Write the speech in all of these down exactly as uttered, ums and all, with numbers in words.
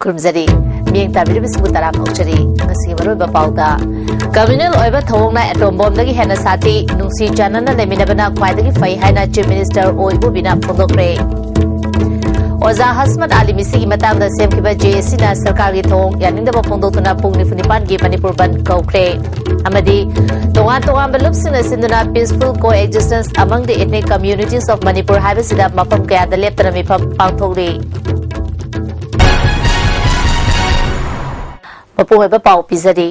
ꯈꯨꯔꯨꯝꯖꯔꯤ꯫ ꯃꯤꯠꯌꯦꯡ ꯇꯥꯕꯤꯔꯤꯕꯁꯤꯕꯨ ꯇꯔꯥꯝꯅ ꯑꯣꯛꯆꯔꯤ꯫ ꯉꯁꯤꯒꯤ ꯃꯔꯨꯑꯣꯏꯕ ꯄꯥꯎꯗ, communal ꯑꯣꯏꯕ ꯊꯧꯑꯣꯡꯅ atom bombꯗꯒꯤ ꯍꯦꯟꯅ ꯁꯥꯊꯤ, ꯅꯨꯡꯁꯤ ꯆꯥꯟꯅꯅ ꯂꯩꯃꯤꯟꯅꯕꯅ ꯈ꯭ꯋꯥꯏꯗꯒꯤ ꯐꯩ ꯍꯥꯏꯅ Chief Minister ꯑꯣ ꯏꯕꯣꯕꯤꯅ ꯐꯣꯡꯗꯣꯛꯈ꯭ꯔꯦ꯫ ꯑꯣꯖꯥ ꯍꯁꯃꯠ ꯑꯥꯂꯤ ꯃꯤꯁꯤꯒꯤ ꯃꯇꯥꯡꯗ ꯁꯦꯝꯈꯤꯕ JACꯅ ꯁꯔꯀꯥꯔꯒꯤ ꯊꯧꯑꯣꯡ ꯌꯥꯅꯤꯡꯗꯕ ꯐꯣꯡꯗꯣꯛꯇꯨꯅ ꯄꯨꯡ ꯅꯤꯐꯨ ꯅꯤꯄꯥꯟꯒꯤ ꯃꯅꯤꯄꯨꯔ ꯕꯟꯗ ꯀꯧꯈ꯭ꯔꯦ꯫ ꯑꯃꯗꯤ ꯇꯣꯉꯥꯟ ꯇꯣꯉꯥꯟꯕ ꯂꯨꯞꯁꯤꯡꯅ ꯁꯤꯟꯗꯨꯅ Peaceful Coexistence Among the Ethnic Communities of Manipur ꯍꯥꯏꯕꯁꯤꯗ ꯃꯐꯝ ꯀꯌꯥꯗ ꯂꯦꯞꯇꯅ ꯃꯤꯐꯝ ꯄꯥꯡꯊꯣꯛꯂꯤ꯫ ꯃꯄꯨꯡ ꯑꯣꯏꯕ ꯄꯥꯎ ꯄꯤꯖꯔꯤ꯫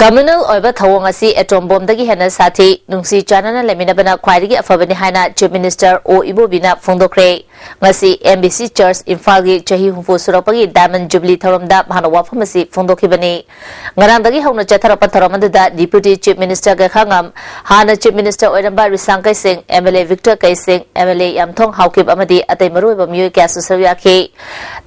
Communal ꯑꯣꯏꯕ ꯊꯧꯑꯣꯡ ꯑꯁꯤ atom bombꯗꯒꯤ ꯍꯦꯟꯅ ꯁꯥꯊꯤ, ꯅꯨꯡꯁꯤ ꯆꯥꯟꯅꯅ ꯂꯩꯃꯤꯟꯅꯕꯅ ꯈ꯭ꯋꯥꯏꯗꯒꯤ ꯑꯐꯕꯅꯤ ꯍꯥꯏꯅ Chief Minister ꯑꯣ ꯏꯕꯣꯕꯤꯅ ꯐꯣꯡꯗꯣꯛꯈ꯭ꯔꯦ꯫ ꯉꯁꯤ MBC Church ꯏꯝꯐꯥꯜꯒꯤ ꯆꯍꯤ ꯍꯨꯝꯐꯨ ꯁꯨꯔꯛꯄꯒꯤ Diamond Jubilee ꯊꯧꯔꯝꯗ ꯃꯍꯥꯛꯅ ꯋꯥꯐꯝ ꯑꯁꯤ ꯐꯣꯡꯗꯣꯛꯈꯤꯕꯅꯤ꯫ ꯉꯔꯥꯡꯗꯒꯤ ꯍꯧꯅ ꯆꯠꯊꯔꯛꯄ ꯊꯧꯔꯝ ꯑꯗꯨꯗ Deputy Chief Minister ꯒꯩꯈꯥꯉꯝ, ꯍꯥꯟꯅ Chief Minister ꯑꯣꯏꯔꯝꯕ ꯔꯤꯁꯥꯡ ꯀꯩꯁꯤꯡ, MLA Victor ꯀꯩꯁꯤꯡ, MLA ꯌꯥꯝꯊꯣꯡ ꯍꯥꯎꯀꯤꯞ ꯑꯃꯗꯤ ꯑꯇꯩ ꯃꯔꯨꯑꯣꯏꯕ ꯃꯤꯑꯣꯏ ꯀꯌꯥꯁꯨ ꯁꯔꯨꯛ ꯌꯥꯈꯤ꯫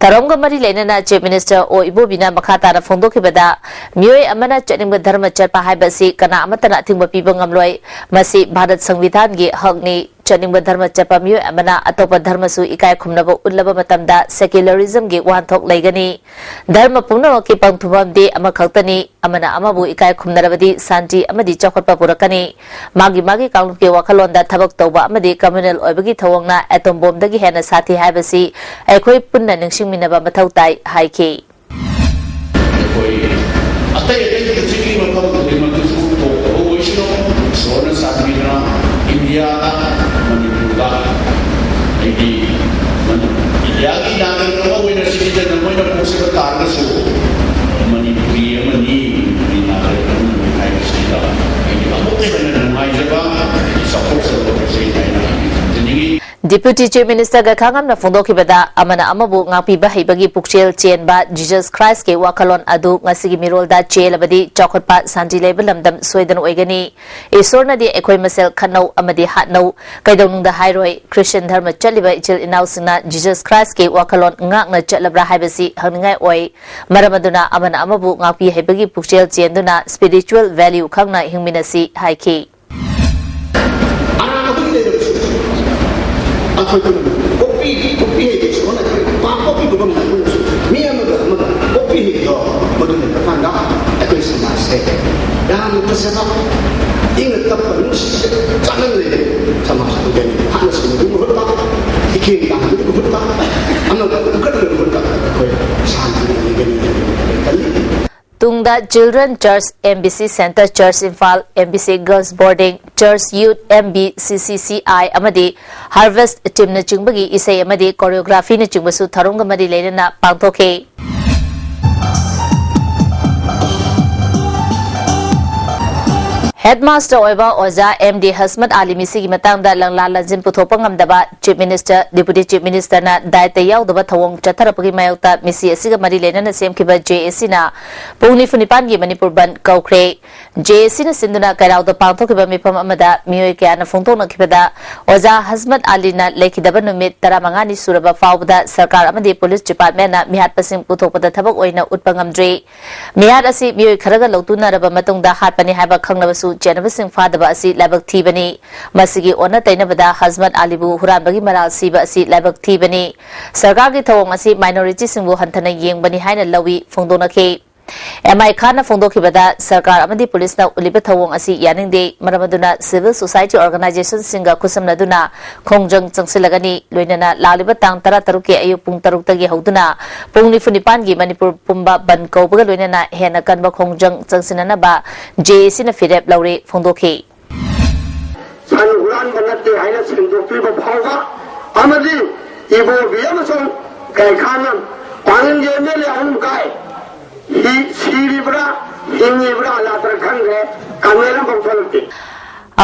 ꯊꯧꯔꯝꯒ ꯃꯔꯤ ꯂꯩꯅꯅ Chief Minister ꯑꯣ ꯏꯕꯣꯕꯤꯅ ꯃꯈꯥ ꯇꯥꯅ ꯐꯣꯡꯗꯣꯛꯈꯤꯕꯗ, ꯃꯤꯑꯣꯏ ꯑꯃꯅ ꯆꯠꯅꯤꯡꯕ ꯙꯔꯃ ꯆꯠꯄ ꯍꯥꯏꯕ ꯑꯁꯤ ꯀꯅꯥ ꯑꯃꯠꯇꯅ ꯑꯊꯤꯡꯕ ꯄꯤꯕ ꯉꯝꯂꯣꯏ꯫ ꯃꯁꯤ ꯚꯥꯔꯠ ꯁꯪꯕꯤꯙꯥꯟꯒꯤ ꯍꯛꯅꯤ꯫ ꯆꯠꯅꯤꯡꯕ ꯙꯔꯃ ꯆꯠꯄ ꯃꯤꯑꯣꯏ ꯑꯃꯅ ꯑꯇꯣꯞꯄ ꯙꯔꯃꯁꯨ ꯏꯀꯥꯏ ꯈꯨꯝꯅꯕ ꯎꯠꯂꯕ ꯃꯇꯝꯗ secularismꯒꯤ ꯋꯥꯍꯟꯊꯣꯛ ꯂꯩꯒꯅꯤ꯫ ꯙꯔꯃ ꯄꯨꯝꯅꯃꯛꯀꯤ ꯄꯟꯊꯨꯡꯐꯝꯗꯤ ꯑꯃꯈꯛꯇꯅꯤ꯫ ꯑꯃꯅ ꯑꯃꯕꯨ ꯏꯀꯥꯏ ꯈꯨꯝꯅꯔꯕꯗꯤ ꯁꯥꯟꯇꯤ ꯑꯃꯗꯤ ꯆꯥꯎꯈꯠꯄ ꯄꯨꯔꯛꯀꯅꯤ꯫ ꯃꯥꯒꯤ ꯃꯥꯒꯤ ꯀꯥꯡꯂꯨꯞꯀꯤ ꯋꯥꯈꯜꯂꯣꯟꯗ ꯊꯕꯛ ꯇꯧꯕ ꯑꯃꯗꯤ communal ꯑꯣꯏꯕꯒꯤ ꯊꯧꯑꯣꯡꯅ atom bombꯗꯒꯤ ꯍꯦꯟꯅ ꯁꯥꯊꯤ ꯍꯥꯏꯕꯁꯤ ꯑꯩꯈꯣꯏ ꯄꯨꯟꯅ ꯅꯤꯡꯁꯤꯡꯃꯤꯟꯅꯕ ꯃꯊꯧ ꯇꯥꯏ ꯍꯥꯏꯈꯤ꯫ ꯑꯩꯈꯣꯏ ꯑꯇꯩ ꯑꯇꯩ ꯄ꯭ꯔꯤꯊꯤꯕꯤ ꯃꯐꯝ ꯈꯨꯗꯤꯡꯃꯛꯇꯁꯨ ꯊꯣꯛꯇꯕ ꯑꯣꯏꯁꯅꯨ꯫ ꯏꯁꯣꯔꯅ ꯆꯥꯟꯕꯤꯗꯨꯅ ꯏꯟꯗꯤꯌꯥꯗ, ꯃꯅꯤꯄꯨꯔꯗ, ꯑꯩꯗꯤ ꯃꯅꯤ-, ꯏꯟꯗꯤꯌꯥꯒꯤ ꯅꯥꯒꯔꯤꯛ ꯑꯃ ꯑꯣꯏꯅ citizen ꯑꯃ ꯑꯣꯏꯅ ꯄꯣꯛꯆꯕ ꯇꯥꯔꯒꯁꯨ, ꯃꯅꯤꯄꯨꯔꯤ ꯑꯃꯅꯤ, ꯃꯅꯤꯄꯨꯔꯤ ꯅꯥꯒꯔꯤꯛ ꯑꯃꯅꯤ ꯍꯥꯏꯕꯁꯤꯗ ꯑꯩꯗꯤ ꯑꯃꯨꯛꯀ ꯍꯦꯟꯅ ꯅꯨꯡꯉꯥꯏꯖꯕ, ꯆꯥꯎꯊꯣꯛꯆꯕ ꯐꯥꯎꯖꯩ ꯍꯥꯏꯅ ꯑꯩ ꯊꯝꯖꯅꯤꯡꯏ꯫ Deputy Chief Minister ꯒꯩꯈꯥꯉꯝꯅ ꯐꯣꯡꯗꯣꯛꯈꯤꯕꯗ, ꯑꯃꯅ ꯑꯃꯕꯨ ꯉꯥꯛꯄꯤꯕ ꯍꯩꯕꯒꯤ ꯄꯨꯛꯆꯦꯜ ꯆꯦꯟꯕ Jesus Christꯀꯤ ꯋꯥꯈꯜꯂꯣꯟ ꯑꯗꯨ ꯉꯁꯤꯒꯤ ꯃꯤꯔꯣꯜꯗ ꯆꯦꯜꯂꯕꯗꯤ ꯆꯥꯎꯈꯠꯄ, ꯁꯥꯟꯇꯤ ꯂꯩꯕ ꯂꯝꯗꯝ ꯁꯣꯏꯗꯅ ꯑꯣꯏꯒꯅꯤ꯫ ꯏꯁꯣꯔꯅꯗꯤ ꯑꯩꯈꯣꯏ ꯃꯁꯦꯜ ꯈꯠꯅꯧ ꯑꯃꯗꯤ ꯍꯥꯠꯅꯧ ꯀꯩꯗꯧꯅꯨꯡꯗ ꯍꯥꯏꯔꯣꯏ꯫ Christian ꯙꯔꯃ ꯆꯠꯂꯤꯕ ꯏꯆꯤꯜ ꯏꯅꯥꯎꯁꯤꯡꯅ Jesus Christꯀꯤ ꯋꯥꯈꯜꯂꯣꯟ ꯉꯥꯛꯅ ꯆꯠꯂꯕ꯭ꯔꯥ ꯍꯥꯏꯕꯁꯤ ꯍꯪꯅꯤꯡꯉꯥꯏ ꯑꯣꯏ꯫ ꯃꯔꯝ ꯑꯗꯨꯅ ꯑꯃꯅ ꯑꯃꯕꯨ ꯉꯥꯛꯄꯤ ꯍꯩꯕꯒꯤ ꯄꯨꯛꯆꯦꯜ ꯆꯦꯟꯗꯨꯅ spiritual value ꯈꯪꯅ ꯍꯤꯡꯃꯤꯟꯅꯁꯤ ꯍꯥꯏꯈꯤ꯫ ꯑꯔꯥꯟꯕꯗꯨꯒꯤ ꯂꯩꯔꯝꯃꯁꯨ ꯑꯩꯈꯣꯏ ꯄꯨꯝꯅꯃꯛ ꯀꯣꯛꯄꯤ, ꯀꯣꯛꯄꯤ ꯍꯩꯕ ꯏꯁꯣꯔꯅ ꯑꯩꯈꯣꯏ ꯄꯥꯞ ꯀꯣꯛꯄꯤꯕꯒꯨꯝꯅ ꯑꯩꯈꯣꯏꯅꯁꯨ ꯃꯤ ꯑꯃꯒ ꯃꯗꯨꯒꯤ ꯃꯇꯥꯡꯗ ꯑꯩꯈꯣꯏ ꯁꯃꯥꯖꯁꯦ ꯌꯥꯝꯅ ꯐꯖꯕ, ꯏꯪꯅ ꯇꯞꯄ, ꯅꯨꯡꯁꯤꯕ, ꯆꯥꯟꯅꯅ ꯂꯩꯕ ꯁꯃꯥꯖ ꯑꯗꯨꯗꯅꯤ꯫ ꯍꯥꯟꯅ ꯁꯤꯟꯅꯕꯒꯤ ꯃꯍꯨꯠꯇ, ꯏꯀꯦꯟ ꯇꯥꯍꯟꯕꯒꯤ ꯃꯍꯨꯠꯇ, ꯑꯃꯒ ꯎꯠꯀꯠꯅꯕꯒꯤ ꯃꯍꯨꯠꯇ ꯑꯩꯈꯣꯏ ꯁꯥꯟꯇꯤꯅ ꯂꯩꯒꯅꯤ ꯍꯥꯏꯅ ꯑꯩ ꯈꯜꯂꯤ꯫ ꯇꯨꯡꯗ Children Church, M B C Centre Church Imphal, M B C Girls Boarding, Church Youth, M B C C C I ꯑꯃꯗꯤ Harvest Teamꯅꯆꯤꯡꯕꯒꯤ ꯏꯁꯩ ꯑꯃꯗꯤ choreographyꯅꯆꯤꯡꯕꯁꯨ ꯊꯧꯔꯝꯒ ꯃꯔꯤ ꯂꯩꯅꯅ ꯄꯥꯡꯊꯣꯛꯈꯤ꯫ ꯍꯦꯗꯃꯥꯁꯇꯔ ꯑꯣꯏꯕ ꯑꯣꯖꯥ ꯑꯦꯝ ꯗꯤ ꯍꯁꯃꯠ ꯑꯥꯂꯤ ꯃꯤꯁꯤꯒꯤ ꯃꯇꯥꯡꯗ ꯂꯪꯂꯥ ꯂꯥꯟꯖꯤꯟ ꯄꯨꯊꯣꯛꯄ ꯉꯝꯗꯕ ꯆꯤꯐ ꯃꯤꯅꯤꯁꯇꯔ, ꯗꯤꯄꯨꯇꯤ ꯆꯤꯐ ꯃꯤꯅꯤꯁꯇꯔꯅ ꯗꯥꯌꯤꯠꯇ ꯌꯥꯎꯗꯕ ꯊꯧꯑꯣꯡ ꯆꯠꯊꯔꯛꯄꯒꯤ ꯃꯥꯌꯣꯛꯇ ꯃꯤꯁꯤ ꯑꯁꯤꯒ ꯃꯔꯤ ꯂꯩꯅꯅ ꯁꯦꯝꯈꯤꯕ ꯖꯦ ꯑꯦ ꯁꯤꯅ ꯄꯨꯡ ꯅꯤꯐꯨ ꯅꯤꯄꯥꯟꯒꯤ ꯃꯅꯤꯄꯨꯔ ꯕꯟꯗ ꯀꯧꯈ꯭ꯔꯦ꯫ ꯖꯦ ꯑꯦ ꯁꯤꯅ ꯁꯤꯟꯗꯨꯅ ꯀꯩꯔꯥꯎꯗ ꯄꯥꯡꯊꯣꯛꯈꯤꯕ ꯃꯤꯐꯝ ꯑꯃꯗ ꯃꯤꯑꯣꯏ ꯀꯌꯥꯅ ꯐꯣꯡꯗꯣꯛꯅꯈꯤꯕꯗ, ꯑꯣꯖꯥ ꯍꯁꯃꯠ ꯑꯂꯤꯅ ꯂꯩꯈꯤꯗꯕ ꯅꯨꯃꯤꯠ ꯇꯔꯥꯃꯉꯥꯅꯤ ꯁꯨꯔꯕ ꯐꯥꯎꯕꯗ ꯁꯔꯀꯥꯔ ꯑꯃꯗꯤ ꯄꯨꯂꯤꯁ ꯗꯤꯄꯥꯔꯠꯃꯦꯟꯅ ꯃꯤꯍꯥꯠꯄꯁꯤꯡ ꯄꯨꯊꯣꯛꯄꯗ ꯊꯕꯛ ꯑꯣꯏꯅ ꯎꯠꯄ ꯉꯝꯗ꯭ꯔꯤ꯫ ꯃꯤꯍꯥꯠ ꯑꯁꯤ ꯃꯤꯑꯣꯏ ꯈꯔꯒ ꯂꯧꯇꯨꯅꯔꯕ ꯃꯇꯨꯡꯗ ꯍꯥꯠꯄꯅꯤ ꯍꯥꯏꯕ ꯈꯪꯂꯕꯁꯨ, ꯆꯦꯟꯅꯕꯁꯤꯡ ꯐꯥꯗꯕ ꯑꯁꯤ ꯂꯥꯏꯕꯛ ꯊꯤꯕꯅꯤ꯫ ꯃꯁꯤꯒꯤ ꯑꯣꯟꯅ ꯇꯩꯅꯕꯗ ꯍꯁꯃꯠ ꯑꯂꯤꯕꯨ ꯍꯨꯔꯥꯟꯕꯒꯤ ꯃꯔꯥꯜ ꯁꯤꯕ ꯑꯁꯤ ꯂꯥꯏꯕꯛ ꯊꯤꯕꯅꯤ꯫ ꯁꯔꯀꯥꯔꯒꯤ ꯊꯧꯑꯣꯡ ꯑꯁꯤ ꯃꯥꯏꯅꯣꯔꯤꯇꯤꯁꯤꯡꯕꯨ ꯍꯟꯊꯅ ꯌꯦꯡꯕꯅꯤ ꯍꯥꯏꯅ ꯂꯧꯏ ꯐꯣꯡꯗꯣꯛꯅꯈꯤ꯫ ꯑꯦꯝ ꯑꯥꯏ ꯈꯥꯟꯅ ꯐꯣꯡꯗꯣꯛꯈꯤꯕꯗ, ꯁꯔꯀꯥꯔ ꯑꯃꯗꯤ ꯄꯨꯂꯤꯁꯅ ꯎꯠꯂꯤꯕ ꯊꯧꯑꯣꯡ ꯑꯁꯤ ꯌꯥꯅꯤꯡꯗꯦ, ꯃꯔꯝ ꯑꯗꯨꯅ civil society organizationꯁꯤꯡꯒ ꯈꯨꯠꯁꯝꯅꯗꯨꯅ ꯈꯣꯡꯖꯪ ꯆꯪꯁꯤꯜꯂꯒꯅꯤ꯫ ꯂꯣꯏꯅꯅ ꯂꯥꯛꯂꯤꯕ ꯇꯥꯡ ꯇꯔꯥꯇꯔꯨꯛꯀꯤ ꯑꯌꯨꯛ ꯄꯨꯡ ꯇꯔꯨꯛꯇꯒꯤ ꯍꯧꯗꯨꯅ ꯄꯨꯡ ꯅꯤꯐꯨ ꯅꯤꯄꯥꯟꯒꯤ ꯃꯅꯤꯄꯨꯔ ꯄꯨꯝꯕ ꯕꯟꯗ ꯀꯧꯕꯒ ꯂꯣꯏꯅꯅ ꯍꯦꯟꯅ ꯀꯟꯕ ꯈꯣꯡꯖꯪ ꯆꯪꯁꯤꯟꯅꯅꯕ ꯖꯦ ꯑꯦ ꯁꯤꯅ ꯐꯤꯔꯦꯞ ꯂꯧꯔꯦ ꯐꯣꯡꯗꯣꯛꯈꯤ꯫ ꯁꯟ ꯍꯨꯔꯥꯟꯕ ꯅꯠꯇꯦ ꯍꯥꯏꯅ ꯁꯦꯡꯗꯣꯛꯇ꯭ꯔꯤꯕ ꯐꯥꯎꯕ ꯑꯃꯗꯤ ꯏꯕꯣꯕꯤ ꯑꯃꯁꯨꯡ ꯀꯩꯈꯥꯅ ꯄꯥꯡꯒꯜꯒꯤ ꯑꯦꯝ ꯑꯦꯜ ꯑꯦ ꯑꯍꯨꯝ ꯀꯥꯏ꯫ ꯍꯤ-, ꯁꯤꯔꯤꯕ꯭ꯔꯥ, ꯍꯤꯡꯉꯤꯕ꯭ꯔꯥ, ꯂꯥꯛꯄ꯭ꯔꯥ ꯈꯪꯗ꯭ꯔꯦ, ꯀꯃꯦꯟ ꯑꯃꯐꯥꯎ ꯊꯣꯛꯂꯛꯇꯦ꯫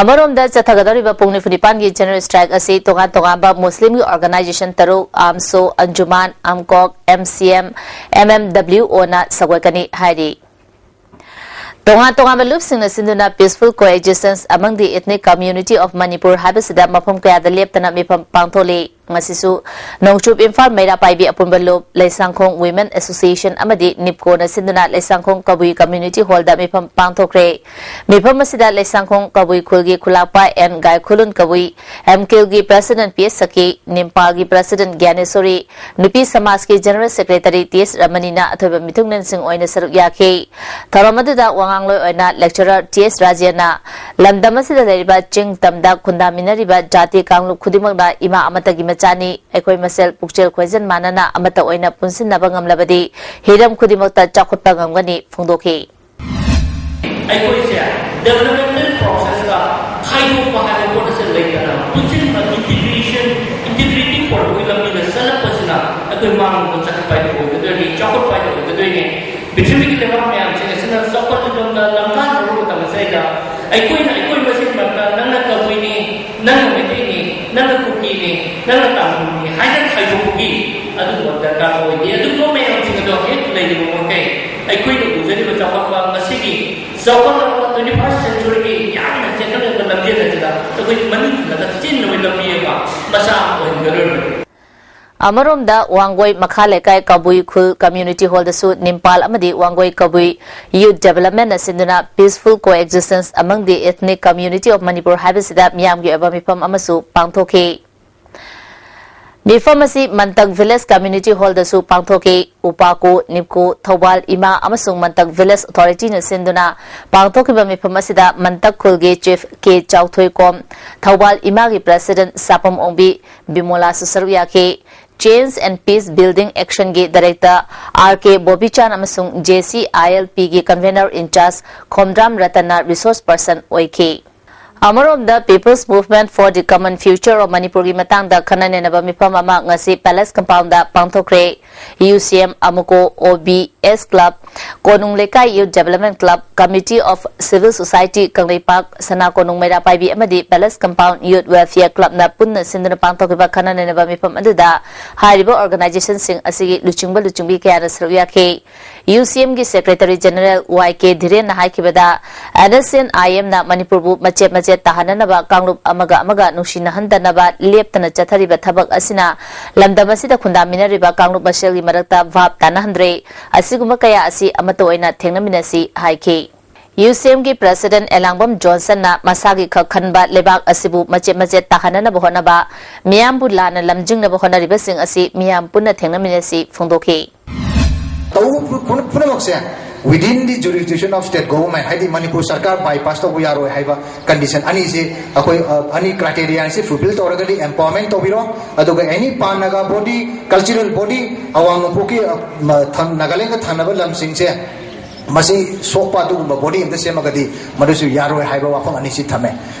ꯑꯃꯔꯣꯝꯗ, ꯆꯠꯊꯒꯗꯧꯔꯤꯕ ꯄꯨꯡ ꯅꯤꯐꯨ ꯅꯤꯄꯥꯟꯒꯤ general strike ꯑꯁꯤ ꯇꯣꯉꯥꯟ ꯇꯣꯉꯥꯟꯕ ꯃꯨꯁꯂꯤꯝꯒꯤ organization ꯇꯔꯨꯛ, ꯑꯥꯝꯁꯣ, ꯑꯟꯖꯨꯃꯥꯟ, ꯑꯝꯀꯣꯛ, M C M, M M W ꯑꯣꯅ ꯁꯧꯒꯠꯀꯅꯤ ꯍꯥꯏꯔꯤ꯫ ꯇꯣꯉꯥꯟ ꯇꯣꯉꯥꯟꯕ ꯂꯨꯞꯁꯤꯡꯅ ꯁꯤꯟꯗꯨꯅ Peaceful Coexistence Among the Ethnic Community of Manipur ꯍꯥꯏꯕꯁꯤꯗ ꯃꯐꯝ ꯀꯌꯥꯗ ꯂꯦꯞꯇꯅ ꯃꯤꯐꯝ ꯄꯥꯡꯊꯣꯛꯂꯤ꯫ ꯉꯁꯤꯁꯨ ꯅꯣꯡꯆꯨꯞ ꯏꯝꯐꯥꯜ ꯃꯩꯔꯥ ꯄꯥꯏꯕꯤ ꯑꯄꯨꯟꯕ ꯂꯨꯞ, ꯂꯩꯁꯥꯡꯈꯣꯡ Women Association ꯑꯃꯗꯤ ꯅꯤꯞꯀꯣꯅ ꯁꯤꯟꯗꯨꯅ ꯂꯩꯁꯥꯡꯈꯣꯡ ꯀꯕꯨꯏ Community Hallꯗ ꯃꯤꯐꯝ ꯄꯥꯡꯊꯣꯛꯈ꯭ꯔꯦ꯫ ꯃꯤꯐꯝ ꯑꯁꯤꯗ ꯂꯩꯁꯥꯡꯈꯣꯡ ꯀꯕꯨꯏ ꯈꯨꯜꯒꯤ ꯈꯨꯂꯥꯛꯄ ꯑꯦꯟ ꯒꯥꯏꯈꯨꯂꯨꯟ ꯀꯕꯨꯏ, ꯑꯦꯝ ꯀꯦꯜꯒꯤ President ꯄꯤ ꯑꯦꯁ ꯁꯈꯤ, ꯅꯤꯝꯄꯥꯜꯒꯤ President ꯒ꯭ꯌꯥꯅꯦꯁꯣꯔꯤ, ꯅꯨꯄꯤ ꯁꯃꯥꯖꯀꯤ General Secretary ꯇꯤ ꯑꯦꯁ ꯔꯃꯅꯤꯅ ꯑꯊꯣꯏꯕ ꯃꯤꯊꯨꯡꯂꯦꯟꯁꯤꯡ ꯑꯣꯏꯅ ꯁꯔꯨꯛ ꯌꯥꯈꯤ꯫ ꯊꯧꯔꯝ ꯑꯗꯨꯗ ꯋꯥꯉꯥꯡꯂꯣꯏ ꯑꯣꯏꯅ Lecturer ꯇꯤ ꯑꯦꯁ ꯔꯥꯖꯦꯟꯅ ꯂꯝꯗꯝ ꯑꯁꯤꯗ ꯂꯩꯔꯤꯕ ꯆꯤꯡ ꯇꯝꯗ ꯈꯨꯟꯗꯥꯃꯤꯟꯅꯔꯤꯕ ꯖꯥꯇꯤ ꯀꯥꯡꯂꯨꯞ ꯈꯨꯗꯤꯡꯃꯛꯅ ꯏꯃꯥ ꯑꯃꯠꯇꯒꯤ ꯃꯆꯥꯅꯤ, ꯑꯩꯈꯣꯏ ꯃꯁꯦꯜ ꯄꯨꯛꯆꯦꯜ ꯈꯣꯏꯖꯟ ꯃꯥꯟꯅꯅ ꯑꯃꯠꯇ ꯑꯣꯏꯅ ꯄꯨꯟꯁꯤꯟꯅꯕ ꯉꯝꯂꯕꯗꯤ ꯍꯤꯔꯝ ꯈꯨꯗꯤꯡꯃꯛꯇ ꯆꯥꯎꯈꯠꯄ ꯉꯝꯒꯅꯤ ꯐꯣꯡꯗꯣꯛꯈꯤ꯫ ꯑꯩꯈꯣꯏꯁꯦ developmental processꯇ ꯈꯥꯏꯗꯣꯛꯄ ꯍꯥꯏꯕ ꯄꯣꯠ ꯑꯁꯤ ꯂꯩꯇꯅ ꯄꯨꯟꯁꯤꯟꯕ integration, integrity ꯄꯨꯔꯛꯄꯒꯤ ꯂꯝꯕꯤꯗ ꯆꯠꯂꯛꯄꯁꯤꯅ ꯑꯩꯈꯣꯏ ꯃꯥꯡꯂꯣꯝꯗ ꯆꯠꯄ ꯍꯥꯏꯗꯨ ꯑꯣꯏꯒꯗꯣꯏꯅꯤ, ꯆꯥꯎꯈꯠꯄ ꯍꯥꯏꯗꯨ ꯑꯣꯏꯒꯗꯣꯏꯅꯤ꯫ ꯄ꯭ꯔꯤꯊꯤꯕꯤꯒꯤ ꯂꯩꯕꯥꯛ ꯃꯌꯥꯝꯁꯤꯡ ꯑꯁꯤꯅ ꯆꯥꯎꯈꯠꯂꯤꯕ ꯂꯝꯗ ꯂꯝꯈꯥꯏꯅꯔꯨꯕ ꯃꯇꯝ ꯑꯁꯤꯗ ꯑꯩꯈꯣꯏꯅ ꯑꯩꯈꯣꯏ ꯃꯁꯦꯟ ꯃꯔꯛꯇ ꯅꯪꯅ ꯀꯕꯨꯏꯅꯤ, ꯅꯪꯅ ꯃꯩꯇꯩꯅꯤ, ꯅꯪꯅ ꯀꯨꯀꯤꯅꯤ, ꯅꯪꯅ ꯇꯥꯡꯈꯨꯜꯅꯤ ꯍꯥꯏꯅ ꯈꯥꯏꯗꯣꯛꯄꯒꯤ ꯑꯗꯨꯒꯨꯝꯕ ꯗꯔꯀꯥꯔ ꯑꯣꯏꯗꯦ꯫ ꯑꯗꯨꯒꯨꯝꯕ ꯃꯌꯥꯝꯁꯤꯡ ꯑꯗꯣ ꯍꯦꯛ ꯂꯩꯔꯤꯕ ꯃꯈꯩ ꯑꯩꯈꯣꯏꯅ ꯎꯖꯔꯤꯕ ꯆꯥꯎꯈꯠꯄ ꯉꯁꯤꯒꯤ ꯆꯥꯎꯈꯠꯂꯕ twenty first centuryꯒꯤ ꯌꯥꯝꯅ ꯆꯦꯟꯈꯠꯂꯛꯄ ꯂꯝꯖꯦꯜ ꯑꯁꯤꯗ ꯑꯩꯈꯣꯏ ꯃꯅꯤꯡ ꯍꯜꯂꯒ ꯆꯦꯟꯅꯕꯒꯤ ꯂꯝꯕꯤ ꯑꯃ ꯃꯆꯥ ꯑꯃ ꯑꯣꯏꯍꯟꯒꯗꯧꯔꯤꯕꯅꯤ꯫ ꯑꯃꯔꯣꯝꯗ ꯋꯥꯡꯒꯣꯏ ꯃꯈꯥ ꯂꯩꯀꯥꯏ ꯀꯕꯨꯏ ꯈꯨꯜ Community Hallꯗꯁꯨ ꯅꯤꯝꯄꯥꯜ ꯑꯃꯗꯤ ꯋꯥꯡꯒꯣꯏ ꯀꯕꯨꯏ Youth Developmentꯅ ꯁꯤꯟꯗꯨꯅ Peaceful Coexistence Among the Ethnic Community of Manipur ꯍꯥꯏꯕꯁꯤꯗ ꯃꯤꯌꯥꯝꯒꯤ ꯑꯣꯏꯕ ꯃꯤꯐꯝ ꯑꯃꯁꯨ ꯄꯥꯡꯊꯣꯛꯈꯤ꯫ ꯃꯤꯐꯝ ꯑꯁꯤ ꯃꯟꯇꯛ Village Community Hallꯗꯁꯨ ꯄꯥꯡꯊꯣꯛꯈꯤ꯫ ꯎꯄꯥꯀꯣ, ꯅꯤꯞꯀꯣ, ꯊꯧꯕꯥꯜ ꯏꯃꯥ ꯑꯃꯁꯨꯡ ꯃꯟꯇꯛ Village Authorityꯅ ꯁꯤꯟꯗꯨꯅ ꯄꯥꯡꯊꯣꯛꯈꯤꯕ ꯃꯤꯐꯝ ꯑꯁꯤꯗ ꯃꯟꯇꯛ ꯈꯨꯜꯒꯤ Chief ꯀꯦ ꯆꯥꯎꯊꯣꯏꯀꯣꯝ, ꯊꯧꯕꯥꯜ ꯏꯃꯥꯒꯤ President ꯁꯥꯄꯝ ꯑꯣꯡꯕꯤ ꯕꯤꯃꯣꯂꯥꯁꯨ ꯁꯔꯨꯛ ꯌꯥꯈꯤ꯫ Change and Peace Building Actionꯒꯤ Director ꯑꯥꯔ ꯀꯦ ꯕꯣꯕꯤꯆꯥꯟ ꯑꯃꯁꯨꯡ ꯖꯦ ꯁꯤ ꯑꯥꯏ ꯑꯦꯜ ꯄꯤꯒꯤ Convener in Charge ꯈꯣꯝꯗ꯭ꯔꯥꯝ ꯔꯇꯟꯅ resource person ꯑꯣꯏꯈꯤ꯫ ꯑꯃꯔꯣꯝꯗ People's Movement for the Common Future of ꯃꯅꯤꯄꯨꯔꯒꯤ ꯃꯇꯥꯡꯗ ꯈꯟꯅ ꯅꯩꯅꯕ ꯃꯤꯐꯝ ꯑꯃ ꯉꯁꯤ Palace Compoundꯗ ꯄꯥꯡꯊꯣꯛꯈ꯭ꯔꯦ꯫ ꯌꯨ ꯁꯤ ꯑꯦꯝ, ꯑꯃꯨꯀꯣ, ꯑꯣ ꯕꯤ ꯑꯦꯁ Club, ꯀꯣꯅꯨꯡ ꯂꯩꯀꯥꯏ Youth Development Club, Committee of Civil Society Kangleipak, ꯁꯅꯥ ꯀꯣꯅꯨꯡ ꯃꯩꯔꯥ ꯄꯥꯏꯕꯤ ꯑꯃꯗꯤ Palace Compound Youth Welfare Clubꯅ ꯄꯨꯟꯅ ꯁꯤꯟꯗꯨꯅ ꯄꯥꯡꯊꯣꯛꯈꯤꯕ ꯈꯟꯅ ꯅꯩꯅꯕ ꯃꯤꯐꯝ ꯑꯗꯨꯗ ꯍꯥꯏꯔꯤꯕ organizationꯁꯤꯡ ꯑꯁꯤꯒꯤ ꯂꯨꯆꯤꯡꯕ ꯂꯨꯆꯤꯡꯕꯤ ꯀꯌꯥꯅ ꯁꯔꯨꯛ ꯌꯥꯈꯤ꯫ ꯌꯨ ꯁꯤ ꯑꯦꯝꯒꯤ Secretary General ꯋꯥꯏ ꯀꯦ ꯙꯤꯔꯦꯟꯅ ꯍꯥꯏꯈꯤꯕꯗ, ꯑꯦꯟ ꯑꯦꯁ ꯑꯦꯟ ꯑꯥꯏ ꯑꯦꯝꯅ ꯃꯅꯤꯄꯨꯔꯕꯨ ꯃꯆꯦꯠ ꯃꯆꯦꯠ ꯇꯥꯍꯟꯅꯅꯕ ꯀꯥꯡꯂꯨꯞ ꯑꯃꯒ ꯑꯃꯒ ꯅꯨꯡꯁꯤꯅꯍꯟꯗꯅꯕ ꯂꯦꯞꯇꯅ ꯆꯠꯊꯔꯤꯕ ꯊꯕꯛ ꯑꯁꯤꯅ ꯂꯝꯗꯝ ꯑꯁꯤꯗ ꯈꯨꯟꯗꯥꯃꯤꯟꯅꯔꯤꯕ ꯀꯥꯡꯂꯨꯞ ꯃꯁꯦꯜꯒꯤ ꯃꯔꯛꯇ ꯚꯥꯞ ꯇꯥꯅꯍꯟꯗ꯭ꯔꯦ꯫ ꯑꯁꯤꯒꯨꯝꯕ ꯀꯌꯥ ꯑꯁꯤ ꯑꯃꯠꯇ ꯑꯣꯏꯅ ꯊꯦꯡꯅꯃꯤꯟꯅꯁꯤ ꯍꯥꯏꯈꯤ꯫ ꯌꯨ ꯁꯤ ꯑꯦꯝꯒꯤ President ꯑꯦꯂꯥꯡꯕꯝ ꯖꯣꯟꯁꯟꯅ ꯃꯁꯥꯒꯤ ꯈꯛ ꯈꯟꯕ ꯂꯩꯕꯥꯛ ꯑꯁꯤꯕꯨ ꯃꯆꯦꯠ ꯃꯆꯦꯠ ꯇꯥꯍꯟꯅꯅꯕ ꯍꯣꯠꯅꯕ, ꯃꯤꯌꯥꯝꯕꯨ ꯂꯥꯟꯅ ꯂꯝꯖꯤꯡꯅꯕ ꯍꯣꯠꯅꯔꯤꯕꯁꯤꯡ ꯑꯁꯤ ꯃꯤꯌꯥꯝ ꯄꯨꯟꯅ ꯊꯦꯡꯅꯃꯤꯟꯅꯁꯤ ꯐꯣꯡꯗꯣꯛꯈꯤ꯫ ꯇꯧꯕ ꯄꯨ- ꯄꯨꯝꯅꯃꯛꯁꯦ within the jurisdiction of state government, ꯍꯥꯏꯗꯤ ꯃꯅꯤꯄꯨꯔ ꯁꯔꯀꯥꯔ ꯕꯥꯏꯄꯥꯁ ꯇꯧꯕ ꯌꯥꯔꯣꯏ ꯍꯥꯏꯕ ꯀꯟꯗꯤꯁꯟ ꯑꯅꯤꯁꯤ ꯑꯩꯈꯣꯏ, ꯑ, ꯑꯅꯤ ꯀ꯭ꯔꯥꯏꯇꯦꯔꯤꯌꯥꯁꯤ ꯐꯨꯜꯐꯤꯜ ꯇꯧꯔꯒꯗꯤ ꯑꯦꯝꯄꯥꯋꯔꯃꯦꯟ ꯇꯧꯕꯤꯔꯣ, ꯑꯗꯨꯒ ꯑꯦꯅꯤ ꯄꯥꯟ ꯅꯥꯒꯥ ꯕꯣꯗꯤ, ꯀꯜꯆꯔꯦꯜ ꯕꯣꯗꯤ, ꯑꯋꯥꯡ ꯅꯣꯡꯄꯣꯛꯀꯤ, ꯑ, ꯃ- ꯊꯪ- ꯅꯥꯒꯥꯂꯦꯟꯒ ꯊꯪꯅꯕ ꯂꯝꯁꯤꯡꯁꯦ ꯃꯁꯤ ꯁꯣꯛꯄ ꯑꯗꯨꯒꯨꯝꯕ ꯕꯣꯗꯤ ꯑꯃꯗ ꯁꯦꯝꯃꯒꯗꯤ ꯃꯗꯨꯁꯨ ꯌꯥꯔꯣꯏ ꯍꯥꯏꯕ ꯋꯥꯐꯝ ꯑꯅꯤꯁꯤ ꯊꯝꯃꯦ꯫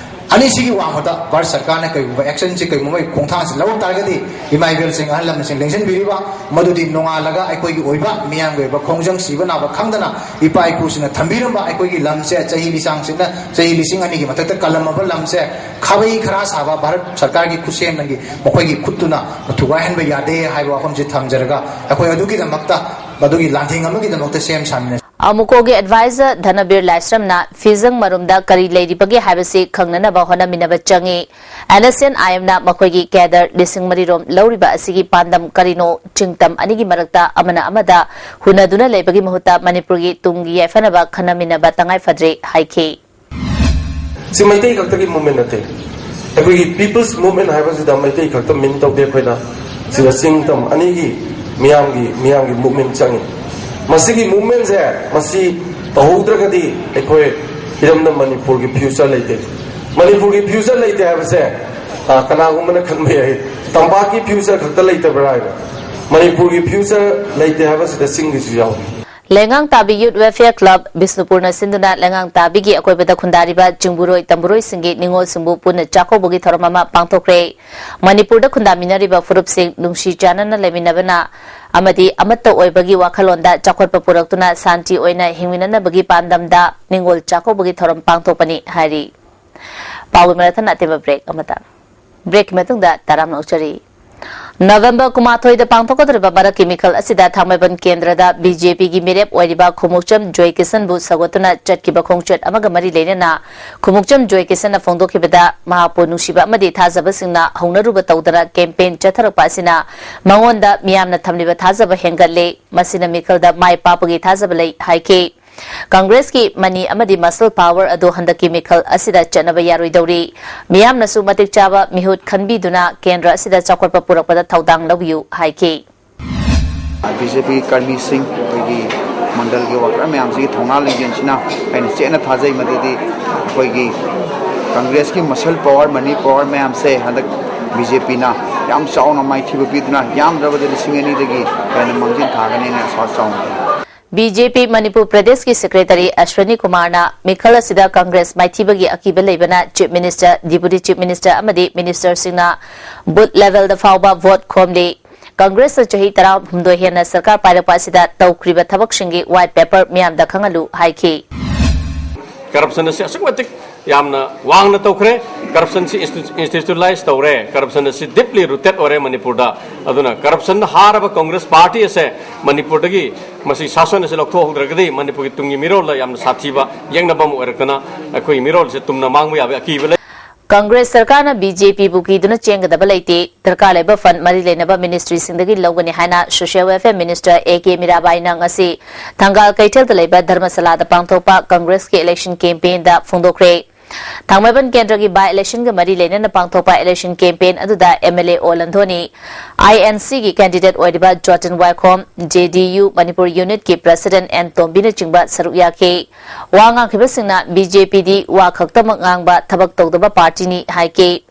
ꯑꯅꯤꯁꯤꯒꯤ ꯋꯥꯡꯃꯗ ꯚꯥꯔꯠ ꯁꯔꯀꯥꯔꯅ ꯀꯩꯒꯨꯝꯕ ꯑꯦꯛꯁꯟꯁꯤ, ꯀꯩꯒꯨꯝꯕ ꯈꯣꯡꯊꯥꯡꯁꯤ ꯂꯧꯔꯛ ꯇꯥꯔꯒꯗꯤ, ꯏꯃꯥ ꯏꯕꯦꯜꯁꯤꯡ, ꯑꯍꯜ ꯂꯃꯟꯁꯤꯡ ꯂꯦꯡꯁꯤꯟꯕꯤꯔꯤꯕ ꯃꯗꯨꯗꯤ ꯅꯣꯡꯉꯥꯜꯂꯒ ꯑꯩꯈꯣꯏꯒꯤ ꯑꯣꯏꯕ ꯃꯤꯌꯥꯝꯒꯤ ꯑꯣꯏꯕ ꯈꯣꯡꯖꯪ ꯁꯤꯕ ꯅꯥꯕ ꯈꯪꯗꯅ ꯏꯄꯥ ꯏꯄꯨꯁꯤꯡꯅ ꯊꯝꯕꯤꯔꯝꯕ ꯑꯩꯈꯣꯏꯒꯤ ꯂꯝꯁꯦ ꯆꯍꯤ ꯂꯤꯁꯥꯡꯁꯤꯡꯅ, ꯆꯍꯤ ꯂꯤꯁꯤꯡ ꯑꯅꯤꯒꯤ ꯃꯊꯛꯇ ꯀꯜꯂꯝꯃꯕ ꯂꯝꯁꯦ ꯈꯥꯕꯩ ꯈꯔꯥ ꯁꯥꯕ ꯚꯥꯔꯠ ꯁꯔꯀꯥꯔꯒꯤ ꯈꯨꯠꯁꯦꯝꯅꯒꯤ ꯃꯈꯣꯏꯒꯤ ꯈꯨꯠꯇꯨꯅ ꯊꯨꯒꯥꯏꯍꯟꯕ ꯌꯥꯗꯦ ꯍꯥꯏꯕ ꯋꯥꯐꯝꯁꯤ ꯊꯝꯖꯔꯒ, ꯑꯩꯈꯣꯏ ꯑꯗꯨꯒꯤꯗꯃꯛꯇ, ꯃꯗꯨꯒꯤ ꯂꯥꯟꯊꯦꯡ ꯑꯃꯒꯤꯗꯃꯛꯇ ꯁꯦꯝ ꯁꯥꯃꯤꯟꯅꯁꯤ꯫ ꯑꯃꯨꯀꯣꯒꯤ Advisor ꯙꯅꯕꯤꯔ ꯂꯥꯏꯁ꯭ꯔꯝꯅ ꯐꯤꯖꯪ ꯃꯔꯨꯝꯗ ꯀꯔꯤ ꯂꯩꯔꯤꯕꯒꯦ ꯍꯥꯏꯕꯁꯤ ꯈꯪꯅꯅꯕ ꯍꯣꯠꯅꯃꯤꯟꯅꯕ ꯆꯪꯏ꯫ ꯑꯦꯟ ꯑꯦꯁ ꯑꯦꯟ ꯑꯥꯏ ꯑꯦꯝꯅ ꯃꯈꯣꯏꯒꯤ ꯀꯦꯗꯔ ꯂꯤꯁꯤꯡ ꯃꯔꯤ ꯔꯣꯝ ꯂꯧꯔꯤꯕ ꯑꯁꯤꯒꯤ ꯄꯥꯟꯗꯝ ꯀꯔꯤꯅꯣ? ꯆꯤꯡꯇꯝ ꯑꯅꯤꯒꯤ ꯃꯔꯛꯇ ꯑꯃꯅ ꯑꯃꯗ ꯍꯨꯟꯅꯗꯨꯅ ꯂꯩꯕꯒꯤ ꯃꯍꯨꯠꯇ ꯃꯅꯤꯄꯨꯔꯒꯤ ꯇꯨꯡꯒꯤ ꯌꯥꯏꯐꯅꯕ ꯈꯟꯅꯃꯤꯟꯅꯕ ꯇꯉꯥꯏ ꯐꯗ꯭ꯔꯦ ꯍꯥꯏꯈꯤ꯫ ꯁꯤ ꯃꯩꯇꯩ ꯈꯛꯇꯒꯤ movement ꯅꯠꯇꯦ꯫ ꯑꯩꯈꯣꯏꯒꯤ People's Movement ꯍꯥꯏꯕꯁꯤꯗ ꯃꯩꯇꯩ ꯈꯛꯇ mean ꯇꯧꯗꯦ꯫ ꯑꯩꯈꯣꯏꯅ ꯁꯤꯗ ꯆꯤꯡ ꯇꯝ ꯑꯅꯤꯒꯤ ꯃꯤꯌꯥꯝꯒꯤ, ꯃꯤꯌꯥꯝꯒꯤ movement ꯆꯪꯉꯤ꯫ ꯃꯁꯤꯒꯤ movementꯁꯦ, ꯃꯁꯤ ꯇꯧꯍꯧꯗ꯭ꯔꯒꯗꯤ ꯑꯩꯈꯣꯏ ꯏꯔꯝꯗꯝ ꯃꯅꯤꯄꯨꯔꯒꯤ future ꯂꯩꯇꯦ꯫ ꯃꯅꯤꯄꯨꯔꯒꯤ future ꯂꯩꯇꯦ ꯍꯥꯏꯕꯁꯦ, ꯑ, ꯀꯅꯥꯒꯨꯝꯕꯅ ꯈꯟꯕ ꯌꯥꯏ, ꯇꯝꯄꯥꯛꯀꯤ future ꯈꯛꯇ ꯂꯩꯇꯕ꯭ꯔꯥ ꯍꯥꯏꯅ꯫ ꯃꯅꯤꯄꯨꯔꯒꯤ future ꯂꯩꯇꯦ ꯍꯥꯏꯕꯁꯤꯗ ꯆꯤꯡꯒꯤꯁꯨ ꯌꯥꯎꯏ꯫ ꯂꯩꯉꯥꯡ ꯇꯥꯕꯤ Youth Welfare Club ꯕꯤꯁꯅꯨꯄꯨꯔꯅ ꯁꯤꯟꯗꯨꯅ ꯂꯩꯉꯥꯡ ꯇꯥꯕꯤꯒꯤ ꯑꯀꯣꯏꯕꯗ ꯈꯨꯟꯗꯥꯔꯤꯕ ꯆꯤꯡꯕꯨꯔꯣꯏ ꯇꯝꯕꯨꯔꯣꯏꯁꯤꯡꯒꯤ ꯅꯤꯉꯣꯜꯁꯤꯡꯕꯨ ꯄꯨꯟꯅ ꯆꯥꯛꯀꯧꯕꯒꯤ ꯊꯧꯔꯝ ꯑꯃ ꯄꯥꯡꯊꯣꯛꯈ꯭ꯔꯦ꯫ ꯃꯅꯤꯄꯨꯔꯗ ꯈꯨꯟꯗꯥꯃꯤꯟꯅꯔꯤꯕ ꯐꯨꯔꯨꯞꯁꯤꯡ ꯅꯨꯡꯁꯤ ꯆꯥꯟꯅꯅ ꯂꯩꯃꯤꯟꯅꯕꯅ ꯑꯃꯗꯤ ꯑꯃꯠꯇ ꯑꯣꯏꯕꯒꯤ ꯋꯥꯈꯜꯂꯣꯟꯗ ꯆꯥꯎꯈꯠꯄ ꯄꯨꯔꯛꯇꯨꯅ ꯁꯥꯟꯇꯤ ꯑꯣꯏꯅ ꯍꯤꯡꯃꯤꯟꯅꯅꯕꯒꯤ ꯄꯥꯟꯗꯝꯗ ꯅꯤꯉꯣꯜ ꯆꯥꯛꯀꯧꯕꯒꯤ ꯊꯧꯔꯝ ꯄꯥꯡꯊꯣꯛꯄꯅꯤ ꯍꯥꯏꯔꯤ꯫ ꯄꯥꯎꯒꯤ ꯃꯔꯛ ꯊꯠꯅ ꯑꯇꯦꯟꯕ break ꯑꯃꯇ꯫ Breakꯀꯤ ꯃꯇꯨꯡꯗ ꯇꯔꯥꯝꯅ ꯑꯣꯛꯆꯔꯤ꯫ ꯅꯕꯦꯝꯕꯔ ꯀꯨꯟꯃꯥꯊꯣꯏꯗ ꯄꯥꯡꯊꯣꯛꯀꯗꯧꯔꯤꯕ ꯃꯔꯛꯀꯤ ꯃꯤꯈꯜ ꯑꯁꯤꯗ ꯊꯥꯡꯃꯩꯕꯟ ꯀꯦꯟꯗ꯭ꯔꯗ ꯕꯤ ꯖꯦ ꯄꯤꯒꯤ ꯃꯤꯔꯦꯞ ꯑꯣꯏꯔꯤꯕ ꯈꯨꯃꯨꯛꯆꯝ ꯖꯣꯏꯀꯤꯁꯟꯕꯨ ꯁꯧꯒꯠꯇꯨꯅ ꯆꯠꯈꯤꯕ ꯈꯣꯡꯆꯠ ꯑꯃꯒ ꯃꯔꯤ ꯂꯩꯅꯅ ꯈꯨꯃꯨꯛꯆꯝ ꯖꯣꯏꯀꯤꯁꯟꯅ ꯐꯣꯡꯗꯣꯛꯈꯤꯕꯗ ꯃꯍꯥꯛꯄꯨ ꯅꯨꯡꯁꯤꯕ ꯑꯃꯗꯤ ꯊꯥꯖꯕꯁꯤꯡꯅ ꯍꯧꯅꯔꯨꯕ ꯇꯧꯗꯅ ꯀꯦꯝꯄꯦꯟ ꯆꯠꯊꯔꯛꯄ ꯑꯁꯤꯅ ꯃꯉꯣꯟꯗ ꯃꯤꯌꯥꯝꯅ ꯊꯝꯂꯤꯕ ꯊꯥꯖꯕ ꯍꯦꯟꯒꯠꯂꯦ꯫ ꯃꯁꯤꯅ ꯃꯤꯈꯜꯗ ꯃꯥꯏ ꯄꯥꯛꯄꯒꯤ ꯊꯥꯖꯕ ꯂꯩ ꯍꯥꯏꯈꯤ꯫ ꯀꯪꯒ꯭ꯔꯦꯁꯀꯤ ꯃꯅꯤ ꯑꯃꯗꯤ ꯃꯁꯜ ꯄꯥꯋꯔ ꯑꯗꯨ ꯍꯟꯗꯛꯀꯤ ꯃꯤꯈꯜ ꯑꯁꯤꯗ ꯆꯠꯅꯕ ꯌꯥꯔꯣꯏꯗꯧꯔꯤ꯫ ꯃꯤꯌꯥꯝꯅꯁꯨ ꯃꯇꯤꯛ ꯆꯥꯕ ꯃꯤꯍꯨꯠ ꯈꯟꯕꯤꯗꯨꯅ ꯀꯦꯟꯗ꯭ꯔ ꯑꯁꯤꯗ ꯆꯥꯎꯈꯠꯄ ꯄꯨꯔꯛꯄꯗ ꯊꯧꯗꯥꯡ ꯂꯧꯕꯤꯌꯨ ꯍꯥꯏꯈꯤ꯫ ꯕꯤ ꯖꯦ ꯄꯤ ꯀꯔꯃꯤꯁꯤꯡ, ꯑꯩꯈꯣꯏꯒꯤ ꯃꯟꯗꯜꯒꯤ ꯋꯥꯀꯔ ꯃꯌꯥꯝꯁꯤꯒꯤ ꯊꯧꯅꯥ ꯂꯤꯡꯖꯦꯜꯁꯤꯅ ꯑꯩꯅ ꯆꯦꯠꯅ ꯊꯥꯖꯩ꯫ ꯃꯗꯨꯗꯤ ꯑꯩꯈꯣꯏꯒꯤ ꯀꯪꯒ꯭ꯔꯦꯁꯀꯤ ꯃꯁꯜ ꯄꯥꯋꯔ, ꯃꯅꯤ ꯄꯥꯋꯔ ꯃꯌꯥꯝꯁꯦ ꯍꯟꯗꯛ ꯕꯤ ꯖꯦ ꯄꯤꯅ ꯌꯥꯝ ꯆꯥꯎꯅ ꯃꯥꯏꯊꯤꯕ ꯄꯤꯗꯨꯅ ꯌꯥꯝꯗ꯭ꯔꯕꯗ ꯂꯤꯁꯤꯡ ꯑꯅꯤꯗꯒꯤ ꯍꯦꯟꯅ ꯃꯥꯡꯖꯤꯜ ꯊꯥꯒꯅꯤꯅ ꯑꯁꯥ ꯆꯥꯎꯅ ꯂꯩ꯫ ꯕꯤ ꯖꯦ ꯄꯤ ꯃꯅꯤꯄꯨꯔ ꯄ꯭ꯔꯗꯦꯁꯀꯤ ꯁꯦꯀ꯭ꯔꯦꯇꯔꯤ ꯑꯁ꯭ꯋꯅꯤ ꯀꯨꯃꯥꯔꯅ ꯃꯤꯈꯜ ꯑꯁꯤꯗ ꯀꯪꯒ꯭ꯔꯦꯁ ꯃꯥꯏꯊꯤꯕꯒꯤ ꯑꯀꯤꯕ ꯂꯩꯕꯅ chief minister, deputy chief minister ꯑꯃꯗꯤ ꯃꯤꯅꯤꯁꯇꯔꯁꯤꯡꯅ ꯕꯨꯊ ꯂꯦꯚꯦꯜꯗ ꯐꯥꯎꯕ ꯚꯣꯠ ꯈꯣꯝꯂꯤ꯫ ꯀꯪꯒ꯭ꯔꯦꯁꯅ ꯆꯍꯤ ꯇꯔꯥꯍꯨꯝꯗꯣꯏ ꯍꯦꯟꯅ ꯁꯔꯀꯥꯔ ꯄꯥꯏꯔꯛꯄ ꯑꯁꯤꯗ ꯇꯧꯈ꯭ꯔꯤꯕ ꯊꯕꯛꯁꯤꯡꯒꯤ ꯋꯥꯏꯠ ꯄꯦꯄꯔ ꯃꯤꯌꯥꯝꯗ ꯈꯪꯍꯜꯂꯨ ꯍꯥꯏꯈꯤ꯫ ꯀꯔꯞꯁꯟ ꯑꯁꯤ ꯑꯁꯨꯛꯀꯤ ꯃꯇꯤꯛ ꯌꯥꯝꯅ ꯋꯥꯡꯅ ꯇꯧꯈ꯭ꯔꯦ꯫ ꯀꯔꯞꯁꯟꯁꯤ ꯏꯟꯁꯇꯤꯇ꯭ꯌꯨꯁꯅꯦꯂꯥꯏꯁ ꯇꯧꯔꯦ꯫ ꯀꯔꯞꯁꯟ ꯑꯁꯤ ꯗꯤꯞꯂꯤ ꯔꯨꯇꯦꯠ ꯑꯣꯏꯔꯦ ꯃꯅꯤꯄꯨꯔꯗ꯫ ꯑꯗꯨꯅ ꯀꯔꯞꯁꯟꯗ ꯍꯥꯔꯕ ꯀꯪꯒ꯭ꯔꯦꯁ ꯄꯥꯔꯇꯤ ꯑꯁꯦ ꯃꯅꯤꯄꯨꯔꯗꯒꯤ ꯃꯁꯤ ꯁꯥꯁꯟ ꯑꯁꯤ ꯂꯧꯊꯣꯛꯍꯧꯗ꯭ꯔꯒꯗꯤ ꯃꯅꯤꯄꯨꯔꯒꯤ ꯇꯨꯡꯒꯤ ꯃꯤꯔꯣꯜꯗ ꯌꯥꯝꯅ ꯁꯥꯊꯤꯕ ꯌꯦꯛꯅꯕ ꯑꯃ ꯑꯣꯏꯔꯛꯇꯅ ꯑꯩꯈꯣꯏꯒꯤ ꯃꯤꯔꯣꯜꯁꯦ ꯇꯨꯝꯅ ꯃꯥꯡꯕ ꯌꯥꯕꯒꯤ ꯑꯀꯤꯕ ꯂꯩ꯫ ꯀꯪꯒ꯭ꯔꯦꯁ ꯁꯔꯀꯥꯔꯅ ꯕꯤ ꯖꯦ ꯄꯤꯕꯨ ꯀꯤꯗꯨꯅ ꯆꯦꯟꯒꯗꯕ ꯂꯩꯇꯦ꯫ ꯗꯔꯀꯥꯔ ꯂꯩꯕ ꯐꯟꯗ ꯃꯔꯤ ꯂꯩꯅꯕ ꯃꯤꯅꯤꯁꯇ꯭ꯔꯤꯁꯤꯡꯗꯒꯤ ꯂꯧꯒꯅꯤ ꯍꯥꯏꯅ social welfare minister A K ꯃꯤꯔꯥꯕꯥꯏꯅ ꯉꯁꯤ ꯊꯪꯒꯥꯜ ꯀꯩꯊꯦꯜꯗ ꯂꯩꯕ ꯙꯔꯃꯁꯥꯂꯥꯗ ꯄꯥꯡꯊꯣꯛꯄ ꯀꯪꯒ꯭ꯔꯦꯁꯀꯤ ꯏꯂꯦꯛꯁꯟ ꯀꯦꯝꯄꯦꯟꯗ ꯐꯣꯡꯗꯣꯛꯈ꯭ꯔꯦ꯫ ꯊꯥꯡꯃꯩꯕꯟ ꯀꯦꯟꯗ꯭ꯔꯒꯤ ꯕꯥꯏ ꯏꯂꯦꯛꯁꯟꯒ ꯃꯔꯤ ꯂꯩꯅꯅ ꯄꯥꯡꯊꯣꯛꯄ ꯏꯂꯦꯛꯁꯟ ꯀꯦꯝꯄꯦꯟ ꯑꯗꯨꯗ ꯑꯦꯝ ꯑꯦꯜ ꯑꯦ ꯑꯣ ꯂꯟꯊꯣꯅꯤ, ꯑꯥꯏ ꯑꯦꯟ ꯁꯤꯒꯤ ꯀꯦꯟꯗꯤꯗꯦꯠ ꯑꯣꯏꯔꯤꯕ Joton Waikhom, J D U Manipur ꯌꯨꯅꯤꯠꯀꯤ ꯄ꯭ꯔꯁꯤꯗꯦꯟ ꯑꯦꯟ ꯇꯣꯝꯕꯤꯅꯆꯤꯡꯕ ꯁꯔꯨꯛ ꯌꯥꯈꯤ꯫ ꯋꯥ ꯉꯥꯡꯈꯤꯕꯁꯤꯡꯅ ꯕꯤ ꯖꯦ ꯄꯤꯗꯤ ꯋꯥ ꯈꯛꯇꯃꯛ ꯉꯥꯡꯕ, ꯊꯕꯛ ꯇꯧꯗꯕ ꯄꯥꯔꯇꯤꯅꯤ ꯍꯥꯏꯈꯤ꯫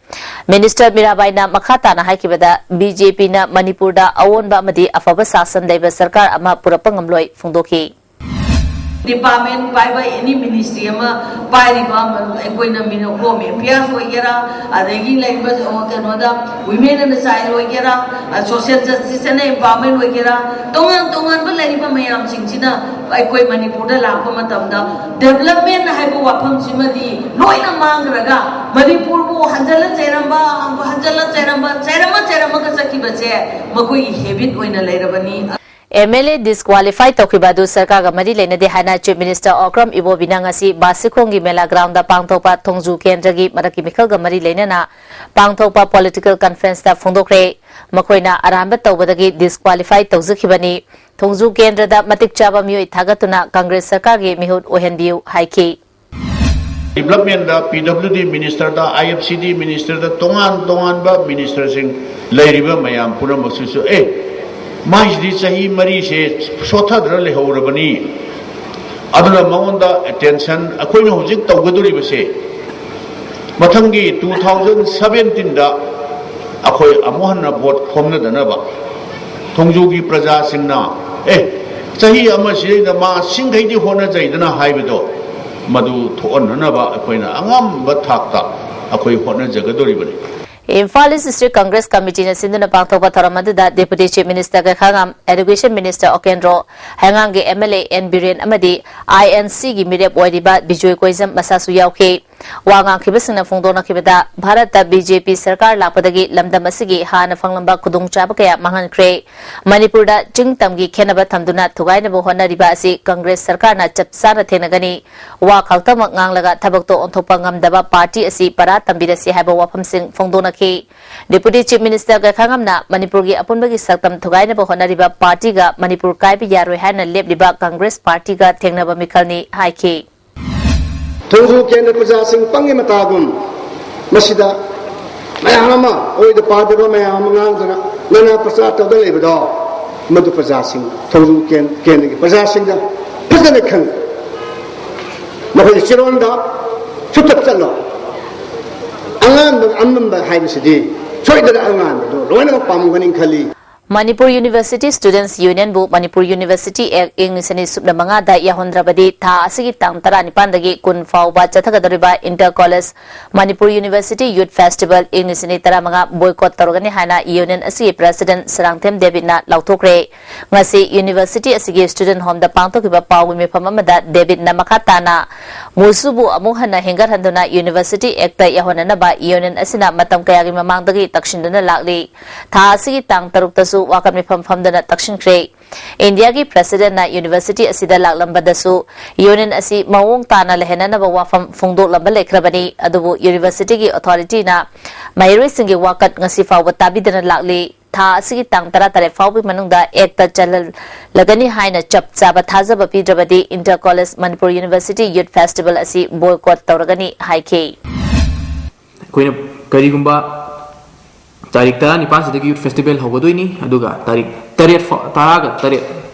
ꯃꯤꯅꯤꯁꯇꯔ ꯃꯤꯔꯥꯕꯥꯏꯅ ꯃꯈꯥ ꯇꯥꯅ ꯍꯥꯏꯈꯤꯕꯗ, ꯕꯤ ꯖꯦ ꯄꯤꯅ ꯃꯅꯤꯄꯨꯔꯗ ꯑꯑꯣꯟꯕ ꯑꯃꯗꯤ ꯑꯐꯕ ꯁꯥꯁꯟ ꯂꯩꯕ ꯁꯔꯀꯥꯔ ꯑꯃ ꯄꯨꯔꯛꯄ ꯉꯝꯂꯣꯏ ꯐꯣꯡꯗꯣꯛꯈꯤ꯫ Department ꯄꯥꯏꯕ, any ministry ꯑꯃ ꯄꯥꯏꯔꯤꯕ, ꯑꯩꯈꯣꯏꯅ ꯃꯤꯅ Home Affairs ꯑꯣꯏꯒꯦꯔꯥ, ꯑꯗꯒꯤ ꯂꯩꯔꯤꯕ, ꯑ, ꯀꯩꯅꯣꯗ Women and Child ꯑꯣꯏꯒꯦꯔꯥ, ꯑ, Social Justice and Empowerment ꯑꯣꯏꯒꯦꯔꯥ, ꯇꯣꯉꯥꯟ ꯇꯣꯉꯥꯟꯕ ꯂꯩꯔꯤꯕ ꯃꯌꯥꯝꯁꯤꯡꯁꯤꯅ ꯑꯩꯈꯣꯏ ꯃꯅꯤꯄꯨꯔꯗ ꯂꯥꯛꯄ ꯃꯇꯝꯗ development ꯍꯥꯏꯕ ꯋꯥꯐꯝꯁꯤꯃꯗꯤ ꯂꯣꯏꯅ ꯃꯥꯡꯈ꯭ꯔꯒ, ꯃꯅꯤꯄꯨꯔꯕꯨ ꯍꯟꯖꯜꯂ ꯆꯩꯔꯝꯕ, ꯍꯟꯖꯜꯂ ꯆꯩꯔꯝꯕ, ꯆꯩꯔꯝꯃ ꯆꯩꯔꯝꯃꯒ ꯆꯠꯈꯤꯕꯁꯦ ꯃꯈꯣꯏꯒꯤ habit ꯑꯣꯏꯅ ꯂꯩꯔꯕꯅꯤ꯫ ꯑꯦꯝ ꯑꯦꯜ ꯑꯦ ꯗꯤꯁꯀ꯭ꯋꯥꯂꯤꯐꯥꯏ ꯇꯧꯈꯤꯕ ꯑꯗꯨ ꯁꯔꯀꯥꯔꯒ ꯃꯔꯤ ꯂꯩꯅꯗꯦ ꯍꯥꯏꯅ ꯆꯤꯐ ꯃꯤꯅꯤꯁꯇꯔ ꯑꯣꯀ꯭ꯔꯝ ꯏꯕꯣꯕꯤꯅ ꯉꯁꯤ ꯕꯥꯁꯤꯈꯣꯡꯒꯤ ꯃꯦꯂꯥ ꯒ꯭ꯔꯥꯎꯟꯗ ꯄꯥꯡꯊꯣꯛꯄ ꯊꯣꯡꯖꯨ ꯀꯦꯟꯗ꯭ꯔꯒꯤ ꯃꯔꯛꯀꯤ ꯃꯤꯈꯜꯒ ꯃꯔꯤ ꯂꯩꯅꯅ ꯄꯥꯡꯊꯣꯛꯄ ꯄꯣꯂꯤꯇꯤꯀꯦꯜ ꯀꯟꯐ꯭ꯔꯦꯟꯁꯇ ꯐꯣꯡꯗꯣꯛꯈ꯭ꯔꯦ꯫ ꯃꯈꯣꯏꯅ ꯑꯔꯥꯟꯕ ꯇꯧꯕꯗꯒꯤ ꯗꯤꯁꯀ꯭ꯋꯥꯂꯤꯐꯥꯏ ꯇꯧꯖꯈꯤꯕꯅꯤ꯫ ꯊꯣꯡꯖꯨ ꯀꯦꯟꯗ꯭ꯔꯗ ꯃꯇꯤꯛ ꯆꯥꯕ ꯃꯤꯑꯣꯏ ꯊꯥꯒꯠꯇꯨꯅ ꯀꯪꯒ꯭ꯔꯦꯁ ꯁꯔꯀꯥꯔꯒꯤ ꯃꯤꯍꯨꯠ ꯑꯣꯏꯍꯟꯕꯤꯌꯨ ꯍꯥꯏꯈꯤ꯫ Developmentꯗ P W D ministerꯗ, I F C D ministerꯗ, ꯇꯣꯉꯥꯟ ꯇꯣꯉꯥꯟꯕ ministerꯁꯤꯡ ꯂꯩꯔꯤꯕ ꯃꯌꯥꯝ ꯄꯨꯝꯅꯃꯛꯁꯤꯁꯨ, ꯑꯦ, ꯃꯥꯏꯁꯤꯗꯤ ꯆꯍꯤ ꯃꯔꯤꯁꯦ ꯁꯣꯠꯊꯗꯅ ꯂꯩꯍꯧꯔꯕꯅꯤ, ꯑꯗꯨꯅ ꯃꯉꯣꯟꯗ attention ꯑꯩꯈꯣꯏꯅ ꯍꯧꯖꯤꯛ ꯇꯧꯒꯗꯧꯔꯤꯕꯁꯦ, ꯃꯊꯪꯒꯤ two thousand seventeenꯗ ꯑꯩꯈꯣꯏ ꯑꯃꯨꯛ ꯍꯟꯅ vote ꯈꯣꯝꯅꯗꯅꯕ ꯊꯣꯡꯖꯨꯒꯤ ꯄ꯭ꯔꯖꯥꯁꯤꯡꯅ, ꯑꯦ, ꯆꯍꯤ ꯑꯃꯁꯤꯗꯩꯗ ꯃꯥ ꯁꯤꯡꯈꯩꯗꯤ ꯍꯣꯠꯅꯖꯩꯗꯅ ꯍꯥꯏꯕꯗꯣ, ꯃꯗꯨ ꯊꯣꯛꯍꯟꯅꯅꯕ ꯑꯩꯈꯣꯏꯅ ꯑꯉꯝꯕ ꯊꯥꯛꯇ ꯑꯩꯈꯣꯏ ꯍꯣꯠꯅꯖꯒꯗꯧꯔꯤꯕꯅꯤ꯫ ꯏꯝꯐꯥꯜ ꯏꯁ ꯗꯤꯁꯇ꯭ꯔꯤꯛ ꯀꯪꯒ꯭ꯔꯦꯁ ꯀꯃꯤꯇꯤꯅ ꯁꯤꯟꯗꯨꯅ ꯄꯥꯡꯊꯣꯛꯄ ꯊꯧꯔꯝ ꯑꯗꯨꯗ deputy chief minister Gaikhangam, education minister Okendro, ꯍꯩꯉꯥꯡꯒꯤ M L A N Biren ꯑꯃꯗꯤ ꯑꯥꯏ ꯑꯦꯟ ꯁꯤꯒꯤ ꯃꯤꯔꯦꯞ ꯑꯣꯏꯔꯤꯕ ꯕꯤꯖꯣꯏ ꯀꯣꯏꯖꯝ ꯃꯁꯥꯁꯨ ꯌꯥꯎꯈꯤ꯫ ꯋꯥ ꯉꯥꯡꯈꯤꯕꯁꯤꯡꯅ ꯐꯣꯡꯗꯣꯛꯅꯈꯤꯕꯗ, ꯚꯥꯔꯠꯇ ꯕꯤ ꯖꯦ ꯄꯤ ꯁꯔꯀꯥꯔ ꯂꯥꯛꯄꯗꯒꯤ ꯂꯝꯗꯝ ꯑꯁꯤꯒꯤ ꯍꯥꯟꯅ ꯐꯪꯂꯝꯕ ꯈꯨꯗꯣꯡꯆꯥꯕ ꯀꯌꯥ ꯃꯥꯡꯍꯟꯈ꯭ꯔꯦ꯫ ꯃꯅꯤꯄꯨꯔꯗ ꯆꯤꯡ ꯇꯝꯒꯤ ꯈꯦꯟꯅꯕ ꯊꯝꯗꯨꯅ ꯊꯨꯒꯥꯏꯅꯕ ꯍꯣꯠꯅꯔꯤꯕ ꯑꯁꯤ ꯀꯪꯒ꯭ꯔꯦꯁ ꯁꯔꯀꯥꯔꯅ ꯆꯞ ꯆꯥꯅ ꯊꯦꯡꯅꯒꯅꯤ꯫ ꯋꯥ ꯈꯛꯇꯃꯛ ꯉꯥꯡꯂꯒ ꯊꯕꯛꯇꯣ ꯑꯣꯟꯊꯣꯛꯄ ꯉꯝꯗꯕ ꯄꯥꯔꯇꯤ ꯑꯁꯤ ꯄꯔꯥ ꯇꯝꯕꯤꯔꯁꯤ ꯍꯥꯏꯕ ꯋꯥꯐꯝꯁꯤꯡ ꯐꯣꯡꯗꯣꯛꯅꯈꯤ꯫ ꯗꯦꯄꯨꯇꯤ ꯆꯤꯐ ꯃꯤꯅꯤꯁꯇꯔ ꯒꯩꯈꯥꯉꯝꯅ ꯃꯅꯤꯄꯨꯔꯒꯤ ꯑꯄꯨꯟꯕꯒꯤ ꯁꯛꯇꯝ ꯊꯨꯒꯥꯏꯅꯕ ꯍꯣꯠꯅꯔꯤꯕ ꯄꯥꯔꯇꯤꯒ ꯃꯅꯤꯄꯨꯔ ꯀꯥꯏꯕ ꯌꯥꯔꯣꯏ ꯍꯥꯏꯅ ꯂꯦꯞꯂꯤꯕ ꯀꯪꯒ꯭ꯔꯦꯁ ꯄꯥꯔꯇꯤꯒ ꯊꯦꯡꯅꯕ ꯃꯤꯈꯜꯅꯤ ꯍꯥꯏꯈꯤ꯫ ꯊꯣꯡꯖꯨ ꯀꯦꯟꯗ꯭ꯔ ꯄ꯭ꯔꯖꯥꯁꯤꯡ ꯄꯪꯉꯤ ꯃꯇꯥꯒꯨꯝ ꯃꯁꯤꯗ ꯃꯌꯥꯝ ꯑꯃ ꯑꯣꯏꯗ ꯄꯥꯗꯕ ꯃꯌꯥꯝ ꯑꯃ ꯉꯥꯡꯗꯨꯅ ꯅꯅꯥ ꯄ꯭ꯔꯆꯥꯔ ꯇꯧꯗꯨꯅ ꯂꯩꯕꯗꯣ, ꯃꯗꯨ ꯄ꯭ꯔꯖꯥꯁꯤꯡ, ꯊꯣꯡꯖꯨ ꯀꯦꯟ-, ꯀꯦꯟꯗ꯭ꯔꯒꯤ ꯄ꯭ꯔꯖꯥꯁꯤꯡꯗ ꯐꯖꯅ ꯈꯪꯉꯤ꯫ ꯃꯈꯣꯏꯒꯤ ꯆꯤꯔꯣꯟꯗ ꯁꯨꯞꯆꯠ ꯆꯠꯂꯣ꯫ ꯑꯉꯥꯟꯕ ꯑꯃꯝꯕ ꯍꯥꯏꯕꯁꯤꯗꯤ ꯁꯣꯏꯗꯅ ꯑꯉꯥꯟꯕꯗꯨ ꯂꯣꯏꯅꯃꯛ ꯄꯥꯝꯒꯅꯤ ꯈꯜꯂꯤ꯫ ꯃꯅꯤꯄꯨꯔ ꯌꯨꯅꯤꯚꯔꯁꯤꯇꯤ ꯁ꯭ꯇꯨꯗꯦꯟꯠꯁ ꯌꯨꯅꯤꯌꯟꯕꯨ ꯃꯅꯤꯄꯨꯔ ꯌꯨꯅꯤꯚꯔꯁꯤꯇꯤ ꯑꯦꯛ ꯏꯪ ꯂꯤꯁꯤꯡ ꯑꯅꯤ ꯁꯨꯞꯅ ꯃꯉꯥꯗ ꯌꯥꯎꯍꯟꯗ꯭ꯔꯕꯗꯤ ꯊꯥ ꯑꯁꯤꯒꯤ ꯇꯥꯡ ꯇꯔꯥꯅꯤꯄꯥꯟꯗꯒꯤ ꯀꯨꯟ ꯐꯥꯎꯕ ꯆꯠꯊꯒꯗꯧꯔꯤꯕ inter college Manipur university youth festival ꯏꯪ ꯂꯤꯁꯤꯡ ꯑꯅꯤ ꯇꯔꯥꯃꯉꯥ ꯕꯣꯏꯀꯣꯠ ꯇꯧꯔꯒꯅꯤ ꯍꯥꯏꯅ ꯌꯨꯅꯤꯌꯟ ꯑꯁꯤꯒꯤ ꯄ꯭ꯔꯦꯁꯤꯗꯦꯟꯠ ꯁꯔꯥꯡꯊꯦꯝ ꯗꯦꯕꯤꯠꯅ ꯂꯥꯎꯊꯣꯛꯈ꯭ꯔꯦ꯫ ꯉꯁꯤ ꯌꯨꯅꯤꯚꯔꯁꯤꯇꯤ ꯑꯁꯤꯒꯤ ꯁ꯭ꯇꯨꯗꯦꯟꯠ ꯍꯣꯝꯗ ꯄꯥꯡꯊꯣꯛꯈꯤꯕ ꯄꯥꯎꯒꯤ ꯃꯤꯐꯝ ꯑꯃꯗ ꯗꯦꯕꯤꯠꯅ ꯃꯈꯥ ꯇꯥꯅ ꯃꯨꯁꯨꯕꯨ ꯑꯃꯨꯛ ꯍꯟꯅ ꯍꯦꯟꯒꯠꯍꯟꯗꯨꯅ ꯌꯨꯅꯤꯚꯔꯁꯤꯇꯤ ꯑꯦꯛꯇ ꯌꯥꯎꯍꯟꯅꯅꯕ ꯌꯨꯅꯤꯌꯟ ꯑꯁꯤꯅ ꯃꯇꯝ ꯀꯌꯥꯒꯤ ꯃꯃꯥꯡꯗꯒꯤ ꯇꯛꯁꯤꯟꯗꯨꯅ ꯂꯥꯛꯂꯤ꯫ ꯊꯥ ꯑꯁꯤꯒꯤ ꯇꯥꯡ ꯇꯔꯨꯛꯇꯁꯨ ꯋꯥꯀꯠ ꯃꯤꯐꯝ ꯐꯝꯗꯨꯅ ꯇꯛꯁꯤꯟꯈ꯭ꯔꯦ꯫ ꯏꯟꯗꯤꯌꯥꯒꯤ ꯄ꯭ꯔꯦꯁꯤꯗꯦꯟꯠꯅ ꯌꯨꯅꯤꯚꯔꯁꯤꯇꯤ ꯑꯁꯤꯗ ꯂꯥꯛꯂꯝꯕꯗꯁꯨ ꯌꯨꯅꯤꯌꯟ ꯑꯁꯤ ꯃꯑꯣꯡ ꯇꯥꯅ ꯂꯩꯍꯟꯅꯅꯕ ꯋꯥꯐꯝ ꯐꯣꯡꯗꯣꯛꯂꯝꯕ ꯂꯩꯈ꯭ꯔꯕꯅꯤ꯫ ꯑꯗꯨꯕꯨ ꯌꯨꯅꯤꯚꯔꯁꯤꯇꯤꯒꯤ ꯑꯣꯊꯣꯔꯤꯇꯤꯅ ꯃꯍꯩꯔꯣꯏꯁꯤꯡꯒꯤ ꯋꯥꯀꯠ ꯉꯁꯤ ꯐꯥꯎꯕ ꯇꯥꯕꯤꯗꯅ ꯂꯥꯛꯂꯤ꯫ ꯊꯥ ꯑꯁꯤꯒꯤ ꯇꯥꯡ ꯇꯔꯥꯇꯔꯦꯠ ꯐꯥꯎꯕꯒꯤ ꯃꯅꯨꯡꯗ ꯑꯦꯛꯇ ꯆꯜꯍꯜꯂꯒꯅꯤ ꯍꯥꯏꯅ ꯆꯞ ꯆꯥꯕ ꯊꯥꯖꯕ ꯄꯤꯗ꯭ꯔꯕꯗꯤ inter college Manipur university youth festival ꯑꯁꯤ ꯕꯣꯏꯀꯣꯠ ꯇꯧꯔꯒꯅꯤ ꯍꯥꯏꯈꯤ꯫ ꯑꯩꯈꯣꯏꯅ ꯀꯔꯤꯒꯨꯝꯕ ꯇꯥꯔꯤꯛ ꯇꯔꯥꯅꯤꯄꯥꯟꯁꯤꯗꯒꯤ ꯌꯨꯊ ꯐꯦꯁꯇꯤꯚꯦꯜ ꯍꯧꯒꯗꯣꯏꯅꯤ, ꯑꯗꯨꯒ ꯇꯥꯔꯤꯛ ꯇꯔꯦꯠ ꯐꯥꯎ, ꯇꯔꯥꯒ ꯇꯔꯦꯠ,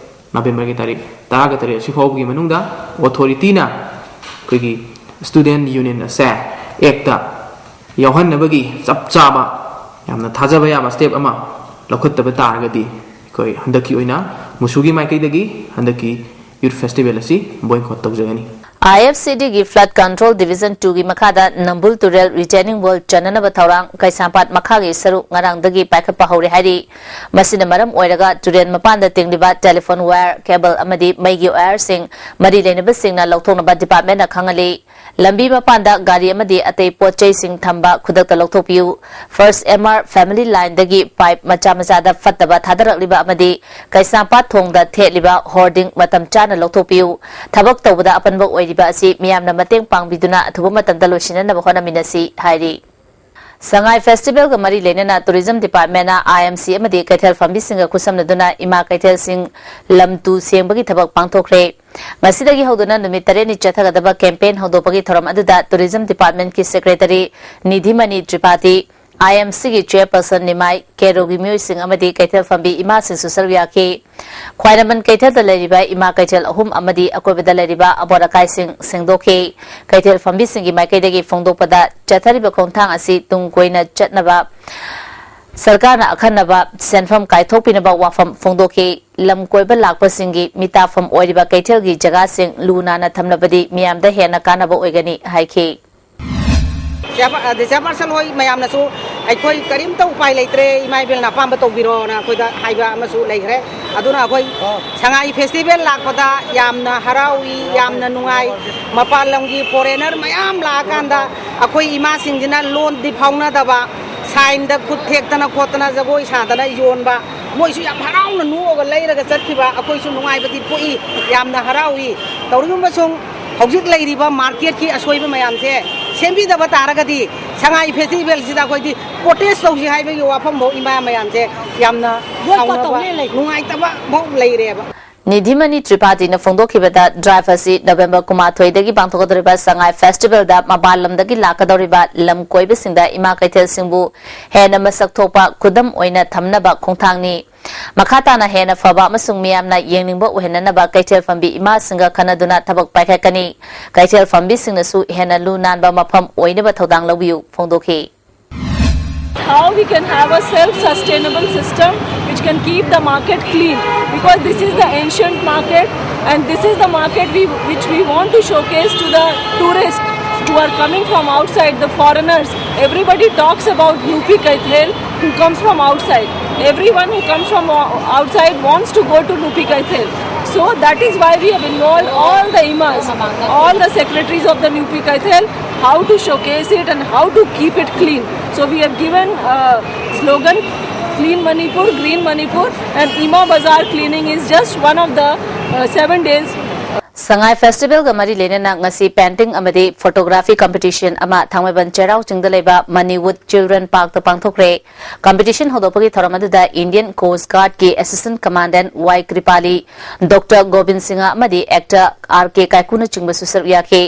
ꯅꯕꯦꯝꯕꯔꯒꯤ ꯇꯥꯔꯤꯛ ꯇꯔꯥꯒ ꯇꯔꯦꯠ ꯑꯁꯤ ꯐꯥꯎꯕꯒꯤ ꯃꯅꯨꯡꯗ ꯑꯣꯊꯣꯔꯤꯇꯤꯅ ꯑꯩꯈꯣꯏꯒꯤ ꯁ꯭ꯇꯨꯗꯦꯟꯠ ꯌꯨꯅꯤꯌꯟ ꯑꯁꯦ ꯑꯦꯛꯇ ꯌꯥꯎꯍꯟꯅꯕꯒꯤ ꯆꯞ ꯆꯥꯕ, ꯌꯥꯝꯅ ꯊꯥꯖꯕ ꯌꯥꯕ ꯁ꯭ꯇꯦꯞ ꯑꯃ ꯂꯧꯈꯠꯇꯕ ꯇꯥꯔꯒꯗꯤ ꯑꯩꯈꯣꯏ ꯍꯟꯗꯛꯀꯤ ꯑꯣꯏꯅ ꯃꯨꯁꯨꯒꯤ ꯃꯥꯏꯀꯩꯗꯒꯤ ꯍꯟꯗꯛꯀꯤ ꯌꯨꯊ ꯐꯦꯁꯇꯤꯚꯦꯜ ꯑꯁꯤ ꯕꯣꯏꯀꯣꯠ ꯇꯧꯖꯒꯅꯤ꯫ ꯑꯥꯏ F C ꯗꯤꯒꯤ flood control division ꯇꯨꯒꯤ ꯃꯈꯥꯗ ꯅꯝꯕꯨꯜ ꯇꯨꯔꯦꯜ ꯔꯤꯇꯦꯅꯤꯡ ꯋꯣꯜ ꯆꯟꯅꯅꯕ ꯊꯧꯔꯥꯡ ꯀꯩꯁꯥꯝꯄꯥꯠ ꯃꯈꯥꯒꯤ ꯁꯔꯨꯛ ꯉꯔꯥꯡꯗꯒꯤ ꯄꯥꯏꯈꯠꯄ ꯍꯧꯔꯦ ꯍꯥꯏꯔꯤ꯫ ꯃꯁꯤꯅ ꯃꯔꯝ ꯑꯣꯏꯔꯒ ꯇꯨꯔꯦꯜ ꯃꯄꯥꯟꯗ ꯇꯤꯡꯂꯤꯕ ꯇꯦꯂꯤꯐꯣꯟ ꯋꯥꯌꯔ, ꯀꯦꯕꯜ ꯑꯃꯗꯤ ꯃꯩꯒꯤ ꯋꯥꯌꯔꯁꯤꯡ ꯃꯔꯤ ꯂꯩꯅꯕꯁꯤꯡꯅ ꯂꯧꯊꯣꯛꯅꯕ ꯗꯤꯄꯥꯔꯠꯃꯦꯟꯠꯅ ꯈꯪꯍꯜꯂꯤ꯫ ꯂꯝꯕꯤ ꯃꯄꯥꯟꯗ ꯒꯥꯔꯤ ꯑꯃꯗꯤ ꯑꯇꯩ ꯄꯣꯠ ꯆꯩꯁꯤꯡ ꯊꯝꯕ ꯈꯨꯗꯛꯇ ꯂꯧꯊꯣꯛꯄꯤꯌꯨ꯫ ꯐꯥꯔꯁꯠ ꯑꯦꯝ ꯑꯥꯔ ꯐꯦꯃꯤꯂꯤ ꯂꯥꯏꯟꯗꯒꯤ ꯄꯥꯏꯞ ꯃꯆꯥ ꯃꯆꯥꯗ ꯐꯠꯇꯕ ꯊꯥꯗꯔꯛꯂꯤꯕ ꯑꯃꯗꯤ ꯀꯩꯁꯥꯝꯄꯥꯠ ꯊꯣꯡꯗ ꯊꯦꯠꯂꯤꯕ ꯍꯣꯔꯗꯤꯡ ꯃꯇꯝ ꯆꯥꯅ ꯂꯧꯊꯣꯛꯄꯤꯌꯨ꯫ ꯊꯕꯛ ꯇꯧꯕꯗ ꯑꯄꯟꯕ ꯑꯣꯏꯔꯤꯕ ꯑꯁꯤ ꯃꯤꯌꯥꯝꯅ ꯃꯇꯦꯡ ꯄꯥꯡꯕꯤꯗꯨꯅ ꯑꯊꯨꯕ ꯃꯇꯝꯗ ꯂꯣꯏꯁꯤꯟꯅꯅꯕ ꯍꯣꯠꯅꯃꯤꯟꯅꯁꯤ ꯍꯥꯏꯔꯤ꯫ ꯁꯉꯥꯏ ꯐꯦꯁꯇꯤꯚꯦꯜꯒ ꯃꯔꯤ ꯂꯩꯅꯅ ꯇꯨꯔꯤꯖꯝ ꯗꯤꯄꯥꯔꯠꯃꯦꯟꯠꯅ ꯑꯥꯏ ꯑꯦꯝ ꯁꯤ ꯑꯃꯗꯤ ꯀꯩꯊꯦꯜ ꯐꯝꯕꯤꯁꯤꯡꯒ ꯈꯨꯠꯁꯝꯅꯗꯨꯅ ꯏꯃꯥ ꯀꯩꯊꯦꯜꯁꯤꯡ ꯂꯝ ꯇꯨ ꯁꯦꯡꯕꯒꯤ ꯊꯕꯛ ꯄꯥꯡꯊꯣꯛꯈ꯭ꯔꯦ꯫ ꯉꯁꯤꯗꯒꯤ ꯍꯧꯗꯨꯅ ꯅꯨꯃꯤꯠ ꯇꯔꯦꯠꯅꯤ ꯆꯠꯊꯒꯗꯕ ꯀꯦꯝꯄꯦꯟ ꯍꯧꯗꯣꯛꯄꯒꯤ ꯊꯧꯔꯝ ꯑꯗꯨꯗ ꯇꯨꯔꯤꯖꯝ ꯗꯤꯄꯥꯔꯠꯃꯦꯟꯠꯀꯤ ꯁꯦꯀ꯭ꯔꯦꯇꯔꯤ ꯅꯤꯙꯤꯃꯅꯤ ꯇ꯭ꯔꯤꯄꯥꯊꯤ, ꯑꯥꯏ ꯑꯦꯝ ꯁꯤꯒꯤ ꯆꯦꯌꯔꯄꯔꯁꯟ ꯅꯤꯃꯥꯏ ꯀꯦꯔꯣꯒꯤ ꯃꯤꯑꯣꯏꯁꯤꯡ ꯑꯃꯗꯤ ꯀꯩꯊꯦꯜ ꯐꯝꯕꯤ ꯏꯃꯥꯁꯤꯡꯁꯨ ꯁꯔꯨꯛ ꯌꯥꯈꯤ꯫ ꯈ꯭ꯋꯥꯏꯔꯝꯕꯟ ꯀꯩꯊꯦꯜꯗ ꯂꯩꯔꯤꯕ ꯏꯃꯥ ꯀꯩꯊꯦꯜ ꯑꯍꯨꯝ ꯑꯃꯗꯤ ꯑꯀꯣꯏꯕꯗ ꯂꯩꯔꯤꯕ ꯑꯃꯣꯠ ꯑꯀꯥꯏꯁꯤꯡ ꯁꯦꯡꯗꯣꯛꯈꯤ꯫ ꯀꯩꯊꯦꯜ ꯐꯝꯕꯤꯁꯤꯡꯒꯤ ꯃꯥꯏꯀꯩꯗꯒꯤ ꯐꯣꯡꯗꯣꯛꯄꯗ, ꯆꯠꯊꯔꯤꯕ ꯈꯣꯡꯊꯥꯡ ꯑꯁꯤ ꯇꯨꯡ ꯀꯣꯏꯅ ꯆꯠꯅꯕ ꯁꯔꯀꯥꯔꯅ ꯑꯈꯟꯅꯕ ꯁꯦꯟꯐꯝ ꯀꯥꯏꯊꯣꯛꯄꯤꯅꯕ ꯋꯥꯐꯝ ꯐꯣꯡꯗꯣꯛꯈꯤ꯫ ꯂꯝ ꯀꯣꯏꯕ ꯂꯥꯛꯄꯁꯤꯡꯒꯤ ꯃꯤꯇꯥꯐꯝ ꯑꯣꯏꯔꯤꯕ ꯀꯩꯊꯦꯜꯒꯤ ꯖꯒꯥꯁꯤꯡ ꯂꯨ ꯅꯥꯟꯅ ꯊꯝꯂꯕꯗꯤ ꯃꯤꯌꯥꯝꯗ ꯍꯦꯟꯅ ꯀꯥꯟꯅꯕ ꯑꯣꯏꯒꯅꯤ ꯍꯥꯏꯈꯤ꯫ ꯆꯦꯌꯥꯔꯄꯥꯔꯁꯟ ꯍꯣꯏ ꯃꯌꯥꯝꯅꯁꯨ ꯑꯩꯈꯣꯏ ꯀꯔꯤꯝꯇ ꯎꯄꯥꯏ ꯂꯩꯇ꯭ꯔꯦ, ꯏꯃꯥ ꯏꯕꯦꯜꯅ ꯑꯄꯥꯝꯕ ꯇꯧꯕꯤꯔꯣꯅ ꯑꯩꯈꯣꯏꯗ ꯍꯥꯏꯕ ꯑꯃꯁꯨ ꯂꯩꯈ꯭ꯔꯦ꯫ ꯑꯗꯨꯅ ꯑꯩꯈꯣꯏ ꯁꯉꯥꯏ ꯐꯦꯁꯇꯤꯚꯦꯜ ꯂꯥꯛꯄꯗ ꯌꯥꯝꯅ ꯍꯔꯥꯎꯏ, ꯌꯥꯝꯅ ꯅꯨꯡꯉꯥꯏ꯫ ꯃꯄꯥꯟ ꯂꯝꯒꯤ ꯐꯣꯔꯦꯅꯔ ꯃꯌꯥꯝ ꯂꯥꯛꯑꯀꯥꯟꯗ ꯑꯩꯈꯣꯏ ꯏꯃꯥꯁꯤꯡꯁꯤꯅ ꯂꯣꯟꯗꯤ ꯐꯥꯎꯅꯗꯕ, ꯁꯥꯏꯟꯗ ꯈꯨꯠ ꯊꯦꯛꯇꯅ ꯈꯣꯠꯇꯅ ꯖꯒꯣꯏ ꯁꯥꯗꯅ ꯌꯣꯟꯕ, ꯃꯣꯏꯁꯨ ꯌꯥꯝ ꯍꯔꯥꯎꯅ ꯅꯣꯛꯑꯒ ꯂꯩꯔꯒ ꯆꯠꯈꯤꯕ, ꯑꯩꯈꯣꯏꯁꯨ ꯅꯨꯡꯉꯥꯏꯕꯗꯤ ꯄꯣꯛꯏ, ꯌꯥꯝꯅ ꯍꯔꯥꯎꯏ꯫ ꯇꯧꯔꯤꯒꯨꯝꯕꯁꯨꯡ ꯍꯧꯖꯤꯛ ꯂꯩꯔꯤꯕ ꯃꯥꯔꯀꯦꯠꯀꯤ ꯑꯁꯣꯏꯕ ꯃꯌꯥꯝꯁꯦ ꯁꯦꯝꯕꯤꯗꯕ ꯇꯥꯔꯒꯗꯤ ꯁꯉꯥꯏ ꯐꯦꯁꯇꯤꯚꯦꯜꯁꯤꯗ ꯑꯩꯈꯣꯏꯗꯤ ꯄ꯭ꯔꯣꯇꯦꯁ ꯇꯧꯁꯤ ꯍꯥꯏꯕꯒꯤ ꯋꯥꯐꯝꯐꯥꯎ ꯏꯃꯥ ꯃꯌꯥꯝꯁꯦ ꯌꯥꯝꯅ ꯁꯥꯎꯅꯕ, ꯅꯨꯡꯉꯥꯏꯇꯕ ꯐꯥꯎ ꯂꯩꯔꯦꯕ꯫ ꯅꯤꯙꯤꯃꯅꯤ ꯇ꯭ꯔꯤꯄꯥꯊꯤꯅ ꯐꯣꯡꯗꯣꯛꯈꯤꯕꯗ, ꯗ꯭ꯔꯥꯏꯚ ꯑꯁꯤ ꯅꯕꯦꯝꯕꯔ ꯀꯨꯟꯃꯥꯊꯣꯏꯗꯒꯤ ꯄꯥꯡꯊꯣꯛꯀꯗꯧꯔꯤꯕ ꯁꯉꯥꯏ ꯐꯦꯁꯇꯤꯚꯦꯜꯗ ꯃꯄꯥꯟ ꯂꯝꯗꯒꯤ ꯂꯥꯛꯀꯗꯧꯔꯤꯕ ꯂꯝ ꯀꯣꯏꯕꯁꯤꯡꯗ ꯏꯃꯥ ꯀꯩꯊꯦꯜꯁꯤꯡꯕꯨ ꯍꯦꯟꯅ ꯃꯁꯛ ꯊꯣꯛꯄ ꯈꯨꯗꯝ ꯑꯣꯏꯅ ꯊꯝꯅꯕ ꯈꯣꯡꯊꯥꯡꯅꯤ꯫ ꯃꯈꯥ ꯇꯥꯅ ꯍꯦꯟꯅ ꯐꯕ ꯑꯃꯁꯨꯡ ꯃꯤꯌꯥꯝꯅ ꯌꯦꯡꯅꯤꯡꯕ ꯑꯣꯏꯍꯟꯅꯅꯕ ꯀꯩꯊꯦꯜ ꯐꯝꯕꯤ ꯏꯃꯥꯁꯤꯡꯒ ꯈꯟꯅꯗꯨꯅ ꯊꯕꯛ ꯄꯥꯏꯈꯠꯀꯅꯤ꯫ ꯀꯩꯊꯦꯜ ꯐꯝꯕꯤꯁꯤꯡꯅꯁꯨ ꯍꯦꯟꯅ ꯂꯨ ꯅꯥꯟꯕ ꯃꯐꯝ ꯑꯣꯏꯅꯕ ꯊꯧꯗꯥꯡ ꯂꯧꯕꯤꯌꯨ ꯐꯣꯡꯗꯣꯛꯈꯤ꯫ How we can have a self-sustainable system which can keep the market clean, because this is the ancient market and this is the market we, which we want to showcase to the tourists who are coming from outside, the foreigners. Everybody talks about Nupi Kaithel who comes from outside. Everyone who comes from o- outside wants to go to Nupi Kaithel. So that is why we have involved all the imas, all the secretaries of the Nupi Kaithel, how to showcase it and how to keep it clean. So we have given a slogan, Clean Manipur, Green Manipur, and Ima Bazaar cleaning is just one of the uh, seven days. ꯁꯉꯥꯏ ꯐꯦꯁꯇꯤꯚꯦꯜꯒ ꯃꯔꯤ ꯂꯩꯅꯅ ꯉꯁꯤ painting ꯑꯃꯗꯤ photography competition ꯑꯃ ꯊꯥꯡꯃꯩꯕꯟ ꯆꯩꯔꯥꯎ ꯆꯤꯡꯗ ꯂꯩꯕ ꯃꯅꯤꯋꯨꯗ children ꯄꯥꯔꯛꯇ ꯄꯥꯡꯊꯣꯛꯈ꯭ꯔꯦ꯫ Competition ꯍꯧꯗꯣꯛꯄꯒꯤ ꯊꯧꯔꯝ ꯑꯗꯨꯗ ꯏꯟꯗꯤꯌꯟ ꯀꯣꯁ ꯒꯥꯔꯗꯀꯤ ꯑꯦꯁꯤꯁꯇꯦꯟꯠ ꯀꯃꯥꯟꯗꯦꯟꯠ ꯋꯥꯏ ꯀ꯭ꯔꯤꯄꯥꯂꯤ, ꯗꯣꯛꯇꯔ ꯒꯣꯕꯤꯟ ꯁꯤꯡꯍ ꯑꯃꯗꯤ ꯑꯦꯛꯇꯔ ꯑꯥꯔ ꯀꯦ ꯀꯥꯏꯀꯨꯅꯆꯤꯡꯕꯁꯨ ꯁꯔꯨꯛ ꯌꯥꯈꯤ꯫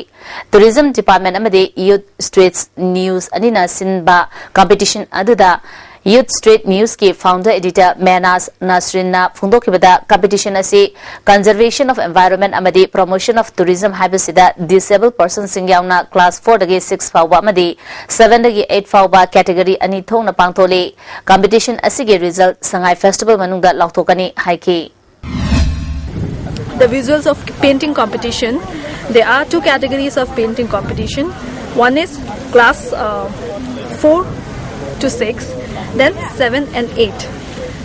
ꯇꯨꯔꯤꯖꯝ ꯗꯤꯄꯥꯔꯠꯃꯦꯟꯠ ꯑꯃꯗꯤ ꯌꯨꯊ ꯁ꯭ꯇ꯭ꯔꯤꯠꯁ ꯅ꯭ꯌꯨꯁ ꯑꯅꯤꯅ ꯁꯤꯟꯕ ꯀꯝꯄꯤꯇꯤꯁꯟ ꯑꯗꯨꯗ Youth Street News ꯀꯤ founder editor ꯃꯦꯍꯅꯥꯖ ꯅꯁꯔꯤꯟꯅ ꯐꯣꯡꯗꯣꯛꯈꯤꯕꯗ, competition ꯑꯁꯤ conservation of environment ꯑꯃꯗꯤ promotion of tourism ꯍꯥꯏꯕꯁꯤꯗ disabled personꯁꯤꯡ ꯌꯥꯎꯅ class four ꯗꯒꯤ six ꯐꯥꯎꯕ ꯑꯃꯗꯤ seven ꯗꯒꯤ eight ꯐꯥꯎꯕ category ꯑꯅꯤ ꯊꯣꯛꯅ ꯄꯥꯡꯊꯣꯛꯂꯤ꯫ Competition ꯑꯁꯤꯒꯤ result ꯁꯉꯥꯏ festival ꯃꯅꯨꯡꯗ ꯂꯥꯎꯊꯣꯛꯀꯅꯤ ꯍꯥꯏꯈꯤ꯫ The visuals of painting competition. There are two categories of painting competition. One is class uh, four to six, then seven and eight.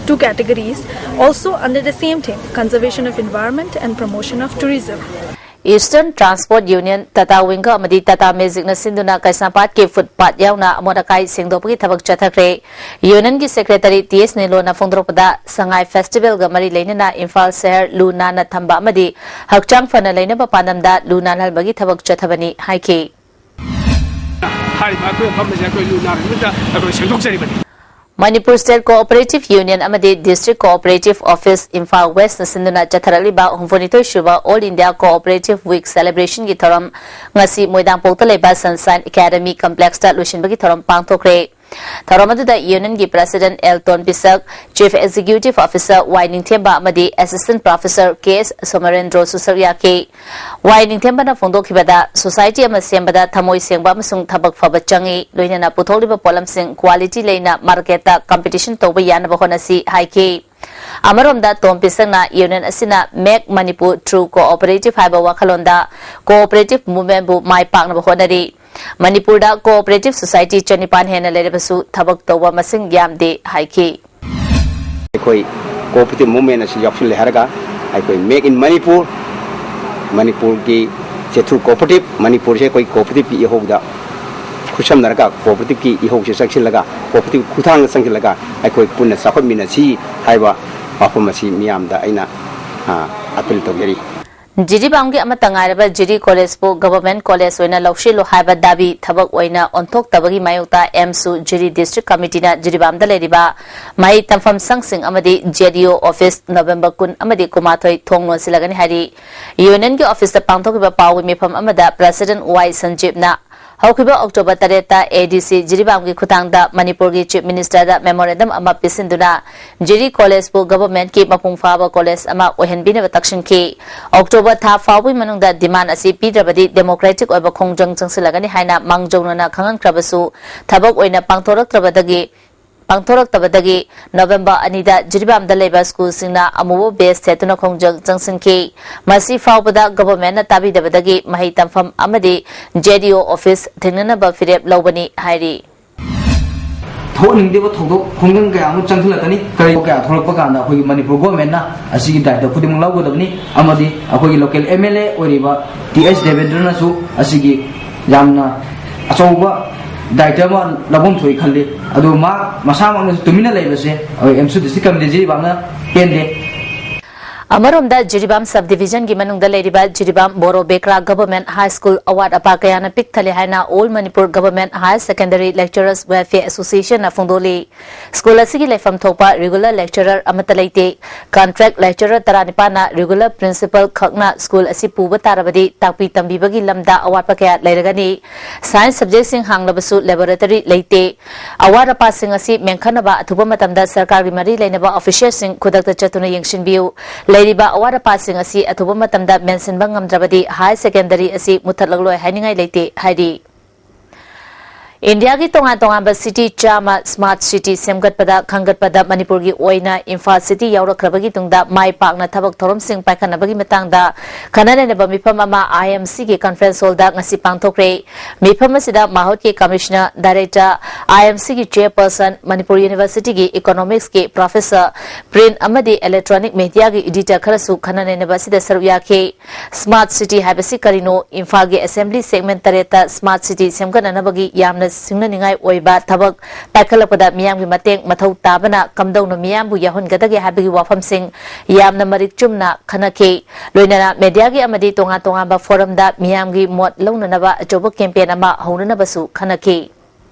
Two categories. Also under the same theme, conservation of environment and promotion of tourism. Eastern Transport Union, Tata Winger ꯑꯃꯗꯤ Tata Magicꯅ ꯁꯤꯟꯗꯨꯅ ꯀꯩꯁꯥꯝꯄꯥꯠꯀꯤ footpath ꯌꯥꯎꯅ ꯑꯃꯣꯠ ꯑꯀꯥꯏ ꯁꯦꯡꯗꯣꯛꯄꯒꯤ ꯊꯕꯛ ꯆꯠꯊꯈ꯭ꯔꯦ꯫ Unionꯒꯤ secretary T ꯑꯦꯁ ꯅꯤꯂꯣꯅ ꯐꯣꯡꯗꯣꯔꯛꯄꯗ, ꯁꯉꯥꯏ festivalꯒ ꯃꯔꯤ ꯂꯩꯅꯅ ꯏꯝꯐꯥꯜ ꯁꯍꯔ ꯂꯨ ꯅꯥꯟꯅ ꯊꯝꯕ ꯑꯃꯗꯤ ꯍꯛꯆꯥꯡ ꯐꯅ ꯂꯩꯅꯕ ꯄꯥꯟꯗꯝꯗ ꯂꯨ ꯅꯥꯟꯍꯟꯕꯒꯤ ꯊꯕꯛ ꯆꯠꯊꯕꯅꯤ ꯍꯥꯏꯈꯤ꯫ ꯍꯥꯏꯔꯤꯕ ꯑꯩꯈꯣꯏ ꯃꯐꯝ ꯑꯁꯤ ꯑꯩꯈꯣꯏ ꯂꯨ ꯅꯥꯟꯕ ꯅꯨꯃꯤꯠꯇ ꯑꯩꯈꯣꯏ ꯁꯦꯡꯗꯣꯛꯆꯔꯤꯕꯅꯤ꯫ Manipur State Cooperative Union ꯑꯃꯗꯤ District Cooperative Office ꯏꯝꯐꯥꯜ Westꯅ ꯁꯤꯟꯗꯨꯅ ꯆꯠꯊꯔꯛꯂꯤꯕ ꯍꯨꯝꯐꯨꯅꯤꯊꯣꯏ ꯁꯨꯕ All India Cooperative Week celebrationꯒꯤ ꯊꯧꯔꯝ ꯉꯁꯤ ꯃꯣꯏꯗꯥꯡꯄꯣꯛꯇ ꯂꯩꯕ Sunshine Academy Complexꯇ ꯂꯣꯏꯁꯤꯟꯕꯒꯤ ꯊꯧꯔꯝ ꯄꯥꯡꯊꯣꯛꯈ꯭ꯔꯦ꯫ ꯊꯧꯔꯝ ꯑꯗꯨꯗ Unionꯒꯤ President L Ton Pishak, Chief Executive Officer Y Ningthemba ꯑꯃꯗꯤ Assistant Professor ꯀꯦ ꯑꯦꯁ ꯁꯣꯃꯔꯦꯟꯗ꯭ꯔꯣꯁꯨ ꯁꯔꯨꯛ ꯌꯥꯈꯤ꯫ ꯋꯥꯏ ꯅꯤꯡꯊꯦꯝꯕꯅ ꯐꯣꯡꯗꯣꯛꯈꯤꯕꯗ, society ꯑꯃ ꯁꯦꯝꯕꯗ ꯊꯃꯣꯏ ꯁꯦꯡꯕ ꯑꯃꯁꯨꯡ ꯊꯕꯛ ꯐꯕ ꯆꯪꯏ, ꯂꯣꯏꯅꯅ ꯄꯨꯊꯣꯛꯂꯤꯕ ꯄꯣꯠꯂꯝꯁꯤꯡ quality ꯂꯩꯅ marketꯇ competition ꯇꯧꯕ ꯌꯥꯅꯕ ꯍꯣꯠꯅꯁꯤ ꯍꯥꯏꯈꯤ꯫ ꯑꯃꯔꯣꯝꯗ, ꯇꯣꯝ ꯄꯤꯁꯛꯅ Union ꯑꯁꯤꯅ Make Manipur Through Cooperative ꯍꯥꯏꯕ ꯋꯥꯈꯜꯂꯣꯟꯗ cooperative movementꯕꯨ ꯃꯥꯏ ꯄꯥꯛꯅꯕ ꯍꯣꯠꯅꯔꯤ꯫ ꯃꯅꯤꯄꯨꯔꯗ cooperative society ꯆꯅꯤꯄꯥꯟ ꯍꯦꯟꯅ ꯂꯩꯔꯕꯁꯨ ꯊꯕꯛ ꯇꯧꯕ ꯃꯁꯤꯡ ꯌꯥꯝꯗꯦ ꯍꯥꯏꯈꯤ꯫ ꯑꯩꯈꯣꯏ cooperative movement ꯑꯁꯤ ꯌꯥꯎꯁꯤꯜꯂꯦ ꯍꯥꯏꯔꯒ ꯑꯩꯈꯣꯏ Make in Manipur, ꯃꯅꯤꯄꯨꯔꯒꯤ ꯆꯦꯊꯨ cooperative, ꯃꯅꯤꯄꯨꯔꯁꯦ ꯑꯩꯈꯣꯏ cooperativeꯀꯤ ꯏꯍꯧꯗ ꯈꯨꯠꯁꯝꯅꯔꯒ cooperativeꯀꯤ ꯏꯍꯧꯁꯦ ꯆꯪꯁꯤꯜꯂꯒ cooperative ꯈꯨꯠꯊꯥꯡꯗ ꯆꯪꯁꯤꯜꯂꯒ ꯑꯩꯈꯣꯏ ꯄꯨꯟꯅ ꯆꯥꯎꯈꯠꯃꯤꯟꯅꯁꯤ ꯍꯥꯏꯕ ꯋꯥꯐꯝ ꯑꯁꯤ ꯃꯤꯌꯥꯝꯗ ꯑꯩꯅ ꯑꯥ, appeal ꯇꯧꯖꯔꯤ꯫ ꯖꯤꯔꯤꯕꯥꯝꯒꯤ ꯑꯃꯠꯇ ꯉꯥꯏꯔꯕ ꯖꯤꯔꯤ ꯀꯣꯂꯦꯖꯄꯨ government college ꯑꯣꯏꯅ ꯂꯧꯁꯤꯜꯂꯨ ꯍꯥꯏꯕ ꯗꯥꯕꯤ ꯊꯕꯛ ꯑꯣꯏꯅ ꯑꯣꯟꯊꯣꯛꯇꯕꯒꯤ ꯃꯥꯌꯣꯛꯇ ꯑꯦꯝꯁꯨ ꯖꯤꯔꯤ district committeeꯅ ꯖꯤꯔꯤꯕꯥꯝꯗ ꯂꯩꯔꯤꯕ ꯃꯍꯩ ꯇꯝꯐꯝ ꯁꯪꯁꯤꯡ ꯑꯃꯗꯤ ꯖꯦ ꯗꯤ ꯑꯣ office November ꯀꯨꯟ ꯑꯃꯗꯤ ꯀꯨꯟꯃꯥꯊꯣꯏ ꯊꯣꯡ ꯂꯣꯟꯁꯤꯜꯂꯒꯅꯤ ꯍꯥꯏꯔꯤ꯫ Unionꯒꯤ officeꯇ ꯄꯥꯡꯊꯣꯛꯈꯤꯕ ꯄꯥꯎꯒꯤ ꯃꯤꯐꯝ ꯑꯃꯗ President ꯋꯥꯏ ꯁꯟꯖꯤꯞꯅ ꯍꯧꯈꯤꯕ ꯑꯣꯛꯇꯣꯕꯔ ꯇꯔꯦꯠꯇ ADC ꯖꯤꯔꯤꯕꯥꯝꯒꯤ ꯈꯨꯠꯊꯥꯡꯗ ꯃꯅꯤꯄꯨꯔꯒꯤ Chief Minister ꯗ memorandum ꯑꯃ ꯄꯤꯁꯤꯟꯗꯨꯅ ꯖꯤꯔꯤ College ꯄꯨ government ꯀꯤ ꯃꯄꯨꯡ ꯐꯥꯕ college ꯑꯃ ꯑꯣꯏꯍꯟꯕꯤꯅꯕ ꯇꯛꯁꯤꯟꯈꯤ꯫ ꯑꯣꯛꯇꯣꯕꯔ ꯊꯥ ꯐꯥꯎꯕꯒꯤ ꯃꯅꯨꯡꯗ demand ꯑꯁꯤ ꯄꯤꯗ꯭ꯔꯕꯗꯤ democratic ꯑꯣꯏꯕ ꯈꯣꯡꯖꯪ ꯆꯪꯁꯤꯜꯂꯒꯅꯤ ꯍꯥꯏꯅ ꯃꯥꯡꯖꯧꯅꯅ ꯈꯪꯍꯟꯈ꯭ꯔꯕꯁꯨ, ꯊꯕꯛ ꯑꯣꯏꯅ ꯄꯥꯡꯊꯣꯔꯛꯇ꯭ꯔꯕꯗꯒꯤ ꯄꯥꯡꯊꯣꯔꯛꯇꯕꯗꯒꯤ ꯅꯣꯕꯦꯝꯕꯔ ꯑꯅꯤꯗ ꯖꯤꯔꯤꯕꯥꯝꯗ ꯂꯩꯕ ꯁ꯭ꯀꯨꯜꯁꯤꯡꯅ ꯑꯃꯨꯕ badge ꯊꯦꯠꯇꯨꯅ ꯈꯣꯡꯖꯪ ꯆꯪꯁꯤꯟꯈꯤ꯫ ꯃꯁꯤ ꯐꯥꯎꯕꯗ government ꯅ ꯇꯥꯕꯤꯗꯕꯗꯒꯤ ꯃꯍꯩ ꯇꯝꯐꯝ ꯑꯃꯗꯤ ZEO office ꯊꯦꯡꯅꯅꯕ ꯐꯤꯔꯦꯞ ꯂꯧꯕꯅꯤ ꯍꯥꯏꯔꯤ꯫ ꯊꯣꯛꯍꯟꯅꯤꯡꯗꯕ ꯊꯧꯗꯣꯛ ꯈꯣꯡꯖꯪ ꯀꯌꯥ ꯑꯃ ꯆꯪꯁꯤꯜꯂꯛꯀꯅꯤ꯫ ꯀꯔꯤꯒꯨꯝꯕ ꯀꯌꯥ ꯊꯣꯛꯂꯛꯄ ꯀꯥꯟꯗ ꯑꯩꯈꯣꯏꯒꯤ ꯃꯅꯤꯄꯨꯔ government ꯅ ꯑꯁꯤꯒꯤ ꯗꯥꯏꯇ ꯈꯨꯗꯤꯡꯃꯛ ꯂꯧꯒꯗꯕꯅꯤ ꯑꯃꯗꯤ ꯑꯩꯈꯣꯏꯒꯤ local MLA ꯑꯣꯏꯔꯤꯕ ꯇꯤ ꯑꯩꯆ ꯗꯦꯕꯦꯟꯗ꯭ꯔꯅꯁꯨ ꯑꯁꯤꯒꯤ ꯌꯥꯝꯅ ꯑꯆꯧꯕ ꯗꯥꯏꯇ ꯑꯃ ꯂꯧꯐꯝ ꯊꯣꯛꯏ ꯈꯜꯂꯤ꯫ ꯑꯗꯨ ꯃꯍꯥꯛ ꯃꯁꯥꯃꯛꯅꯁꯨ ꯇꯨꯃꯤꯟꯅ ꯂꯩꯕꯁꯦ ꯑꯩꯈꯣꯏ ꯑꯦꯝꯁꯨ district committee ꯖꯤꯔꯤꯕꯥꯝꯅ ꯄꯦꯟꯗꯦ꯫ ꯑꯃꯔꯣꯝꯗ ꯖꯤꯔꯤꯕꯥꯝ sub division ꯒꯤ ꯃꯅꯨꯡꯗ ꯂꯩꯔꯤꯕ ꯖꯤꯔꯤꯕꯥꯝ ꯕꯣꯔꯣ ꯕꯦꯀ꯭ꯔꯥ government high school ꯑꯋꯥꯠ ꯑꯄꯥ ꯀꯌꯥꯅ ꯄꯤꯛ ꯊꯜꯂꯦ ꯍꯥꯏꯅ All Manipur Government Higher Secondary Lecturers Welfare Association ꯅ ꯐꯣꯡꯗꯣꯛꯂꯤ꯫ ꯁ꯭ꯀꯨꯜ ꯑꯁꯤꯒꯤ ꯂꯩꯐꯝ ꯊꯣꯛꯄ regular lecturer ꯑꯃꯠꯇ ꯂꯩꯇꯦ꯫ Contract lecturer ꯇꯔꯥꯅꯤꯄꯥꯟꯅ regular principal ꯈꯛꯅ ꯁ꯭ꯀꯨꯜ ꯑꯁꯤ ꯄꯨꯕ ꯇꯥꯔꯕꯗꯤ ꯇꯥꯛꯄꯤ ꯇꯝꯕꯤꯕꯒꯤ ꯂꯝꯗ ꯑꯋꯥꯠꯄ ꯀꯌꯥ ꯂꯩꯔꯒꯅꯤ꯫ Science subject ꯁꯤꯡ ꯍꯥꯡꯂꯕꯁꯨ laboratory ꯂꯩꯇꯦ꯫ ꯑꯋꯥꯠ ꯑꯄꯥꯁꯤꯡ ꯑꯁꯤ ꯃꯦꯟꯈꯠꯅꯕ ꯑꯊꯨꯕ ꯃꯇꯝꯗ ꯁꯔꯀꯥꯔꯒꯤ ꯃꯔꯤ ꯂꯩꯅꯕ official ꯁꯤꯡ ꯈꯨꯗꯛꯇ ꯆꯠꯇꯨꯅ ꯌꯦꯡꯁꯤꯟꯕꯤꯌꯨ꯫ ꯂꯩꯔꯤꯕ ꯑꯋꯥꯠ ꯑꯄꯥꯁꯤꯡ ꯑꯁꯤ ꯑꯊꯨꯕ ꯃꯇꯝꯗ ꯃꯦꯟꯁꯤꯟꯕ ꯉꯝꯗ꯭ꯔꯕꯗꯤ higher secondary ꯑꯁꯤ ꯃꯨꯠꯊꯠꯂꯛꯂꯣꯏ ꯍꯥꯏꯅꯤꯡꯉꯥꯏ ꯂꯩꯇꯦ ꯍꯥꯏꯔꯤ꯫ ꯏꯟꯗꯤꯌꯥꯒꯤ ꯇꯣꯉꯥꯟ ꯇꯣꯉꯥꯟꯕ city ꯆꯥꯝꯃ smart city ꯁꯦꯝꯒꯠꯄꯗ ꯈꯟꯒꯠꯄꯗ ꯃꯅꯤꯄꯨꯔꯒꯤ ꯑꯣꯏꯅ ꯏꯝꯐꯥꯜ city ꯌꯥꯎꯔꯛꯈ꯭ꯔꯕꯒꯤ ꯇꯨꯡꯗ ꯃꯥꯏ ꯄꯥꯛꯅ ꯊꯕꯛ ꯊꯧꯔꯝꯁꯤꯡ ꯄꯥꯏꯈꯠꯅꯕꯒꯤ ꯃꯇꯥꯡꯗ ꯈꯟꯅ ꯅꯩꯅꯕ ꯃꯤꯐꯝ ꯑꯃ IMC ꯒꯤ conference hall ꯗ ꯉꯁꯤ ꯄꯥꯡꯊꯣꯛꯈ꯭ꯔꯦ꯫ ꯃꯤꯐꯝ ꯑꯁꯤꯗ ꯃꯥꯍꯣꯠꯀꯤ commissioner, director, IMC ꯒꯤ chairperson, ꯃꯅꯤꯄꯨꯔ University ꯒꯤ economics ꯀꯤ professor, print ꯑꯃꯗꯤ electronic media ꯒꯤ editor ꯈꯔꯁꯨ ꯈꯟꯅ ꯅꯩꯅꯕ ꯑꯁꯤꯗ ꯁꯔꯨꯛ ꯌꯥꯈꯤ꯫ Smart city ꯍꯥꯏꯕꯁꯤ ꯀꯔꯤꯅꯣ? ꯏꯝꯐꯥꯜꯒꯤ assembly segment ꯇꯔꯦꯠꯇ smart city ꯁꯦꯝꯒꯠꯅꯅꯕꯒꯤ ꯌꯥꯝꯅ ꯁꯤꯡꯅꯅꯤꯡꯉꯥꯏ ꯑꯣꯏꯕ ꯊꯕꯛ ꯄꯥꯏꯈꯠꯂꯛꯄꯗ ꯃꯤꯌꯥꯝꯒꯤ ꯃꯇꯦꯡ ꯃꯊꯧ ꯇꯥꯕꯅ ꯀꯝꯗꯧꯅ ꯃꯤꯌꯥꯝꯕꯨ ꯌꯥꯎꯍꯟꯒꯗꯒꯦ ꯍꯥꯏꯕꯒꯤ ꯋꯥꯐꯝꯁꯤꯡ ꯌꯥꯝꯅ ꯃꯔꯤꯛ ꯆꯨꯝꯅ ꯈꯟꯅꯈꯤ꯫ ꯂꯣꯏꯅꯅ media ꯒꯤ ꯑꯃꯗꯤ ꯇꯣꯉꯥꯟ ꯇꯣꯉꯥꯟꯕ forum ꯗ ꯃꯤꯌꯥꯝꯒꯤ ꯃꯣꯠ ꯂꯧꯅꯅꯕ ꯑꯆꯧꯕ campaign ꯑꯃ ꯍꯧꯅꯅꯕꯁꯨ ꯈꯟꯅꯈꯤ꯫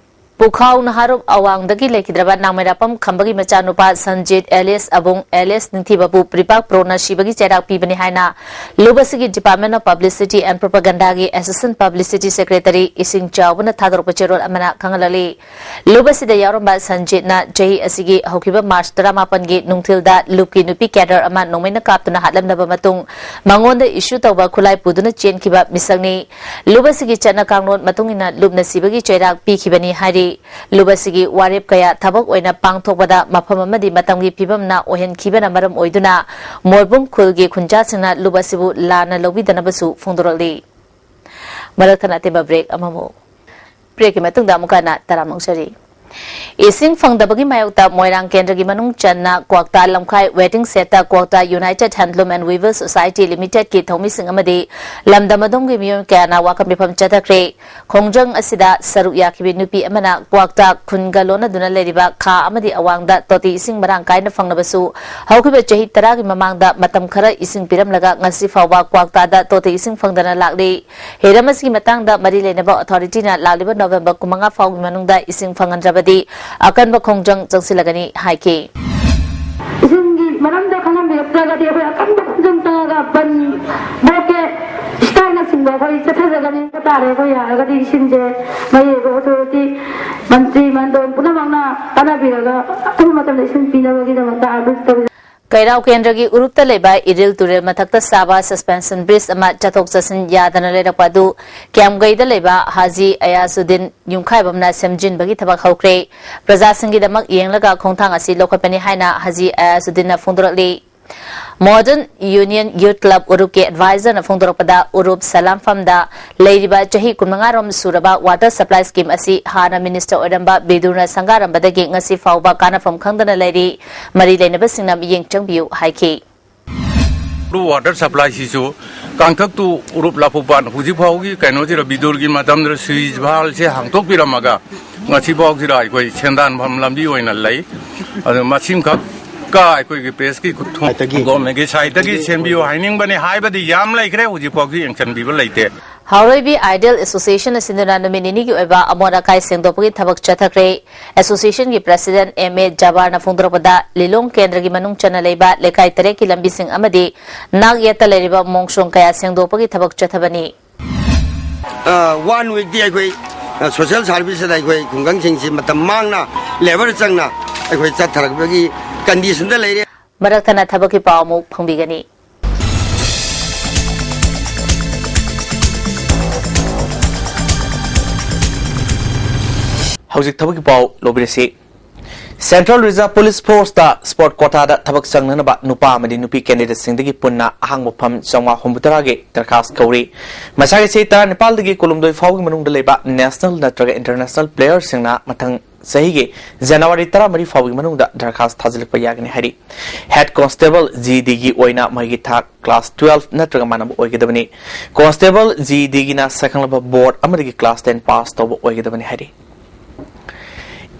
ꯄꯨꯈꯥꯎ ꯅꯍꯥꯔꯨꯞ ꯑꯋꯥꯡꯗꯒꯤ ꯂꯩꯈꯤꯗ꯭ꯔꯕ ꯅꯥꯃꯩꯔꯥꯄꯝ ꯈꯝꯕꯒꯤ ꯃꯆꯥꯅꯨꯄꯥ ꯁꯟꯖꯤꯠ ꯑꯦꯂꯤꯁ ꯑꯕꯨꯡ ꯑꯦꯂꯤꯁ ꯅꯤꯡꯊꯤꯕꯕꯨ ꯄ꯭ꯔꯤꯄꯥꯛ ꯄ꯭ꯔꯣꯅ ꯁꯤꯕꯒꯤ ꯆꯩꯔꯥꯛ ꯄꯤꯕꯅꯤ ꯍꯥꯏꯅ ꯂꯨꯕꯁꯤꯒꯤ Department of Publicity and Propagandaꯒꯤ Assistant Publicity Secretary ꯏꯁꯤꯡ ꯆꯥꯎꯕꯅ ꯊꯥꯗꯣꯔꯛꯄ ꯆꯦꯔꯣꯜ ꯑꯃꯅ ꯈꯪꯍꯜꯂꯛꯂꯤ꯫ ꯂꯨꯕꯁꯤꯗ ꯌꯥꯎꯔꯝꯕ ꯁꯟꯖꯤꯠꯅ ꯆꯍꯤ ꯑꯁꯤꯒꯤ ꯍꯧꯈꯤꯕ ꯃꯥꯔꯆ ꯇꯔꯥꯃꯥꯄꯟꯒꯤ ꯅꯨꯡꯊꯤꯜꯗ ꯂꯨꯞꯀꯤ ꯅꯨꯄꯤ cadre ꯑꯃ ꯅꯣꯡꯃꯩꯅ ꯀꯥꯞꯇꯨꯅ ꯍꯥꯠꯂꯝꯂꯕ ꯃꯇꯨꯡ ꯃꯉꯣꯟꯗ issue ꯇꯧꯕ ꯈꯨꯠꯂꯥꯏ ꯄꯨꯗꯨꯅ ꯆꯦꯟꯈꯤꯕ ꯃꯤꯁꯛꯅꯤ꯫ ꯂꯨꯕꯁꯤꯒꯤ ꯆꯠꯅ ꯀꯥꯡꯂꯣꯟ ꯃꯇꯨꯡ ꯏꯟꯅ ꯂꯨꯞꯅ ꯁꯤꯕꯒꯤ ꯆꯩꯔꯥꯛ ꯄꯤꯈꯤꯕꯅꯤ ꯍꯥꯏꯔꯤ꯫ ꯂꯨꯞ ꯑꯁꯤꯒꯤ ꯋꯥꯔꯦꯞ ꯀꯌꯥ ꯊꯕꯛ ꯑꯣꯏꯅ ꯄꯥꯡꯊꯣꯛꯄꯗ ꯃꯐꯝ ꯑꯃꯗꯤ ꯃꯇꯝꯒꯤ ꯐꯤꯕꯝꯅ ꯑꯣꯏꯍꯟꯈꯤꯕꯅ ꯃꯔꯝ ꯑꯣꯏꯗꯨꯅ ꯃꯣꯔꯕꯨꯡ ꯈꯨꯜꯒꯤ ꯈꯨꯟꯖꯥꯁꯤꯡꯅ ꯂꯨꯞ ꯑꯁꯤꯕꯨ ꯂꯥꯟꯅ ꯂꯧꯕꯤꯗꯅꯕꯁꯨ ꯐꯣꯡꯗꯣꯔꯛꯂꯤ꯫ ꯃꯔꯛ ꯊꯠꯅ ꯑꯇꯦꯟꯕ break ꯑꯃꯃꯨꯛ꯫ Breakꯀꯤ ꯃꯇꯨꯡꯗ ꯑꯃꯨꯛꯀ ꯍꯟꯅ ꯇꯔꯥꯝꯅ ꯑꯣꯛꯆꯔꯤ꯫ ꯏꯁꯤꯡ ꯐꯪꯗꯕꯒꯤ ꯃꯥꯌꯣꯛꯇ ꯃꯣꯏꯔꯥꯡ ꯀꯦꯟꯗ꯭ꯔꯒꯤ ꯃꯅꯨꯡ ꯆꯟꯅ ꯀ꯭ꯋꯥꯛꯇꯥ ꯂꯝꯈꯥꯏ waiting shedꯇ ꯀ꯭ꯋꯥꯛꯇꯥ United Handloom and Weavers Society Limitedꯀꯤ ꯊꯧꯃꯤꯁꯤꯡ ꯑꯃꯗꯤ ꯂꯝꯗꯝ ꯑꯗꯨꯝꯒꯤ ꯃꯤꯑꯣꯏ ꯀꯌꯥꯅ ꯋꯥꯀꯠ ꯃꯤꯐꯝ ꯆꯠꯊꯈ꯭ꯔꯦ꯫ ꯈꯣꯡꯖꯪ ꯑꯁꯤꯗ ꯁꯔꯨꯛ ꯌꯥꯈꯤꯕ ꯅꯨꯄꯤ ꯑꯃꯅ ꯀ꯭ꯋꯥꯛꯇꯥ ꯈꯨꯟꯒ ꯂꯣꯟꯅꯗꯨꯅ ꯂꯩꯔꯤꯕ ꯈꯥ ꯑꯃꯗꯤ ꯑꯋꯥꯡꯗ ꯇꯣꯇꯤ ꯏꯁꯤꯡ ꯃꯔꯥꯡ ꯀꯥꯏꯅ ꯐꯪꯂꯕꯁꯨ, ꯍꯧꯈꯤꯕ ꯆꯍꯤ ꯇꯔꯥꯒꯤ ꯃꯃꯥꯡꯗ ꯃꯇꯝ ꯈꯔ ꯏꯁꯤꯡ ꯄꯤꯔꯝꯂꯒ ꯉꯁꯤ ꯐꯥꯎꯕ ꯀ꯭ꯋꯥꯛꯇꯥꯗ ꯇꯣꯇꯤ ꯏꯁꯤꯡ ꯐꯪꯗꯅ ꯂꯥꯛꯂꯤ꯫ ꯍꯤꯔꯝ ꯑꯁꯤꯒꯤ ꯃꯇꯥꯡꯗ ꯃꯔꯤ ꯂꯩꯅꯕ authorityꯅ ꯂꯥꯛꯂꯤꯕ November ꯀꯨꯟꯃꯉꯥ ꯐꯥꯎꯒꯤ ꯃꯅꯨꯡꯗ ꯏꯁꯤꯡ ꯐꯪꯍꯟꯗ꯭ꯔꯕꯗꯤ ꯑꯀꯟꯕ ꯈꯣꯡꯖꯪ ꯆꯪꯁꯤꯜꯂꯒꯅꯤ ꯍꯥꯏꯈꯤ꯫ ꯏꯁꯤꯡꯒꯤ ꯃꯔꯝꯗ ꯈꯪꯍꯟꯕꯤꯔꯛꯇ꯭ꯔꯒꯗꯤ ꯑꯩꯈꯣꯏ ꯑꯀꯟꯕ ꯈꯣꯡꯖꯪ ꯆꯪꯉꯒ ꯕꯟ, blockade, strikeꯅꯆꯤꯡꯕ ꯑꯩꯈꯣꯏ ꯆꯠꯊꯖꯒꯅꯤ꯫ ꯇꯥꯔꯦ ꯑꯩꯈꯣꯏ ꯌꯥꯔꯒꯗꯤ ꯏꯁꯤꯡꯁꯦ ꯃꯔꯤ ꯂꯩꯅꯕ authority, ꯃꯟꯇ꯭ꯔꯤ ꯃꯟꯗꯣꯟ ꯄꯨꯝꯅꯃꯛꯅ ꯇꯥꯟꯅꯕꯤꯔꯒ ꯑꯊꯨꯕ ꯃꯇꯝꯗ ꯏꯁꯤꯡ ꯄꯤꯅꯕꯒꯤꯗꯃꯛꯇ appeal ꯇꯧꯖꯔꯤ꯫ ꯀꯩꯔꯥꯎ ꯀꯦꯟꯗ꯭ꯔꯒꯤ ꯎꯔꯨꯞꯇ ꯂꯩꯕ ꯏꯔꯤꯜ ꯇꯨꯔꯦꯜ ꯃꯊꯛꯇ ꯁꯥꯕ suspension bridge ꯑꯃ ꯆꯠꯊꯣꯛ ꯆꯠꯁꯤꯟ ꯌꯥꯗꯅ ꯂꯩꯔꯛꯄ ꯑꯗꯨ ꯀ꯭ꯌꯥꯝꯒꯩꯗ ꯂꯩꯕ ꯍꯥꯖꯤ ꯑꯌꯥꯖꯨꯗꯤꯟ ꯌꯨꯝꯈꯥꯏꯕꯝꯅ ꯁꯦꯝꯖꯤꯟꯕꯒꯤ ꯊꯕꯛ ꯍꯧꯈ꯭ꯔꯦ꯫ ꯄ꯭ꯔꯖꯥꯁꯤꯡꯒꯤꯗꯃꯛ ꯌꯦꯡꯂꯒ ꯈꯣꯡꯊꯥꯡ ꯑꯁꯤ ꯂꯧꯈꯠꯄꯅꯤ ꯍꯥꯏꯅ ꯍꯥꯖꯤ ꯑꯌꯥꯖꯨꯗꯤꯟꯅ ꯐꯣꯡꯗꯣꯔꯛꯂꯤ꯫ Modern Union Youth Club ꯎꯔꯨꯞꯀꯤ advisorꯅ ꯐꯣꯡꯗꯣꯔꯛꯄꯗ, ꯎꯔꯨꯞ ꯁꯂꯥꯝꯐꯝꯗ ꯂꯩꯔꯤꯕ ꯆꯍꯤ ꯀꯨꯟꯃꯉꯥ ꯔꯣꯝ ꯁꯨꯔꯕ water supply scheme ꯑꯁꯤ ꯍꯥꯟꯅ minister ꯑꯣꯏꯔꯝꯕ ꯕꯤꯗꯨꯔꯅ ꯁꯪꯒꯥꯔꯝꯕꯗꯒꯤ ꯉꯁꯤ ꯐꯥꯎꯕ ꯀꯥꯟꯅꯐꯝ ꯈꯪꯗꯅ ꯂꯩꯔꯤ꯫ ꯃꯔꯤ ꯂꯩꯅꯕꯁꯤꯡꯅ ꯃꯤꯠꯌꯦꯡ ꯆꯪꯕꯤꯌꯨ ꯍꯥꯏꯈꯤ꯫ Water supplyꯁꯤꯁꯨ ꯀꯥꯡꯊꯛꯇꯨ ꯎꯔꯨꯞ ꯂꯥꯐꯨꯄꯥꯟ ꯍꯧꯖꯤꯛ ꯐꯥꯎꯒꯤ ꯀꯩꯅꯣꯁꯤꯗ ꯕꯤꯗꯨꯔꯒꯤ ꯃꯇꯝꯗ switch valveꯁꯦ ꯍꯥꯡꯇꯣꯛꯄꯤꯔꯝꯃꯒ ꯉꯁꯤ ꯐꯥꯎꯁꯤꯗ ꯑꯩꯈꯣꯏ ꯁꯦꯟꯗꯥꯟꯐꯝ ꯂꯝꯕꯤ ꯑꯣꯏꯅ ꯂꯩ꯫ ꯑꯗꯨ ꯃꯁꯤꯃꯈꯛꯀ ꯑꯩꯈꯣꯏꯒꯤ pressꯀꯤ ꯈꯨꯠꯊꯣꯡ ꯉꯁꯥꯏꯗꯒꯤ governmentꯀꯤ sideꯇꯒꯤ ꯁꯦꯝꯕꯤꯌꯨ ꯍꯥꯏꯅꯤꯡꯕꯅꯤ꯫ ꯍꯥꯏꯕꯗꯤ ꯌꯥꯝ ꯂꯩꯈ꯭ꯔꯦ, ꯍꯧꯖꯤꯛ ꯐꯥꯎꯁꯨ ꯌꯦꯡꯁꯤꯟꯕꯤꯕ ꯂꯩꯇꯦ꯫ ꯍꯥꯎꯔꯩꯕꯤ Ideal Association ꯑꯁꯤꯅ ꯅꯨꯃꯤꯠ ꯅꯤꯅꯤꯒꯤ ꯑꯣꯏꯕ ꯑꯃꯣꯠ ꯑꯀꯥꯏ ꯁꯦꯡꯗꯣꯛꯄꯒꯤ ꯊꯕꯛ ꯆꯠꯊꯈ꯭ꯔꯦ꯫ Association ꯒꯤ President M A Jabbar ꯅ ꯐꯣꯡꯗꯣꯔꯛꯄꯗ, ꯂꯤꯂꯣꯡ ꯀꯦꯟꯗ꯭ꯔꯒꯤ ꯃꯅꯨꯡ ꯆꯟꯅ ꯂꯩꯕ ꯂꯩꯀꯥꯏ ꯇꯔꯦꯠꯀꯤ ꯂꯝꯕꯤꯁꯤꯡ ꯑꯃꯗꯤ ꯅꯥꯛ ꯌꯦꯠꯇ ꯂꯩꯔꯤꯕ ꯃꯣꯡꯁꯣꯡ ꯀꯌꯥ ꯁꯦꯡꯗꯣꯛꯄꯒꯤ ꯊꯕꯛ ꯆꯠꯊꯕꯅꯤ꯫ ꯋꯥꯟ ꯋꯤꯛꯇꯤ ꯑꯩꯈꯣꯏ ꯁꯣꯁꯦꯜ ꯁꯥꯔꯚꯤꯁꯇ ꯑꯩꯈꯣꯏ ꯈꯨꯡꯒꯪꯁꯤꯡꯁꯤ ꯃꯇꯝ ꯃꯥꯡꯅ, ꯂꯦꯕꯔ ꯆꯪꯅ ꯑꯩꯈꯣꯏ ꯆꯠꯊꯔꯛꯄꯒꯤ ꯀꯟꯗꯤꯁꯟꯗ ꯂꯩꯔꯦ꯫ ꯃꯔꯛ ꯊꯠꯅ ꯊꯕꯛꯀꯤ ꯄꯥꯎ ꯑꯃꯨꯛ ꯐꯪꯕꯤꯒꯅꯤ꯫ ꯍꯧꯖꯤꯛ ꯊꯕꯛꯀꯤ ꯄꯥꯎ ꯂꯧꯕꯤꯔꯁꯤ꯫ Central Reserve Police Force ꯇ spot quota ꯗ ꯊꯕꯛ ꯆꯪꯅꯅꯕ ꯅꯨꯄꯥ ꯑꯃꯗꯤ ꯅꯨꯄꯤ candidate ꯁꯤꯡꯗꯒꯤ ꯄꯨꯟꯅ ꯑꯍꯥꯡꯕ ꯐꯝ ꯆꯥꯝꯃꯉꯥ ꯍꯨꯝꯐꯨꯇꯔꯥꯒꯤ ꯗꯔꯈꯥꯁ ꯀꯧꯔꯤ꯫ ꯃꯁꯥꯒꯤ ꯆꯍꯤ ꯇꯔꯥꯅꯤꯄꯥꯜꯗꯒꯤ ꯀꯨꯟꯍꯨꯝꯗꯣꯏ ꯐꯥꯎꯕꯒꯤ ꯃꯅꯨꯡꯗ ꯂꯩꯕ national ꯅꯠꯇ꯭ꯔꯒ international player ꯁꯤꯡꯅ ꯃꯊꯪ ꯆꯍꯤꯒꯤ ꯖꯅꯋꯥꯔꯤ ꯇꯔꯥꯃꯔꯤ ꯐꯥꯎꯕꯒꯤ ꯃꯅꯨꯡꯗ ꯗꯔꯈꯥꯁ ꯊꯥꯖꯤꯜꯂꯛꯄ ꯌꯥꯒꯅꯤ ꯍꯥꯏꯔꯤ꯫ Head Constable G D ꯒꯤ ꯑꯣꯏꯅ ꯃꯍꯩꯒꯤ ꯊꯥꯛ class twelve ꯅꯠꯇ꯭ꯔꯒ ꯃꯥꯟꯅꯕ ꯑꯣꯏꯒꯗꯕꯅꯤ꯫ Constable G D ꯒꯤꯅ ꯁꯛꯈꯪꯂꯕ board ꯑꯃꯗꯒꯤ class ten pass ꯇꯧꯕ ꯑꯣꯏꯒꯗꯕꯅꯤ ꯍꯥꯏꯔꯤ꯫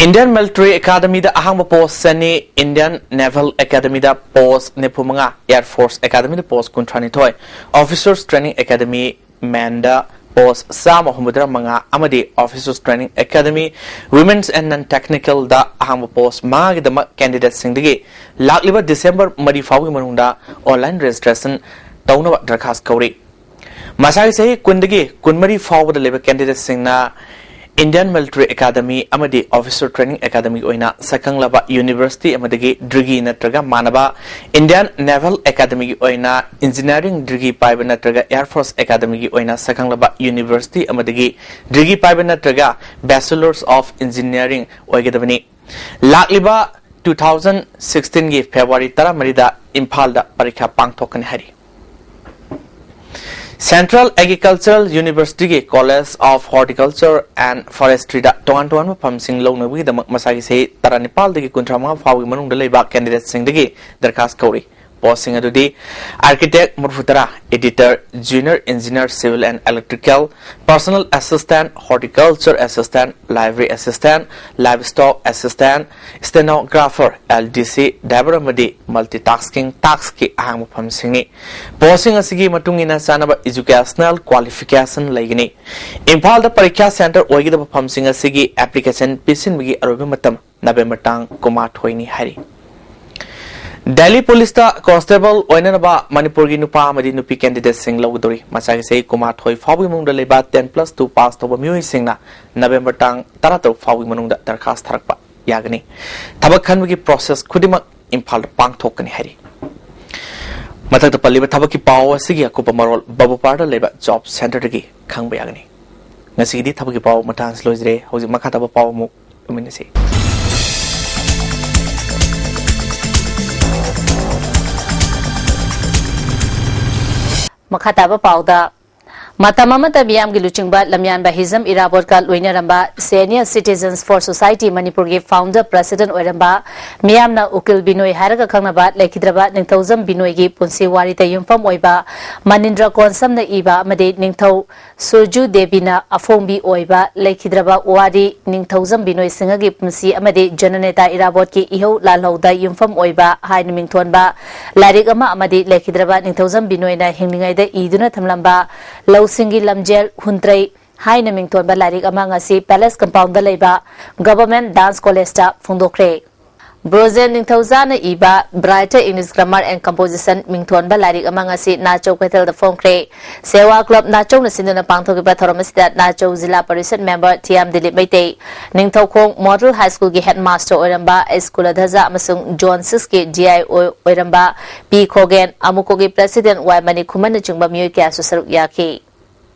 Indian Military Academy ꯗ ꯑꯍꯥꯡꯕ post ꯆꯅꯤ, Indian Naval Academy ꯗ post ꯅꯤꯐꯨ ꯃꯉꯥ, Air Force Academy ꯗ post ꯀꯨꯟꯊ꯭ꯔꯥ ꯅꯤꯊꯣꯏ, Officers Training Academy, MAN ꯗ post ꯆꯥꯝꯃ ꯍꯨꯝꯐꯨꯇꯔꯥ ꯃꯉꯥ ꯑꯃꯗꯤ Officers Training Academy, Women's and Non-Technical ꯗ ꯑꯍꯥꯡꯕ post ꯃꯉꯥꯒꯤꯗꯃꯛ candidate ꯁꯤꯡꯗꯒꯤ ꯂꯥꯛꯂꯤꯕ December ꯃꯔꯤ ꯐꯥꯎꯕꯒꯤ ꯃꯅꯨꯡꯗ online registration ꯇꯧꯅꯕ ꯗꯔꯈꯥꯁ ꯀꯧꯔꯤ꯫ ꯃꯁꯥꯒꯤ ꯆꯍꯤ ꯀꯨꯟꯗꯒꯤ ꯀꯨꯟꯃꯔꯤ ꯐꯥꯎꯕꯗ ꯂꯩꯕ candidate ꯁꯤꯡꯅ Indian Military Academy ꯑꯃꯗꯤ Officer Training Academy ꯒꯤ ꯑꯣꯏꯅ ꯁꯛꯈꯪꯂꯕ university ꯑꯃꯗꯒꯤ degree ꯅꯠꯇ꯭ꯔꯒ ꯃꯥꯟꯅꯕ, Indian Naval Academy ꯒꯤ ꯑꯣꯏꯅ engineering degree ꯄꯥꯏꯕ ꯅꯠꯇ꯭ꯔꯒ Air Force Academy ꯒꯤ ꯑꯣꯏꯅ ꯁꯛꯈꯪꯂꯕ university ꯑꯃꯗꯒꯤ degree ꯄꯥꯏꯕ ꯅꯠꯇ꯭ꯔꯒ Bachelors of Engineering ꯑꯣꯏꯒꯗꯕꯅꯤ꯫ ꯂꯥꯛꯂꯤꯕ two thousand sixteen ꯒꯤ February ꯇꯔꯥꯃꯔꯤꯗ ꯏꯝꯐꯥꯜꯗ ꯄꯔꯤꯈꯥ ꯄꯥꯡꯊꯣꯛꯀꯅꯤ ꯍꯥꯏꯔꯤ꯫ Central Agricultural University ꯒꯤ College of Horticulture and Forestry ꯗ ꯇꯣꯉꯥꯟ ꯇꯣꯉꯥꯟꯕ ꯐꯝꯁꯤꯡ ꯂꯧꯅꯕꯒꯤꯗꯃꯛ ꯃꯁꯥꯒꯤ ꯆꯍꯤ ꯇꯔꯥꯅꯤꯄꯥꯜꯗꯒꯤ ꯀꯨꯟꯊ꯭ꯔꯥ ꯃꯉꯥ ꯐꯥꯎꯕꯒꯤ ꯃꯅꯨꯡꯗ ꯂꯩꯕ candidate ꯁꯤꯡꯗꯒꯤ ꯗꯔꯈꯥꯁ ꯀꯧꯔꯤ꯫ Postꯁꯤꯡ ꯑꯗꯨꯗꯤ Architect ꯃꯔꯤꯐꯨꯇꯔꯥ, Editor, Junior Engineer Civil and Electrical, Personal Assistant, Horticulture Assistant, Library Assistant, Livestock Assistant, Stenographer, L D C, Driver ꯑꯃꯗꯤ Multitasking Taskꯀꯤ ꯑꯍꯥꯡꯕ ꯐꯝꯁꯤꯡꯅꯤ꯫ Postꯁꯤꯡ ꯑꯁꯤꯒꯤ ꯃꯇꯨꯡ ꯏꯟꯅ ꯆꯥꯅꯕ Educational Qualification ꯂꯩꯒꯅꯤ꯫ ꯏꯝꯐꯥꯜꯗ ꯄꯔꯤꯈ꯭ꯌꯥ center ꯑꯣꯏꯒꯗꯕ ꯐꯝꯁꯤꯡ ꯑꯁꯤꯒꯤ application ꯄꯤꯁꯤꯟꯕꯒꯤ ꯑꯔꯣꯏꯕ ꯃꯇꯝ November ꯇꯥꯡ ꯀꯨꯟꯃꯥꯊꯣꯏꯅꯤ ꯍꯥꯏꯔꯤ꯫ Delhi Policeꯇ Constable ꯑꯣꯏꯅꯅꯕ ꯃꯅꯤꯄꯨꯔꯒꯤ ꯅꯨꯄꯥ ꯑꯃꯗꯤ ꯅꯨꯄꯤ candidateꯁꯤꯡ ꯂꯧꯒꯗꯧꯔꯤ꯫ ꯃꯆꯥꯒꯤ ꯆꯍꯤ ꯀꯨꯟꯃꯥꯊꯣꯏ ꯐꯥꯎꯕꯒꯤ ꯃꯅꯨꯡꯗ ꯂꯩꯕ ten plus two pass ꯇꯧꯕ ꯃꯤꯑꯣꯏꯁꯤꯡꯅ November ꯇꯥꯡ ꯇꯔꯥꯇꯔꯨꯛ ꯐꯥꯎꯕꯒꯤ ꯃꯅꯨꯡꯗ ꯗꯔꯈꯥꯁ ꯊꯥꯔꯛꯄ ꯌꯥꯒꯅꯤ꯫ ꯊꯕꯛ ꯈꯟꯕꯒꯤ process ꯈꯨꯗꯤꯡꯃꯛ ꯏꯝꯐꯥꯜꯗ ꯄꯥꯡꯊꯣꯛꯀꯅꯤ ꯍꯥꯏꯔꯤ꯫ ꯃꯊꯛꯇ ꯄꯜꯂꯤꯕ ꯊꯕꯛꯀꯤ ꯄꯥꯎ ꯑꯁꯤꯒꯤ ꯑꯀꯨꯞꯄ ꯃꯔꯣꯜ ꯕꯕꯨꯄꯥꯔꯗ ꯂꯩꯕ Job Centreꯗꯒꯤ ꯈꯪꯕ ꯌꯥꯒꯅꯤ꯫ ꯉꯁꯤꯒꯤꯗꯤ ꯊꯕꯛꯀꯤ ꯄꯥꯎ ꯃꯇꯥꯡꯁꯤ ꯂꯣꯏꯖꯔꯦ꯫ ꯍꯧꯖꯤꯛ ꯃꯈꯥ ꯇꯥꯕ ꯄꯥꯎ ꯑꯃꯨꯛ ꯎꯃꯤꯟꯅꯁꯤ꯫ ꯃꯈꯥ ꯇꯥꯕ ꯄꯥꯎꯗ, ꯃꯇꯝ ꯑꯃꯗ ꯃꯤꯌꯥꯝꯒꯤ ꯂꯨꯆꯤꯡꯕ ꯂꯝꯌꯥꯟꯕ ꯍꯤꯖꯝ ꯏꯔꯥꯕꯣꯠꯀ ꯂꯣꯏꯅꯔꯝꯕ Senior Citizens for Society ꯃꯅꯤꯄꯨꯔꯒꯤ founder president ꯑꯣꯏꯔꯝꯕ, ꯃꯤꯌꯥꯝꯅ ꯎꯀꯤꯜ ꯕꯤꯅꯣꯏ ꯍꯥꯏꯔꯒ ꯈꯪꯅꯕ ꯂꯩꯈꯤꯗ꯭ꯔꯕ ꯅꯤꯡꯊꯧꯖꯝ ꯕꯤꯅꯣꯏꯒꯤ ꯄꯨꯟꯁꯤ ꯋꯥꯔꯤꯗ ꯌꯨꯝꯐꯝ ꯑꯣꯏꯕ ꯃꯅꯤꯟꯗ꯭ꯔ ꯀꯣꯟꯁꯝꯅ ꯏꯕ ꯑꯃꯗꯤ ꯅꯤꯡꯊꯧ ꯁꯨꯔꯖꯨ ꯗꯦꯕꯤꯅ ꯑꯐꯣꯡꯕꯤ ꯑꯣꯏꯕ ꯂꯩꯈꯤꯗ꯭ꯔꯕ ꯋꯥꯔꯤ, ꯅꯤꯡꯊꯧꯖꯝ ꯕꯤꯅꯣꯏ ꯁꯤꯡꯍꯒꯤ ꯄꯨꯟꯁꯤ ꯑꯃꯗꯤ ꯖꯅꯅꯦꯇꯥ ꯏꯔꯥꯕꯣꯠꯀꯤ ꯏꯍꯧ ꯂꯥꯜꯍꯧꯗ ꯌꯨꯝꯐꯝ ꯑꯣꯏꯕ ꯍꯥꯏꯅ ꯃꯤꯡꯊꯣꯟꯕ ꯂꯥꯏꯔꯤꯛ ꯑꯃ ꯑꯃꯗꯤ ꯂꯩꯈꯤꯗ꯭ꯔꯕ ꯅꯤꯡꯊꯧꯖꯝ ꯕꯤꯅꯣꯏꯅ ꯍꯤꯡꯂꯤꯉꯩꯗ ꯏꯗꯨꯅ ꯊꯝꯂꯝꯕ ꯂꯧꯁꯤꯡꯒꯤ ꯂꯝꯖꯦꯜ ꯍꯨꯟꯇ꯭ꯔꯩ ꯍꯥꯏꯅ ꯃꯤꯡꯊꯣꯟꯕ ꯂꯥꯏꯔꯤꯛ ꯑꯃ ꯉꯁꯤ Palace Compoundꯗ ꯂꯩꯕ Government Dance Collegeꯇ ꯐꯣꯡꯗꯣꯛꯈ꯭ꯔꯦ꯫ ꯕ꯭ꯔꯣꯖꯦꯟ ꯅꯤꯡꯊꯧꯖꯥꯅ ꯏꯕ Brighter English Grammar and Composition ꯃꯤꯡꯊꯣꯟꯕ ꯂꯥꯏꯔꯤꯛ ꯑꯃ ꯉꯁꯤ ꯅꯥꯆꯧ ꯀꯩꯊꯦꯜꯗ ꯐꯣꯡꯈ꯭ꯔꯦ꯫ ꯁꯦꯋꯥ ꯀ꯭ꯂꯕ ꯅꯥꯆꯧꯅ ꯁꯤꯟꯗꯨꯅ ꯄꯥꯡꯊꯣꯛꯈꯤꯕ ꯊꯧꯔꯝ ꯑꯁꯤꯗ ꯅꯥꯆꯧ ꯖꯤꯂꯥ ꯄꯔꯤꯁꯠ member ꯊꯤꯌꯥꯝ Dilip Meitei, Ningthoukhong Model High Schoolꯒꯤ headmaster ꯑꯣꯏꯔꯝꯕ ꯑꯦꯁ ꯀꯨꯂꯙꯖ ꯑꯃꯁꯨꯡ Zone Sixꯀꯤ D I ꯑꯣꯏꯔꯝꯕ ꯄꯤ ꯈꯣꯒꯦꯟ, ꯑꯃꯨꯀꯣꯒꯤ president ꯋꯥꯏ ꯃꯅꯤꯈꯨꯃꯟꯅꯆꯤꯡꯕ ꯃꯤꯑꯣꯏ ꯀꯌꯥꯁꯨ ꯁꯔꯨꯛ ꯌꯥꯈꯤ꯫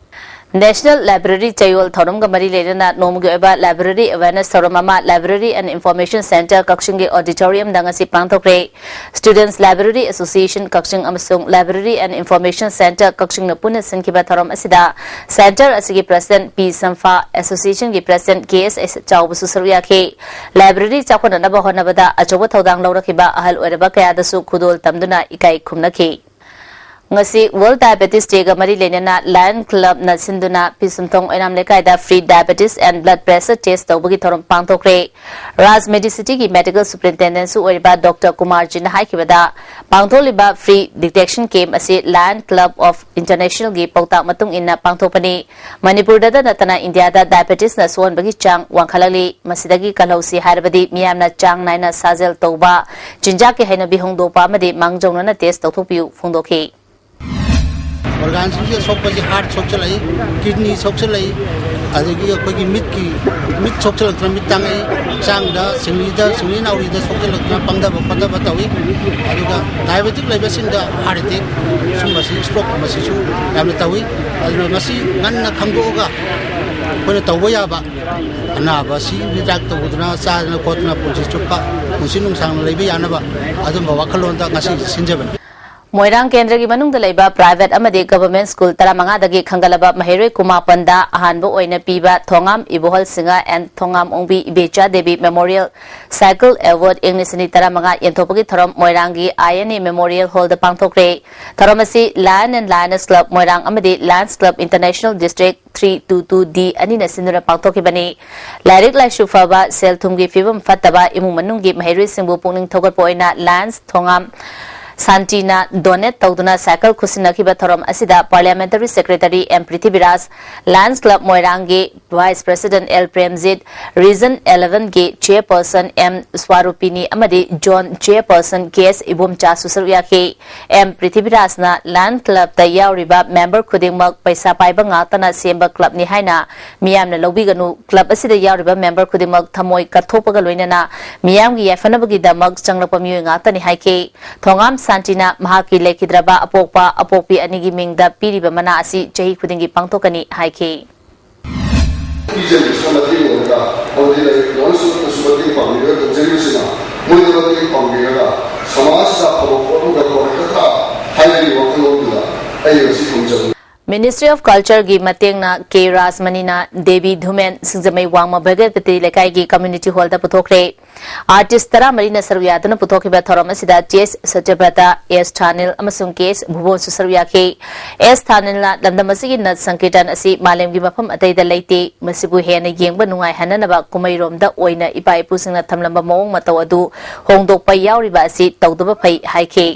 National Library ꯆꯌꯣꯜ ꯊꯧꯔꯝꯒ ꯃꯔꯤ ꯂꯩꯅꯅ ꯅꯣꯡꯃꯒꯤ ꯑꯣꯏꯕ Library Awareness ꯊꯧꯔꯝ ꯑꯃ Library and Information Centre ꯀꯛꯆꯤꯡꯒꯤ auditoriumꯗ ꯉꯁꯤ ꯄꯥꯡꯊꯣꯛꯈ꯭ꯔꯦ꯫ Students Library Association ꯀꯛꯆꯤꯡ ꯑꯃꯁꯨꯡ Library and Information Centre ꯀꯛꯆꯤꯡꯅ ꯄꯨꯟꯅ ꯁꯤꯟꯈꯤꯕ ꯊꯧꯔꯝ ꯑꯁꯤꯗ Centre ꯑꯁꯤꯒꯤ President ꯄꯤ ꯁꯝꯐꯥ, Associationꯒꯤ President ꯀꯦ ꯑꯦꯁ ꯆꯥꯎꯕꯁꯨ ꯁꯔꯨꯛ ꯌꯥꯈꯤ꯫ Library ꯆꯥꯎꯈꯠꯅꯅꯕ ꯍꯣꯠꯅꯕꯗ ꯑꯆꯧꯕ ꯊꯧꯗꯥꯡ ꯂꯧꯔꯛꯈꯤꯕ ꯑꯍꯜ ꯑꯣꯏꯔꯕ ꯀꯌꯥꯗꯁꯨ ꯈꯨꯗꯣꯜ ꯇꯝꯗꯨꯅ ꯏꯀꯥꯏ ꯈꯨꯝꯅꯈꯤ꯫ ꯉꯁꯤ World Diabetes Dayꯒ ꯃꯔꯤ ꯂꯩꯅꯅ Lion Clubꯅ ꯁꯤꯟꯗꯨꯅ ꯄꯤꯁꯨꯝꯊꯣꯡ ꯑꯣꯏꯅꯥꯝ ꯂꯩꯀꯥꯏꯗ free diabetes and blood pressure test ꯇꯧꯕꯒꯤ ꯊꯧꯔꯝ ꯄꯥꯡꯊꯣꯛꯈ꯭ꯔꯦ꯫ Raj Medicityꯒꯤ Medical Superintendentsꯨ ꯑꯣꯏꯔꯤꯕ Doctor ꯀꯨꯃꯥꯔꯖꯤꯅ ꯍꯥꯏꯈꯤꯕꯗ, ꯄꯥꯡꯊꯣꯛꯂꯤꯕ free detection camp ꯑꯁꯤ Lion Club of Internationalꯒꯤ ꯄꯥꯎꯇꯥꯛ ꯃꯇꯨꯡ ꯏꯟꯅ ꯄꯥꯡꯊꯣꯛꯄꯅꯤ꯫ ꯃꯅꯤꯄꯨꯔꯗꯇ ꯅꯠꯇꯅ ꯏꯟꯗꯤꯌꯥꯗ diabetesꯅ ꯁꯣꯛꯍꯟꯕꯒꯤ ꯆꯥꯡ ꯋꯥꯡꯈꯠꯂꯛꯂꯤ꯫ ꯃꯁꯤꯗꯒꯤ ꯀꯜꯍꯧꯁꯤ ꯍꯥꯏꯔꯕꯗꯤ ꯃꯤꯌꯥꯝꯅ ꯆꯥꯡ ꯅꯥꯏꯅ ꯁꯥꯖꯦꯜ ꯇꯧꯕ, ꯆꯤꯟꯖꯥꯛꯀꯤ ꯍꯩꯅꯕꯤ ꯍꯣꯡꯗꯣꯛꯄ ꯑꯃꯗꯤ ꯃꯥꯡꯖꯧꯅꯅ test ꯇꯧꯊꯣꯛꯄꯤꯌꯨ ꯐꯣꯡꯗꯣꯛꯈꯤ꯫ Organꯁꯤꯡꯁꯦ ꯁꯣꯛꯄꯁꯤ heart ꯁꯣꯛꯆꯜꯂꯛꯏ, kidney ꯁꯣꯛꯆꯜꯂꯛꯏ, ꯑꯗꯒꯤ ꯑꯩꯈꯣꯏꯒꯤ ꯃꯤꯠꯀꯤ ꯃꯤꯠ ꯁꯣꯛꯆꯜꯂꯛꯇꯅ ꯃꯤꯠ ꯇꯥꯡꯉꯛꯏ, ꯍꯛꯆꯥꯡꯗ ꯁꯤꯡꯂꯤꯗ ꯁꯤꯡꯂꯤ ꯅꯥꯎꯔꯤꯗ ꯁꯣꯛꯆꯜꯂꯛꯇꯅ ꯄꯪꯊꯕ ꯈꯣꯠꯊꯕ ꯇꯧꯏ꯫ ꯑꯗꯨꯒ diabetic ꯂꯩꯕꯁꯤꯡꯗ heart attack ꯁꯨꯝꯕꯁꯤ stroke ꯀꯨꯝꯕꯁꯤꯁꯨ ꯌꯥꯝꯅ ꯇꯧꯏ꯫ ꯑꯗꯨꯅ ꯃꯁꯤ ꯉꯟꯅ ꯈꯪꯗꯣꯛꯑꯒ ꯑꯩꯈꯣꯏꯅ ꯇꯧꯕ ꯌꯥꯕ ꯑꯅꯥꯕ ꯁꯤ ꯍꯤꯗꯥꯛ ꯇꯧꯗꯅ ꯆꯥꯗꯅ ꯈꯣꯠꯇꯅ ꯄꯨꯟꯁꯤ ꯆꯨꯞꯄ ꯄꯨꯟꯁꯤ ꯅꯨꯡꯁꯥꯡꯅ ꯂꯩꯕ ꯌꯥꯅꯕ ꯑꯗꯨꯝꯕ ꯋꯥꯈꯜꯂꯣꯟꯗ ꯉꯁꯤ ꯁꯤꯟꯖꯕꯅꯤ꯫ ꯃꯣꯏꯔꯥꯡ ꯀꯦꯟꯗ꯭ꯔꯒꯤ ꯃꯅꯨꯡꯗ ꯂꯩꯕ private ꯑꯃꯗꯤ government school ꯇꯔꯥꯃꯉꯥꯗꯒꯤ ꯈꯟꯒꯠꯂꯕ ꯃꯍꯩꯔꯣꯏ ꯀꯨꯟꯃꯥꯄꯟꯗ ꯑꯍꯥꯟꯕ ꯑꯣꯏꯅ ꯄꯤꯕ ꯊꯣꯉꯥꯝ ꯏꯕꯣꯍꯜ Singh and Thongam Ongbi ꯏꯕꯦꯆꯥ Devi Memorial Cycle Award ꯏꯪ ꯂꯤꯁꯤꯡ ꯑꯅꯤ ꯇꯔꯥꯃꯉꯥ ꯌꯦꯟꯊꯣꯛꯄꯒꯤ ꯊꯧꯔꯝ ꯃꯣꯏꯔꯥꯡꯒꯤ I N A Memorial Hallꯗ ꯄꯥꯡꯊꯣꯛꯈ꯭ꯔꯦ꯫ ꯊꯧꯔꯝ ꯑꯁꯤ Lion and Lioness Club ꯃꯣꯏꯔꯥꯡ ꯑꯃꯗꯤ Lions Club International District three two two D ꯑꯅꯤꯅ ꯁꯤꯟꯗꯨꯅ ꯄꯥꯡꯊꯣꯛꯈꯤꯕꯅꯤ꯫ ꯂꯥꯏꯔꯤꯛ ꯂꯥꯏꯁꯨ ꯐꯕ, ꯁꯦꯜ ꯊꯨꯝꯒꯤ ꯐꯤꯕꯝ ꯐꯠꯇꯕ ꯏꯃꯨꯡ ꯃꯅꯨꯡꯒꯤ ꯃꯍꯩꯔꯣꯏꯁꯤꯡꯕꯨ ꯄꯨꯛꯅꯤꯡ ꯊꯧꯒꯠꯄ ꯑꯣꯏꯅ Lions ꯊꯣꯉꯥꯝ ꯁꯥꯟꯇꯤꯅ donate ꯇꯧꯗꯨꯅ cycle ꯈꯨꯠꯁꯤꯟꯅꯈꯤꯕ ꯊꯧꯔꯝ ꯑꯁꯤꯗ Parliamentary Secretary M Prithviraj, Lions Club ꯃꯣꯏꯔꯥꯡꯒꯤ Vice President L Premjit, Region elevenꯒꯤ Chairperson M ꯁ꯭ꯋꯥꯔꯨꯄꯤꯅꯤ ꯑꯃꯗꯤ Zone Chairperson K S ꯏꯕꯣꯝꯆꯥꯁꯨ ꯁꯔꯨꯛ ꯌꯥꯈꯤ꯫ M ꯄ꯭ꯔꯤꯊꯤꯕꯤꯔꯥꯖꯅ Lion Clubꯇ ꯌꯥꯎꯔꯤꯕ member ꯈꯨꯗꯤꯡꯃꯛ ꯄꯩꯁꯥ ꯄꯥꯏꯕ ꯉꯥꯛꯇꯅ ꯁꯦꯝꯕ clubꯅꯤ ꯍꯥꯏꯅ ꯃꯤꯌꯥꯝꯅ ꯂꯧꯕꯤꯒꯅꯨ, club ꯑꯁꯤꯗ ꯌꯥꯎꯔꯤꯕ member ꯈꯨꯗꯤꯡꯃꯛ ꯊꯃꯣꯏ ꯀꯠꯊꯣꯛꯄꯒ ꯂꯣꯏꯅꯅ ꯃꯤꯌꯥꯝꯒꯤ ꯌꯥꯏꯐꯅꯕꯒꯤꯗꯃꯛ ꯆꯪꯂꯛꯄ ꯃꯤꯑꯣꯏ ꯉꯥꯛꯇꯅꯤ ꯍꯥꯏꯈꯤ꯫ ꯊꯣꯉꯥꯝ ꯁꯥꯟꯇꯤꯅ ꯃꯍꯥꯛꯀꯤ ꯂꯩꯈꯤꯗ꯭ꯔꯕ ꯑꯄꯣꯛꯄ ꯑꯄꯣꯛꯄꯤ ꯑꯅꯤꯒꯤ ꯃꯤꯡꯗ ꯄꯤꯔꯤꯕ ꯃꯅꯥ ꯑꯁꯤ ꯆꯍꯤ ꯈꯨꯗꯤꯡꯒꯤ ꯄꯥꯡꯊꯣꯛꯀꯅꯤ ꯍꯥꯏꯈꯤ꯫ ꯄꯤꯖꯕꯁꯤꯅ ꯃꯇꯦꯡ ꯑꯣꯏꯔꯒ ꯑꯃꯗꯤ ꯂꯥꯏꯔꯤꯛ ꯂꯣꯏꯅ ꯁꯨꯞꯅꯁꯨ ꯃꯇꯦꯡ ꯄꯥꯡꯕꯤꯔꯒ ꯇꯧꯖꯔꯤꯕꯁꯤꯅ ꯃꯣꯏꯗ ꯃꯇꯦꯡ ꯄꯥꯡꯕꯤꯔꯒ ꯁꯃꯥꯖꯁꯤꯗ ꯑꯐꯕ ꯄꯣꯠ ꯑꯃꯈꯛ ꯄꯨꯔꯛꯀꯗ꯭ꯔꯥ ꯍꯥꯏꯕꯒꯤ ꯋꯥꯈꯜꯂꯣꯟꯗꯨꯗ ꯑꯩ ꯉꯁꯤ ꯈꯨꯝꯖꯕꯅꯤ꯫ Ministry of Culture ꯒꯤ ꯃꯇꯦꯡꯅ ꯀꯦ ꯔꯥꯖꯃꯅꯤꯅ ꯗꯦꯕꯤ ꯙꯨꯃꯦꯟ ꯁꯤꯡꯖꯃꯩ ꯋꯥꯡꯃ ꯚꯒꯠꯄꯇꯤ ꯂꯩꯀꯥꯏꯒꯤ community hall ꯗ ꯄꯨꯊꯣꯛꯈ꯭ꯔꯦ꯫ Artist ꯇꯔꯥꯃꯔꯤꯅ ꯁꯔꯨꯛ ꯌꯥꯗꯨꯅ ꯄꯨꯊꯣꯛꯈꯤꯕ ꯊꯧꯔꯝ ꯑꯁꯤꯗ ꯇꯤ ꯑꯦꯁ ꯁꯇ꯭ꯌꯕ꯭ꯔꯇ, ꯑꯦꯁ ꯊꯥꯅꯤꯜ ꯑꯃꯁꯨꯡ ꯀꯦ ꯑꯦꯁ ꯚꯨꯕꯣꯟꯁꯨ ꯁꯔꯨꯛ ꯌꯥꯈꯤ꯫ ꯑꯦꯁ ꯊꯥꯅꯤꯜꯅ ꯂꯝꯗꯝ ꯑꯁꯤꯒꯤ ꯅꯠ ꯁꯪꯀꯤꯔꯇꯟ ꯑꯁꯤ ꯃꯥꯂꯦꯝꯒꯤ ꯃꯐꯝ ꯑꯇꯩꯗ ꯂꯩꯇꯦ, ꯃꯁꯤꯕꯨ ꯍꯦꯟꯅ ꯌꯦꯡꯕ ꯅꯨꯡꯉꯥꯏꯍꯟꯅꯅꯕ ꯀꯨꯝꯍꯩꯔꯣꯝꯗ ꯑꯣꯏꯅ ꯏꯄꯥ ꯏꯄꯨꯁꯤꯡꯅ ꯊꯝꯂꯝꯕ ꯃꯑꯣꯡ ꯃꯇꯧ ꯑꯗꯨ ꯍꯣꯡꯗꯣꯛꯄ ꯌꯥꯎꯔꯤꯕ ꯑꯁꯤ ꯇꯧꯗꯕ ꯐꯩ ꯍꯥꯏꯈꯤ꯫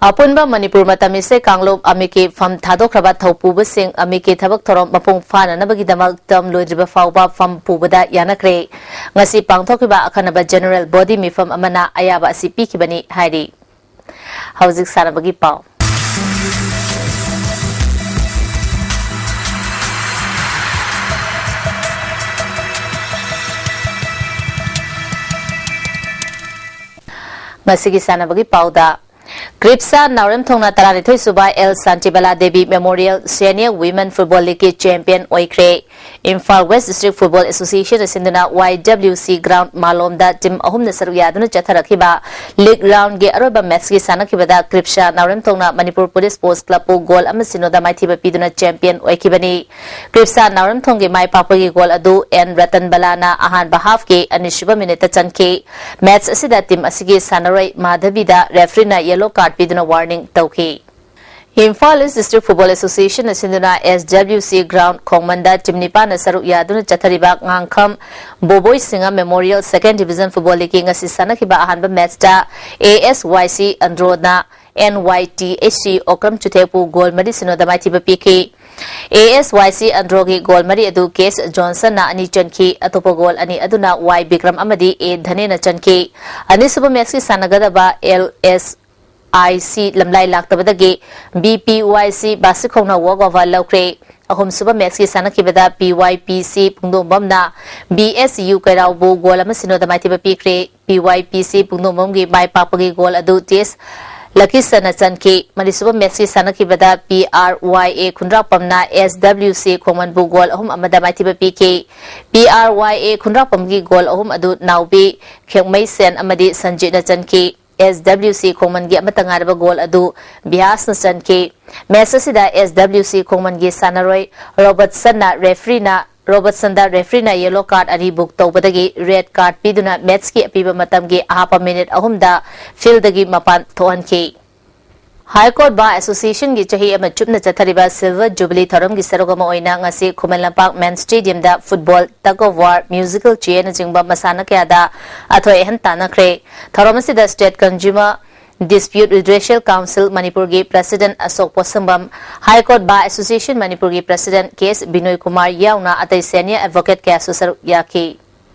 ꯑꯄꯨꯟꯕ ꯃꯅꯤꯄꯨꯔ ꯃꯇꯝ ꯏꯁꯩ ꯀꯥꯡꯂꯨꯞ ꯑꯃꯤꯀꯤ ꯐꯝ ꯊꯥꯗꯣꯛꯈ꯭ꯔꯕ ꯊꯧꯄꯨꯕꯁꯤꯡ ꯑꯃꯤꯀꯤ ꯊꯕꯛ ꯊꯧꯔꯝ ꯃꯄꯨꯡ ꯐꯥꯅꯅꯕꯒꯤꯗꯃꯛ term ꯂꯣꯏꯗ꯭ꯔꯤꯕ ꯐꯥꯎꯕ ꯐꯝ ꯄꯨꯕꯗ ꯌꯥꯅꯈ꯭ꯔꯦ꯫ ꯉꯁꯤ ꯄꯥꯡꯊꯣꯛꯈꯤꯕ ꯑꯈꯟꯅꯕ general body ꯃꯤꯐꯝ ꯑꯃꯅ ꯑꯌꯥꯕ ꯑꯁꯤ ꯄꯤꯈꯤꯕꯅꯤ ꯍꯥꯏꯔꯤ꯫ ꯍꯧꯖꯤꯛ ꯁꯥꯟꯅꯕꯒꯤ ꯄꯥꯎ꯫ ꯉꯁꯤꯒꯤ ꯁꯥꯟꯅꯕꯒꯤ ꯄꯥꯎꯗ, ꯀ꯭ꯔꯤꯞꯁꯥ ꯅꯥꯎꯔꯦꯝꯊꯣꯡꯅ ꯇꯔꯥꯅꯤꯊꯣꯏ ꯁꯨꯕ L Shantibala Devi memorial senior women football ꯂꯤꯒꯀꯤ ꯆꯦꯝꯄꯤꯌꯟ ꯑꯣꯏꯈ꯭ꯔꯦ꯫ ꯏꯝꯐꯥꯜ ꯋꯦꯁ ꯗꯤꯁꯇ꯭ꯔꯤꯛ ꯐꯨꯠꯕꯣꯜ ꯑꯦꯁꯣꯁꯤꯌꯦꯁꯟꯅ ꯁꯤꯟꯗꯨꯅ ꯋꯥꯏ ꯗꯕ꯭ꯂꯤꯎ ꯁꯤ ꯒ꯭ꯔꯥꯎꯟ ꯃꯥꯂꯣꯝꯗ ꯇꯤꯝ ꯑꯍꯨꯝꯅ ꯁꯔꯨꯛ ꯌꯥꯗꯨꯅ ꯆꯠꯊꯔꯛꯈꯤꯕ ꯂꯤꯒ ꯔꯥꯎꯟꯒꯤ ꯑꯔꯣꯏꯕ ꯃꯦꯠꯁꯀꯤ ꯁꯥꯟꯅꯈꯤꯕꯗ ꯀ꯭ꯔꯤꯞꯁꯥ ꯅꯥꯎꯔꯦꯝꯊꯣꯡꯅ ꯃꯅꯤꯄꯨꯔ ꯄꯨꯂꯤꯁ ꯁ꯭ꯄꯣꯔꯠꯁ ꯀ꯭ꯂꯕꯄꯨ ꯒꯣꯜ ꯑꯃ ꯁꯤꯅꯣꯗ ꯃꯥꯏꯊꯤꯕ ꯄꯤꯗꯨꯅ ꯆꯦꯝꯄꯤꯌꯟ ꯑꯣꯏꯈꯤꯕꯅꯤ꯫ ꯀ꯭ꯔꯤꯞꯁꯥ ꯅꯥꯎꯔꯦꯝꯊꯣꯡꯒꯤ ꯃꯥꯏ ꯄꯥꯛꯄꯒꯤ ꯒꯣꯜ ꯑꯗꯨ ꯑꯦꯟ ꯔꯇꯟ ꯕꯂꯥꯅ ꯑꯍꯥꯟꯕ ꯍꯥꯐꯀꯤ ꯑꯅꯤꯁꯨꯕ ꯃꯤꯅꯤꯠꯇ ꯆꯟꯈꯤ꯫ ꯃꯦꯠꯁ ꯑꯁꯤꯗ ꯇꯤꯝ ꯑꯁꯤꯒꯤ ꯁꯥꯟꯅꯔꯣꯏ ꯃꯥꯙꯕꯤꯗ ꯔꯦꯐ꯭ꯔꯤꯅ ꯌꯦꯂꯣ ꯀꯥꯔꯗ ꯄꯤꯗꯨꯅ ꯋꯥꯔꯅꯤꯡ ꯇꯧꯈꯤ꯫ ꯏꯝꯐꯥꯜ ꯏꯁ ꯗꯤꯁꯇ꯭ꯔꯤꯛ ꯐꯨꯠꯕꯣꯜ ꯑꯦꯁꯣꯁꯤꯌꯦꯁꯟꯅ ꯁꯤꯟꯗꯨꯅ ꯑꯦꯁ ꯗꯕ꯭ꯂꯤꯎ ꯁꯤ ꯒ꯭ꯔꯥꯎꯟ ꯈꯣꯡꯃꯟꯗ ꯇꯤꯝ ꯅꯤꯄꯥꯟꯅ ꯁꯔꯨꯛ ꯌꯥꯗꯨꯅ ꯆꯠꯊꯔꯤꯕ ꯉꯥꯡꯈꯝ ꯕꯣꯕꯣꯏ ꯁꯤꯡꯉ ꯃꯦꯃꯣꯔꯤꯌꯦꯜ ꯁꯦꯀꯦꯟ ꯗꯤꯕꯤꯖꯟ ꯐꯨꯠꯕꯣꯜ ꯂꯤꯒꯀꯤ ꯉꯁꯤ ꯁꯥꯟꯅꯈꯤꯕ ꯑꯍꯥꯟꯕ ꯃꯦꯠꯁꯇ ꯑꯦ ꯑꯦꯁ ꯋꯥꯏ ꯁꯤ ꯑꯟꯗ꯭ꯔꯣꯅ and Y T S C Okram ꯆꯨꯊꯦꯛꯄꯨ goal ꯃꯔꯤ ꯁꯤꯅꯣꯗ ꯃꯥꯏꯊꯤꯕ ꯄꯤꯈꯤ꯫ ꯑꯦ ꯑꯦꯁ ꯋꯥꯏ ꯁꯤ ꯑꯟꯗ꯭ꯔꯣꯒꯤ ꯒꯣꯜ ꯃꯔꯤ ꯑꯗꯨ ꯀꯦ ꯑꯦꯁ ꯖꯣꯟꯁꯟꯅ ꯑꯅꯤ ꯆꯟꯈꯤ꯫ ꯑꯇꯣꯞꯄ ꯒꯣꯜ ꯑꯅꯤ ꯑꯗꯨꯅ ꯋꯥꯏ ꯕꯤꯀ꯭ꯔꯝ ꯑꯃꯗꯤ ꯑꯦ ꯙꯅꯦꯅ ꯆꯟꯈꯤ꯫ ꯑꯅꯤꯁꯨꯕ ꯃꯦꯠꯁꯀꯤ ꯁꯥꯟꯅꯒꯗꯕ L S I C ꯂꯝꯂꯥꯏ ꯂꯥꯛꯇꯕꯗꯒꯤ B P ꯋꯥꯏ ꯁꯤ ꯕꯥꯁꯤꯈꯣꯡꯅ ꯋꯥꯛ ꯑꯣꯚꯔ ꯂꯧꯈ꯭ꯔꯦ꯫ ꯑꯍꯨꯝꯁꯨꯕ ꯃꯦꯠꯁꯀꯤ ꯁꯥꯟꯅꯈꯤꯕꯗ ꯄꯤ ꯋꯥꯏ ꯄꯤ ꯁꯤ ꯄꯨꯡꯗꯣꯡꯕꯝꯅ ꯕꯤ ꯑꯦꯁ ꯌꯨ ꯀꯩꯔꯥꯎꯕꯨ ꯒꯣꯜ ꯑꯃ ꯁꯤꯅꯣꯗ ꯃꯥꯏꯊꯤꯕ ꯄꯤꯈ꯭ꯔꯦ꯫ ꯄꯤ ꯋꯥꯏ ꯄꯤ ꯁꯤ ꯄꯨꯡꯗꯣꯡꯕꯝꯒꯤ ꯃꯥꯏ ꯄꯥꯛꯄꯒꯤ ꯒꯣꯜ ꯑꯗꯨ ꯇꯤ ꯑꯦꯁ ꯂꯀꯤꯁꯟꯅ ꯆꯟꯈꯤ꯫ ꯃꯔꯤꯁꯨꯕ ꯃꯦꯠꯁꯀꯤ ꯁꯥꯟꯅꯈꯤꯕꯗ ꯄꯤ ꯑꯥꯔ ꯋꯥꯏ ꯑꯦ ꯈꯨꯟꯗ꯭ꯔꯥꯛꯄꯝꯅ ꯑꯦꯁ ꯗꯕ꯭ꯂꯤꯎ ꯁꯤ ꯈꯣꯡꯃꯟꯕꯨ ꯒꯣꯜ ꯑꯍꯨꯝ ꯑꯃꯗ ꯃꯥꯏꯊꯤꯕ ꯄꯤꯈꯤ꯫ ꯄꯤ ꯑꯥꯔ ꯋꯥꯏ ꯑꯦ ꯈꯨꯟꯗ꯭ꯔꯥꯛꯄꯝꯒꯤ ꯒꯣꯜ ꯑꯍꯨꯝ ꯑꯗꯨ ꯅꯥꯎꯕꯤ, ꯈꯦꯛꯃꯩ ꯁꯦꯟ ꯑꯃꯗꯤ ꯁꯟꯖꯤꯠꯅ ꯆꯟꯈꯤ꯫ ꯑꯦꯁ ꯗꯕ꯭ꯂꯤꯎ ꯁꯤ ꯈꯣꯡꯃꯟꯒꯤ ꯑꯃꯠꯇ ꯉꯥꯏꯔꯕ ꯒꯣꯜ ꯑꯗꯨ ꯕꯤꯍꯥꯁꯅ ꯆꯟꯈꯤ꯫ ꯃꯦꯠꯁ ꯑꯁꯤꯗ ꯑꯦꯁ ꯗꯕ꯭ꯂꯤꯎ ꯁꯤ ꯈꯣꯡꯃꯟꯒꯤ ꯁꯥꯟꯅꯔꯣꯏ ꯔꯣꯕꯔꯠꯁꯟꯅ ꯔꯦꯐ꯭ꯔꯤꯅ, ꯔꯣꯕꯔꯠꯁꯟꯗ ꯔꯦꯐ꯭ꯔꯤꯅ ꯌꯦꯂꯣ ꯀꯥꯔꯗ ꯑꯅꯤ ꯕꯨꯛ ꯇꯧꯕꯗꯒꯤ ꯔꯦꯗ ꯀꯥꯔꯗ ꯄꯤꯗꯨꯅ ꯃꯦꯠꯁꯀꯤ ꯑꯄꯤꯕ ꯃꯇꯝꯒꯤ ꯑꯍꯥꯞꯄ ꯃꯤꯅꯤꯠ ꯑꯍꯨꯝꯗ ꯐꯤꯜꯗꯒꯤ ꯃꯄꯥꯟ ꯊꯣꯛꯍꯟꯈꯤ꯫ ꯍꯥꯏ ꯀꯣꯔꯠ ꯕꯥꯔ ꯑꯦꯁꯣꯁꯤꯌꯦꯁꯟꯒꯤ ꯆꯍꯤ ꯑꯃ ꯆꯨꯞꯅ ꯆꯠꯊꯔꯤꯕ ꯁꯤꯜꯚꯔ ꯖꯨꯕꯤꯂꯤ ꯊꯧꯔꯝꯒꯤ ꯁꯔꯨꯛ ꯑꯃ ꯑꯣꯏꯅ ꯉꯁꯤ ꯈꯨꯃꯟ ꯂꯝꯄꯥꯛ ꯃꯦꯟ ꯁ꯭ꯇꯦꯗꯤꯌꯝꯗ football, tug of war, musical ꯆꯦꯌꯔꯅꯆꯤꯡꯕ ꯃꯁꯥꯟꯅ ꯀꯌꯥꯗ ꯑꯊꯣꯏ ꯑꯍꯦꯟ ꯇꯥꯟꯅꯈ꯭ꯔꯦ꯫ ꯊꯧꯔꯝ ꯑꯁꯤꯗ state consumer dispute redressal council ꯃꯅꯤꯄꯨꯔꯒꯤ president Ashok Potsangbam, high court bar association ꯃꯅꯤꯄꯨꯔꯒꯤ president K S Binoy Kumar ꯌꯥꯎꯅ ꯑꯇꯩ ꯁꯦꯅꯤꯌꯔ ꯑꯦꯗꯚꯣꯀꯦꯠ ꯀꯌꯥꯁꯨ ꯁꯔꯨꯛ ꯌꯥꯈꯤ꯫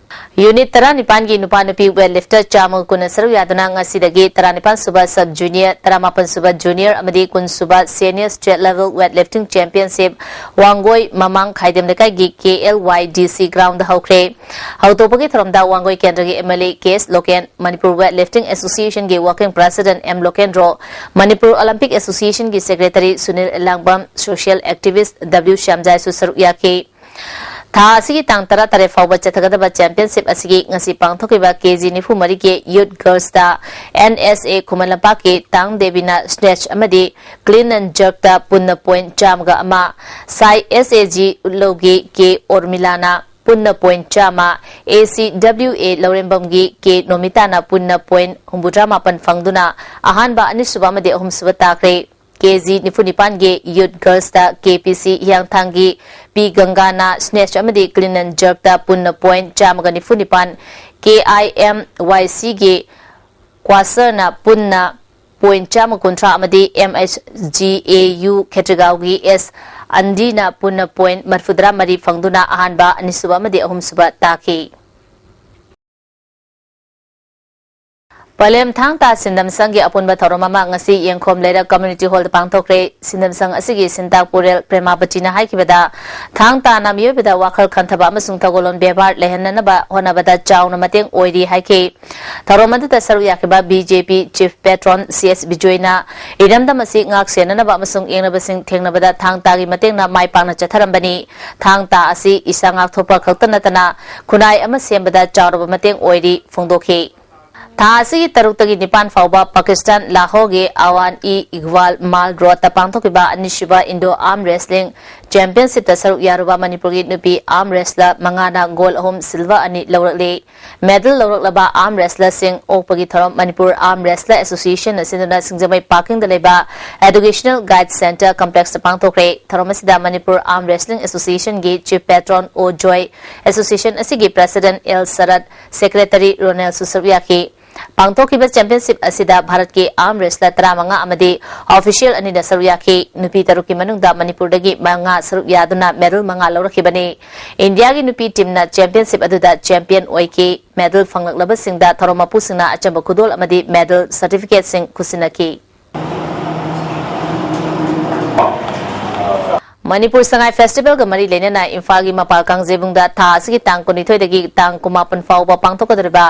ꯌꯨꯅꯤꯠ ꯇꯔꯥꯅꯤꯄꯥꯟꯒꯤ ꯅꯨꯄꯥ ꯅꯨꯄꯤ ꯋꯦꯠ ꯂꯤꯐꯇꯔ ꯆꯥꯝꯃꯒ ꯀꯨꯟꯅ ꯁꯔꯨꯛ ꯌꯥꯗꯨꯅ ꯉꯁꯤꯗꯒꯤ ꯇꯔꯥꯅꯤꯄꯥꯟ ꯁꯨꯕ ꯁꯕ ꯖꯨꯅꯤꯌꯔ, ꯇꯔꯥꯃꯥꯄꯟ ꯁꯨꯕ ꯖꯨꯅꯤꯌꯔ ꯑꯃꯗꯤ cum sub senior state level weight lifting championship ꯋꯥꯡꯒꯣꯏ ꯃꯃꯥꯡ ꯈꯥꯏꯗꯦꯝ ꯂꯩꯀꯥꯏꯒꯤ ꯀꯦ ꯑꯦꯜ ꯋꯥꯏ ꯗꯤ ꯁꯤ ꯒ꯭ꯔꯥꯎꯟꯗ ꯍꯧꯈ꯭ꯔꯦ꯫ ꯍꯧꯗꯣꯛꯄꯒꯤ ꯊꯧꯔꯝꯗ ꯋꯥꯡꯒꯣꯏ ꯀꯦꯟꯗ꯭ꯔꯒꯤ M L A K S Loken, Manipur weight lifting ꯑꯦꯁꯣꯁꯤꯌꯦꯁꯟꯒꯤ working president M Lokendro, Manipur olympic ꯑꯦꯁꯣꯁꯤꯌꯦꯁꯟꯒꯤ secretary Sunil Ilangbam, social activist W ꯁ꯭ꯌꯥꯝꯖꯥꯏꯁꯨ ꯁꯔꯨꯛ ꯌꯥꯈꯤ꯫ ꯊꯥ ꯑꯁꯤꯒꯤ ꯇꯥꯡ ꯇꯔꯥꯇꯔꯦꯠ ꯐꯥꯎꯕ ꯆꯠꯊꯒꯗꯕ ꯆꯦꯝꯄꯤꯌꯟꯁꯤꯞ ꯑꯁꯤꯒꯤ ꯉꯁꯤ ꯄꯥꯡꯊꯣꯛꯈꯤꯕ ꯀꯦ ꯖꯤ ꯅꯤꯐꯨ ꯃꯔꯤꯒꯤ ꯌꯨꯠ ꯒꯔꯜꯁꯇ ꯑꯦꯟ ꯑꯦꯁ ꯑꯦ ꯈꯨꯃꯟ ꯂꯝꯄꯥꯛꯀꯤ ꯇꯥꯡ ꯗꯦꯕꯤꯅ ꯁ꯭ꯅꯦꯠꯆ ꯑꯃꯗꯤ ꯀ꯭ꯂꯤꯟ ꯑꯦꯟ ꯖꯔꯛꯇ ꯄꯨꯟꯅ ꯄꯣꯏꯟꯠ ꯆꯥꯝꯃꯒ ꯑꯃ, ꯁꯥꯏ ꯑꯦꯁ ꯑꯦ ꯖꯤ ꯎꯠꯂꯧꯒꯤ ꯀꯦ ꯎꯔꯃꯤꯂꯥꯅ ꯄꯨꯟꯅ ꯄꯣꯏꯟꯠ ꯆꯥꯝꯃ, ꯑꯦ ꯁꯤ ꯗꯕ꯭ꯂꯤꯎ ꯑꯦ ꯂꯧꯔꯦꯝꯕꯝꯒꯤ ꯀꯦ ꯅꯣꯃꯤꯇꯥꯅ ꯄꯨꯟꯅ ꯄꯣꯏꯟꯠ ꯍꯨꯝꯐꯨꯇꯔꯥ ꯃꯥꯄꯟ ꯐꯪꯗꯨꯅ ꯑꯍꯥꯟꯕ, ꯑꯅꯤꯁꯨꯕ ꯑꯃꯗꯤ ꯑꯍꯨꯝꯁꯨꯕ ꯇꯥꯈ꯭ꯔꯦ꯫ ꯀꯦ ꯖꯤ ꯅꯤꯐꯨ ꯅꯤꯄꯥꯟꯒꯤ ꯌꯨꯠ ꯒꯔꯜꯁꯇ ꯀꯦ ꯄꯤ ꯁꯤ ꯍꯤꯌꯥꯡꯊꯥꯡꯒꯤ ꯄꯤ ꯒꯪꯒꯥꯅ ꯁ꯭ꯅꯦꯠꯆ ꯑꯃꯗꯤ ꯀ꯭ꯂꯤꯟ ꯑꯦꯟ ꯖꯔꯛꯇ ꯄꯨꯟꯅ ꯄꯣꯏꯟꯠ ꯆꯥꯝꯃꯒ ꯅꯤꯐꯨ ꯅꯤꯄꯥꯟ, ꯀꯦ ꯑꯥꯏ ꯑꯦꯝ ꯋꯥꯏ ꯁꯤꯒꯤ ꯀ꯭ꯋꯥꯁꯔꯅ ꯄꯨꯟꯅ ꯄꯣꯏꯟꯠ ꯆꯥꯝꯃ ꯀꯨꯟꯊ꯭ꯔꯥ ꯑꯃꯗꯤ M H G A U ꯈꯦꯇ꯭ꯔꯤꯒꯥꯎꯒꯤ ꯑꯦꯁ ꯑꯟꯗꯤꯅ ꯄꯨꯟꯅ ꯄꯣꯏꯟꯠ ꯃꯔꯤꯐꯨꯇꯔꯥ ꯃꯔꯤ ꯐꯪꯗꯨꯅ ꯑꯍꯥꯟꯕ, ꯑꯅꯤꯁꯨꯕ ꯑꯃꯗꯤ ꯑꯍꯨꯝꯁꯨꯕ ꯇꯥꯈꯤ꯫ ꯄꯂꯦꯝ ꯊꯥꯡ ꯇꯥ ꯁꯤꯟꯗꯝ ꯁꯪꯒꯤ ꯑꯄꯨꯟꯕ ꯊꯧꯔꯝ ꯑꯃ ꯉꯁꯤ ꯌꯦꯡꯈꯣꯝ ꯂꯩꯔꯛ ꯀꯝꯃ꯭ꯌꯨꯅꯤꯇꯤ ꯍꯣꯜꯗ ꯄꯥꯡꯊꯣꯛꯈ꯭ꯔꯦ꯫ ꯁꯤꯟꯗꯝ ꯁꯪ ꯑꯁꯤꯒꯤ ꯁꯤꯟꯇꯥꯛ ꯄꯨꯔꯦꯜ ꯄ꯭ꯔꯦꯃꯥꯕꯇꯤꯅ ꯍꯥꯏꯈꯤꯕꯗ, ꯊꯥꯡ ꯇꯥꯅ ꯃꯤꯑꯣꯏꯕꯗ ꯋꯥꯈꯜ ꯈꯟꯊꯕ ꯑꯃꯁꯨꯡ ꯊꯧꯒꯜꯂꯣꯟ ꯕꯦꯕꯥꯔ ꯂꯩꯍꯟꯅꯅꯕ ꯍꯣꯠꯅꯕꯗ ꯆꯥꯎꯅ ꯃꯇꯦꯡ ꯑꯣꯏꯔꯤ ꯍꯥꯏꯈꯤ꯫ ꯊꯧꯔꯝ ꯑꯗꯨꯗ ꯁꯔꯨꯛ ꯌꯥꯈꯤꯕ ꯕꯤ ꯖꯦ ꯄꯤ ꯆꯤꯐ ꯄꯦꯇ꯭ꯔꯣꯟ ꯁꯤ ꯑꯦꯁ ꯕꯤꯖꯣꯏꯅ ꯏꯔꯝꯗꯝ ꯑꯁꯤ ꯉꯥꯛ ꯁꯦꯟꯅꯅꯕ ꯑꯃꯁꯨꯡ ꯌꯦꯡꯅꯕꯁꯤꯡ ꯊꯦꯡꯅꯕꯗ ꯊꯥꯡ ꯇꯥꯒꯤ ꯃꯇꯦꯡꯅ ꯃꯥꯏ ꯄꯥꯛꯅ ꯆꯠꯊꯔꯝꯕꯅꯤ꯫ ꯊꯥꯡ ꯇꯥ ꯑꯁꯤ ꯏꯁꯥ ꯉꯥꯛꯊꯣꯛꯄ ꯈꯛꯇ ꯅꯠꯇꯅ ꯈꯨꯟꯅꯥꯏ ꯑꯃ ꯁꯦꯝꯕꯗ ꯆꯥꯎꯔꯕ ꯃꯇꯦꯡ ꯑꯣꯏꯔꯤ ꯐꯣꯡꯗꯣꯛꯈꯤ꯫ ꯊꯥ ꯑꯁꯤꯒꯤ ꯇꯔꯨꯛꯇꯒꯤ ꯅꯤꯄꯥꯟ ꯐꯥꯎꯕ ꯄꯥꯀꯤꯁꯇꯥꯟ ꯂꯥꯍꯣꯔꯒꯤ ꯑꯋꯥꯟ ꯏ ꯏꯒꯋꯥꯜ ꯃꯥꯜ ꯔꯣꯗꯇ ꯄꯥꯡꯊꯣꯛꯈꯤꯕ ꯑꯅꯤꯁꯨꯕ ꯏꯟꯗꯣ ꯑꯥꯔꯝ ꯔꯦꯁꯂꯤꯡ ꯆꯦꯝꯄꯤꯌꯟꯁꯤꯞꯇ ꯁꯔꯨꯛ ꯌꯥꯔꯨꯕ ꯃꯅꯤꯄꯨꯔꯒꯤ ꯅꯨꯄꯤ ꯑꯥꯔꯝ ꯔꯦꯁꯂꯔ ꯃꯉꯥꯅ ꯒꯣꯜ ꯑꯍꯨꯝ, ꯁꯤꯜꯚꯔ ꯑꯅꯤ ꯂꯧꯔꯛꯂꯤ꯫ ꯃꯦꯗꯜ ꯂꯧꯔꯛꯂꯕ ꯑꯥꯔꯝ ꯔꯦꯁꯂꯔꯁꯤꯡ ꯑꯣꯛꯄꯒꯤ ꯊꯧꯔꯝ ꯃꯅꯤꯄꯨꯔ ꯑꯥꯔꯝ ꯔꯦꯁꯂꯔ ꯑꯦꯁꯣꯁꯤꯌꯦꯁꯟꯅ ꯁꯤꯟꯗꯨꯅ ꯁꯤꯡꯖꯃꯩ ꯄꯥꯀꯤꯡꯗ ꯂꯩꯕ ꯑꯦꯗꯨꯀꯦꯁꯅꯦꯜ ꯒꯥꯏꯗ ꯁꯦꯟꯇꯔ ꯀꯝꯄ꯭ꯂꯦꯛꯁꯇ ꯄꯥꯡꯊꯣꯛꯈ꯭ꯔꯦ꯫ ꯊꯧꯔꯝ ꯑꯁꯤꯗ ꯃꯅꯤꯄꯨꯔ ꯑꯥꯔꯝ ꯔꯦꯁꯂꯤꯡ ꯑꯦꯁꯣꯁꯤꯌꯦꯁꯟꯒꯤ ꯆꯤꯐ ꯄꯦꯇ꯭ꯔꯣꯟ ꯑꯣ ꯖꯣꯏ, ꯑꯦꯁꯣꯁꯤꯌꯦꯁꯟ ꯑꯁꯤꯒꯤ ꯄ꯭ꯔꯦꯁꯤꯗꯦꯟꯠ ꯑꯦꯜ ꯁꯔꯠ, ꯁꯦꯀ꯭ꯔꯦꯇꯔꯤ ꯔꯣꯅꯦꯜꯁꯨ ꯁꯔꯨꯛ ꯌꯥꯈꯤ꯫ ꯄꯥꯡꯊꯣꯛꯈꯤꯕ ꯆꯦꯝꯄꯤꯌꯟꯁꯤꯞ ꯑꯁꯤꯗ ꯚꯥꯔꯠꯀꯤ ꯑꯥꯔꯝ ꯔꯦꯁꯂꯔ ꯇꯔꯥꯃꯉꯥ ꯑꯃꯗꯤ ꯑꯣꯐꯤꯁꯤꯌꯦꯜ ꯑꯅꯤꯅ ꯁꯔꯨꯛ ꯌꯥꯈꯤ꯫ ꯅꯨꯄꯤ ꯇꯔꯨꯛꯀꯤ ꯃꯅꯨꯡꯗ ꯃꯅꯤꯄꯨꯔꯗꯒꯤ ꯃꯉꯥ ꯁꯔꯨꯛ ꯌꯥꯗꯨꯅ ꯃꯦꯗꯜ ꯃꯉꯥ ꯂꯧꯔꯛꯈꯤꯕꯅꯤ꯫ ꯏꯟꯗꯤꯌꯥꯒꯤ ꯅꯨꯄꯤ ꯇꯤꯝꯅ ꯆꯦꯝꯄꯤꯌꯟꯁꯤꯞ ꯑꯗꯨꯗ ꯆꯦꯝꯄꯤꯌꯟ ꯑꯣꯏꯈꯤ꯫ ꯃꯦꯗꯜ ꯐꯪꯂꯛꯂꯕꯁꯤꯡꯗ ꯊꯧꯔꯝ ꯃꯄꯨꯁꯤꯡꯅ ꯑꯆꯝꯕ ꯈꯨꯗꯣꯜ ꯑꯃꯗꯤ ꯃꯦꯗꯜ ꯁꯔꯇꯤꯐꯤꯀꯦꯠꯁꯤꯡ ꯈꯨꯠꯁꯤꯟꯅꯈꯤ꯫ ꯃꯅꯤꯄꯨꯔ ꯁꯉꯥꯏ ꯐꯦꯁꯇꯤꯚꯦꯜꯒ ꯃꯔꯤ ꯂꯩꯅꯅ ꯏꯝꯐꯥꯜꯒꯤ ꯃꯄꯥꯜ ꯀꯥꯡꯖꯩꯕꯨꯡꯗ ꯊꯥ ꯑꯁꯤꯒꯤ ꯇꯥꯡ ꯀꯨꯟꯅꯤꯊꯣꯏꯗꯒꯤ ꯇꯥꯡ ꯀꯨꯟꯃꯥꯄꯟ ꯐꯥꯎꯕ ꯄꯥꯡꯊꯣꯛꯀꯗꯧꯔꯤꯕ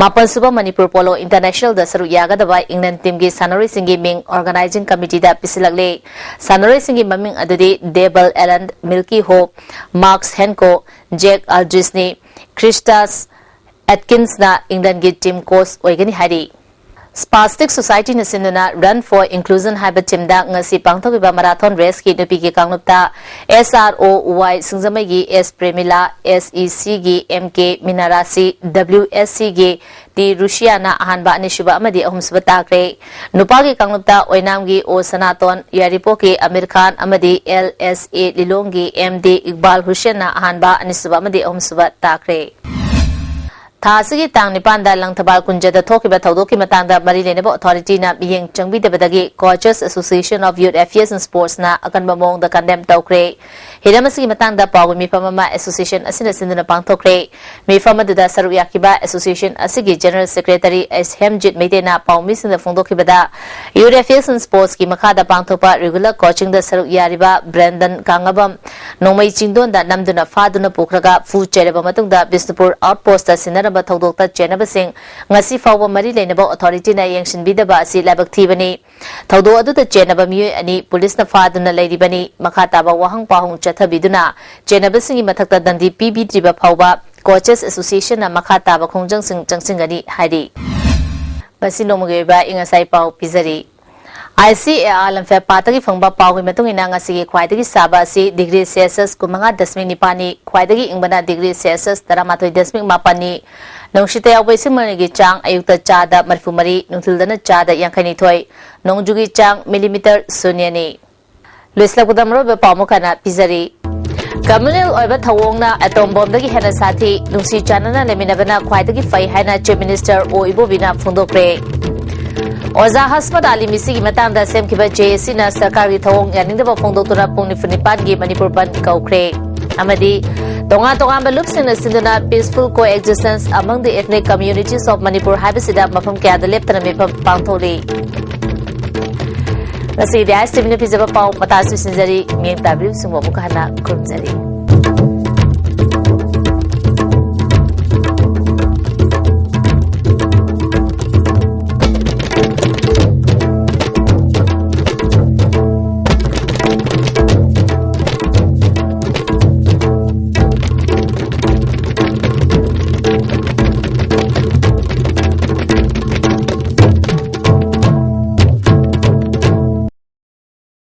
ꯃꯥꯄꯟ ꯁꯨꯕ ꯃꯅꯤꯄꯨꯔ ꯄꯣꯂꯣ ꯏꯟꯇꯔꯅꯦꯁꯅꯦꯜꯗ ꯁꯔꯨꯛ ꯌꯥꯒꯗꯕ ꯏꯪꯂꯦꯟ ꯇꯤꯝꯒꯤ ꯁꯥꯟꯅꯔꯣꯏꯁꯤꯡꯒꯤ ꯃꯤꯡ ꯑꯣꯔꯒꯅꯥꯏꯖꯤꯡ ꯀꯃꯤꯇꯤꯗ ꯄꯤꯁꯤꯜꯂꯛꯂꯦ꯫ ꯁꯥꯟꯅꯔꯣꯏꯁꯤꯡꯒꯤ ꯃꯃꯤꯡ ꯑꯗꯨꯗꯤ ꯗꯦꯕꯜ ꯑꯦꯂꯟ, ꯃꯤꯜꯀꯤ ꯍꯣꯞ, ꯃꯥꯔꯛꯁ ꯍꯦꯟꯀꯣ, ꯖꯦꯛ ꯑꯜꯗ꯭ꯔꯤꯁꯅꯤ꯫ ꯈ꯭ꯔꯤꯁꯇꯥꯁ ꯑꯦꯠꯀꯤꯟꯁꯅ ꯏꯪꯂꯦꯟꯒꯤ ꯇꯤꯝ ꯀꯣꯆ ꯑꯣꯏꯒꯅꯤ ꯍꯥꯏꯔꯤ꯫ ꯁ꯭ꯄꯥꯁꯇꯤꯛ ꯁꯣꯁꯥꯏꯇꯤꯅ ꯁꯤꯟꯗꯨꯅ Run for Inclusion ꯍꯥꯏꯕ ꯊꯤꯝꯗ ꯉꯁꯤ ꯄꯥꯡꯊꯣꯛꯈꯤꯕ ꯃꯔꯥꯊꯣꯟ ꯔꯦꯁꯀꯤ ꯅꯨꯄꯤꯒꯤ ꯀꯥꯡꯂꯨꯞꯇ ꯑꯦꯁ ꯑꯥꯔ ꯑꯣ ꯋꯥꯏ ꯁꯤꯡꯖꯃꯩꯒꯤ ꯑꯦꯁ ꯄ꯭ꯔꯦꯃꯤꯂꯥ, ꯑꯦꯁ ꯏ ꯁꯤꯒꯤ ꯑꯦꯝ ꯀꯦ ꯃꯤꯅꯥꯔꯥꯁꯤ, ꯗꯕ꯭ꯂꯤꯎ ꯑꯦꯁ ꯁꯤꯒꯤ ꯇꯤ ꯔꯨꯁꯤꯌꯥꯅ ꯑꯍꯥꯟꯕ, ꯑꯅꯤꯁꯨꯕ ꯑꯃꯗꯤ ꯑꯍꯨꯝꯁꯨꯕ ꯇꯥꯈ꯭ꯔꯦ꯫ ꯅꯨꯄꯥꯒꯤ ꯀꯥꯡꯂꯨꯞꯇ ꯑꯣꯏꯅꯥꯝꯒꯤ ꯑꯣ ꯁꯅꯥꯇꯣꯟ, ꯌꯥꯏꯔꯤꯄꯣꯛꯀꯤ ꯑꯃꯤꯔ ꯈꯥꯟ ꯑꯃꯗꯤ ꯑꯦꯜ ꯑꯦꯁ ꯑꯦ ꯂꯤꯂꯣꯡꯒꯤ ꯑꯦꯝ ꯗꯤ ꯏꯛꯕꯥꯜ ꯍꯨꯁꯦꯟꯅ ꯑꯍꯥꯟꯕ, ꯑꯅꯤꯁꯨꯕ ꯑꯃꯗꯤ ꯑꯍꯨꯝꯁꯨꯕ ꯇꯥꯈ꯭ꯔꯦ꯫ ꯊꯥ ꯑꯁꯤꯒꯤ ꯇꯥꯡ ꯅꯤꯄꯥꯟꯗ ꯂꯪꯊꯕꯥꯜ ꯀꯨꯟꯖꯗ ꯊꯣꯛꯈꯤꯕ ꯊꯧꯗꯣꯛꯀꯤ ꯃꯇꯥꯡꯗ ꯃꯔꯤ ꯂꯩꯅꯕ ꯑꯣꯊꯣꯔꯤꯇꯤꯅ ꯃꯤꯠꯌꯦꯡ ꯆꯪꯕꯤꯗꯕꯗꯒꯤ Coaches Association of Youth Affairs and Sportsꯅ ꯑꯀꯟꯕ ꯃꯑꯣꯡꯗ ꯀꯟꯗꯦꯝ ꯇꯧꯈ꯭ꯔꯦ꯫ ꯍꯤꯔꯝ ꯑꯁꯤꯒꯤ ꯃꯇꯥꯡꯗ ꯄꯥꯎꯒꯤ ꯃꯤꯐꯝ ꯑꯃ association ꯑꯁꯤꯅ ꯁꯤꯟꯗꯨꯅ ꯄꯥꯡꯊꯣꯛꯈ꯭ꯔꯦ꯫ ꯃꯤꯐꯝ ꯑꯗꯨꯗ ꯁꯔꯨꯛ ꯌꯥꯈꯤꯕ association ꯑꯁꯤꯒꯤ general secretary ꯑꯦꯁ ꯍꯦꯝꯖꯤꯠ ꯃꯩꯇꯩꯅ ꯄꯥꯎꯃꯤꯁꯤꯡꯗ ꯐꯣꯡꯗꯣꯛꯈꯤꯕꯗ, Youth Affairs and Sportsꯀꯤ ꯃꯈꯥꯗ ꯄꯥꯡꯊꯣꯛꯄ regular coachingꯗ ꯁꯔꯨꯛ ꯌꯥꯔꯤꯕ ꯕ꯭ꯔꯦꯟꯗꯟ ꯀꯥꯡꯉꯕꯝ ꯅꯣꯡꯃꯩ ꯆꯤꯡꯗꯣꯟꯗ ꯅꯝꯗꯨꯅ ꯐꯥꯗꯨꯅ ꯄꯨꯈ꯭ꯔꯒ ꯐꯨ ꯆꯩꯔꯕ ꯃꯇꯨꯡꯗ ꯕꯤꯁꯅꯨꯄꯨꯔ outpostꯇ ꯁꯤꯟꯅꯔꯝꯕ ꯊꯧꯗꯣꯛꯇ ꯆꯦꯟꯅꯕꯁꯤꯡ ꯉꯁꯤ ꯐꯥꯎꯕ ꯃꯔꯤ ꯂꯩꯅꯕ authorityꯅ ꯌꯦꯡꯁꯤꯟꯕꯤꯗꯕ ꯑꯁꯤ ꯂꯥꯏꯕꯛ ꯊꯤꯕꯅꯤ꯫ ꯊꯧꯗꯣꯛ ꯑꯗꯨꯗ ꯆꯦꯟꯅꯕ ꯃꯤꯑꯣꯏ ꯑꯅꯤ ꯄꯨꯂꯤꯁꯅ ꯐꯥꯗꯨꯅ ꯂꯩꯔꯤꯕꯅꯤ꯫ ꯃꯈꯥ ꯇꯥꯕ ꯋꯥꯍꯪ ꯄꯥꯎꯍꯪ ꯆꯠꯊꯕꯤꯗꯨꯅ ꯆꯦꯟꯅꯕꯁꯤꯡꯒꯤ ꯃꯊꯛꯇ ꯗꯟꯗꯤ ꯄꯤꯕꯤꯗ꯭ꯔꯤꯕ ꯐꯥꯎꯕ Coaches Associationꯅ ꯃꯈꯥ ꯇꯥꯕ ꯈꯣꯡꯖꯪꯁꯤꯡ ꯆꯪꯁꯤꯟꯒꯅꯤ ꯍꯥꯏꯔꯤ꯫ ꯃꯁꯤ ꯅꯣꯡꯃꯒꯤ ꯑꯣꯏꯕ ꯑꯏꯪ ꯑꯁꯥꯏ ꯄꯥꯎ ꯄꯤꯖꯔꯤ꯫ ICAR ꯂꯝꯐꯦꯜ ꯄꯥꯠꯇꯒꯤ ꯐꯪꯕ ꯄꯥꯎꯒꯤ ꯃꯇꯨꯡ ꯏꯟꯅ ꯉꯁꯤꯒꯤ ꯈ꯭ꯋꯥꯏꯗꯒꯤ ꯁꯥꯕ ꯑꯁꯤ degree Celsius ꯀꯨꯟꯃꯉꯥ ꯗꯁꯃꯤꯛ ꯅꯤꯄꯥꯜꯅꯤ, ꯈ꯭ꯋꯥꯏꯗꯒꯤ ꯏꯪꯕꯅ degree Celsius ꯇꯔꯥꯃꯥꯊꯣꯏ ꯗꯁꯃꯤꯛ ꯃꯥꯄꯜꯅꯤ꯫ ꯅꯨꯡꯁꯤꯠꯇ ꯌꯥꯎꯕ ꯏꯁꯤꯡ ꯃꯅꯤꯜꯒꯤ ꯆꯥꯡ ꯑꯌꯨꯛꯇ ꯆꯥꯗ ꯃꯔꯤꯐꯨ ꯃꯔꯤ, ꯅꯨꯡꯊꯤꯜꯗꯅ ꯆꯥꯗ ꯌꯥꯡꯈꯩ ꯅꯤꯊꯣꯏ, ꯅꯣꯡꯖꯨꯒꯤ ꯆꯥꯡ millimeter ꯁꯨꯟꯌꯅꯤ꯫ ꯂꯣꯏꯁꯤꯜꯂꯛꯄꯗ ꯃꯔꯨꯑꯣꯏꯕ ꯄꯥꯎ ꯑꯃꯨꯛ ꯍꯟꯅ ꯄꯤꯖꯔꯤ꯫ Communal ꯑꯣꯏꯕ ꯊꯧꯑꯣꯡꯅ atom bombꯗꯒꯤ ꯍꯦꯟꯅ ꯁꯥꯊꯤ, ꯅꯨꯡꯁꯤ ꯆꯥꯟꯅꯅ ꯂꯩꯃꯤꯟꯅꯕꯅ ꯈ꯭ꯋꯥꯏꯗꯒꯤ ꯐꯩ ꯍꯥꯏꯅ Chief Minister ꯑꯣ ꯏꯕꯣꯕꯤꯅ ꯐꯣꯡꯗꯣꯛꯈ꯭ꯔꯦ꯫ ꯑꯣꯖꯥ ꯍꯁꯃꯠ ꯑꯂꯤ ꯃꯤꯁꯤꯒꯤ ꯃꯇꯥꯡꯗ ꯁꯦꯝꯈꯤꯕ JACꯅ ꯁꯔꯀꯥꯔꯒꯤ ꯊꯧꯑꯣꯡ ꯌꯥꯅꯤꯡꯗꯕ ꯐꯣꯡꯗꯣꯛꯇꯨꯅ ꯄꯨꯡ ꯅꯤꯐꯨ ꯅꯤꯄꯥꯟꯒꯤ ꯃꯅꯤꯄꯨꯔ ꯕꯟꯗ ꯀꯧꯈ꯭ꯔꯦ꯫ ꯑꯃꯗꯤ ꯇꯣꯉꯥꯟ ꯇꯣꯉꯥꯟꯕ ꯂꯨꯞꯁꯤꯡꯅ ꯁꯤꯟꯗꯨꯅ Peaceful Coexistence Among the Ethnic Communities of Manipur ꯍꯥꯏꯕꯁꯤꯗ ꯃꯐꯝ ꯀꯌꯥꯗ ꯂꯦꯞꯇꯅ ꯃꯤꯐꯝ ꯄꯥꯡꯊꯣꯛꯂꯤ꯫ ꯉꯁꯤꯒꯤꯗꯤ ISTVꯅ ꯄꯤꯖꯕ ꯄꯥꯎ ꯃꯇꯥꯁꯨ ꯁꯤꯟꯖꯔꯤ꯫ ꯃꯤꯠꯌꯦꯡ ꯇꯥꯕꯤꯔꯤꯕꯁꯤꯡꯕꯨ ꯑꯃꯨꯛꯀ ꯍꯟꯅ ꯈꯨꯔꯨꯝꯖꯔꯤ꯫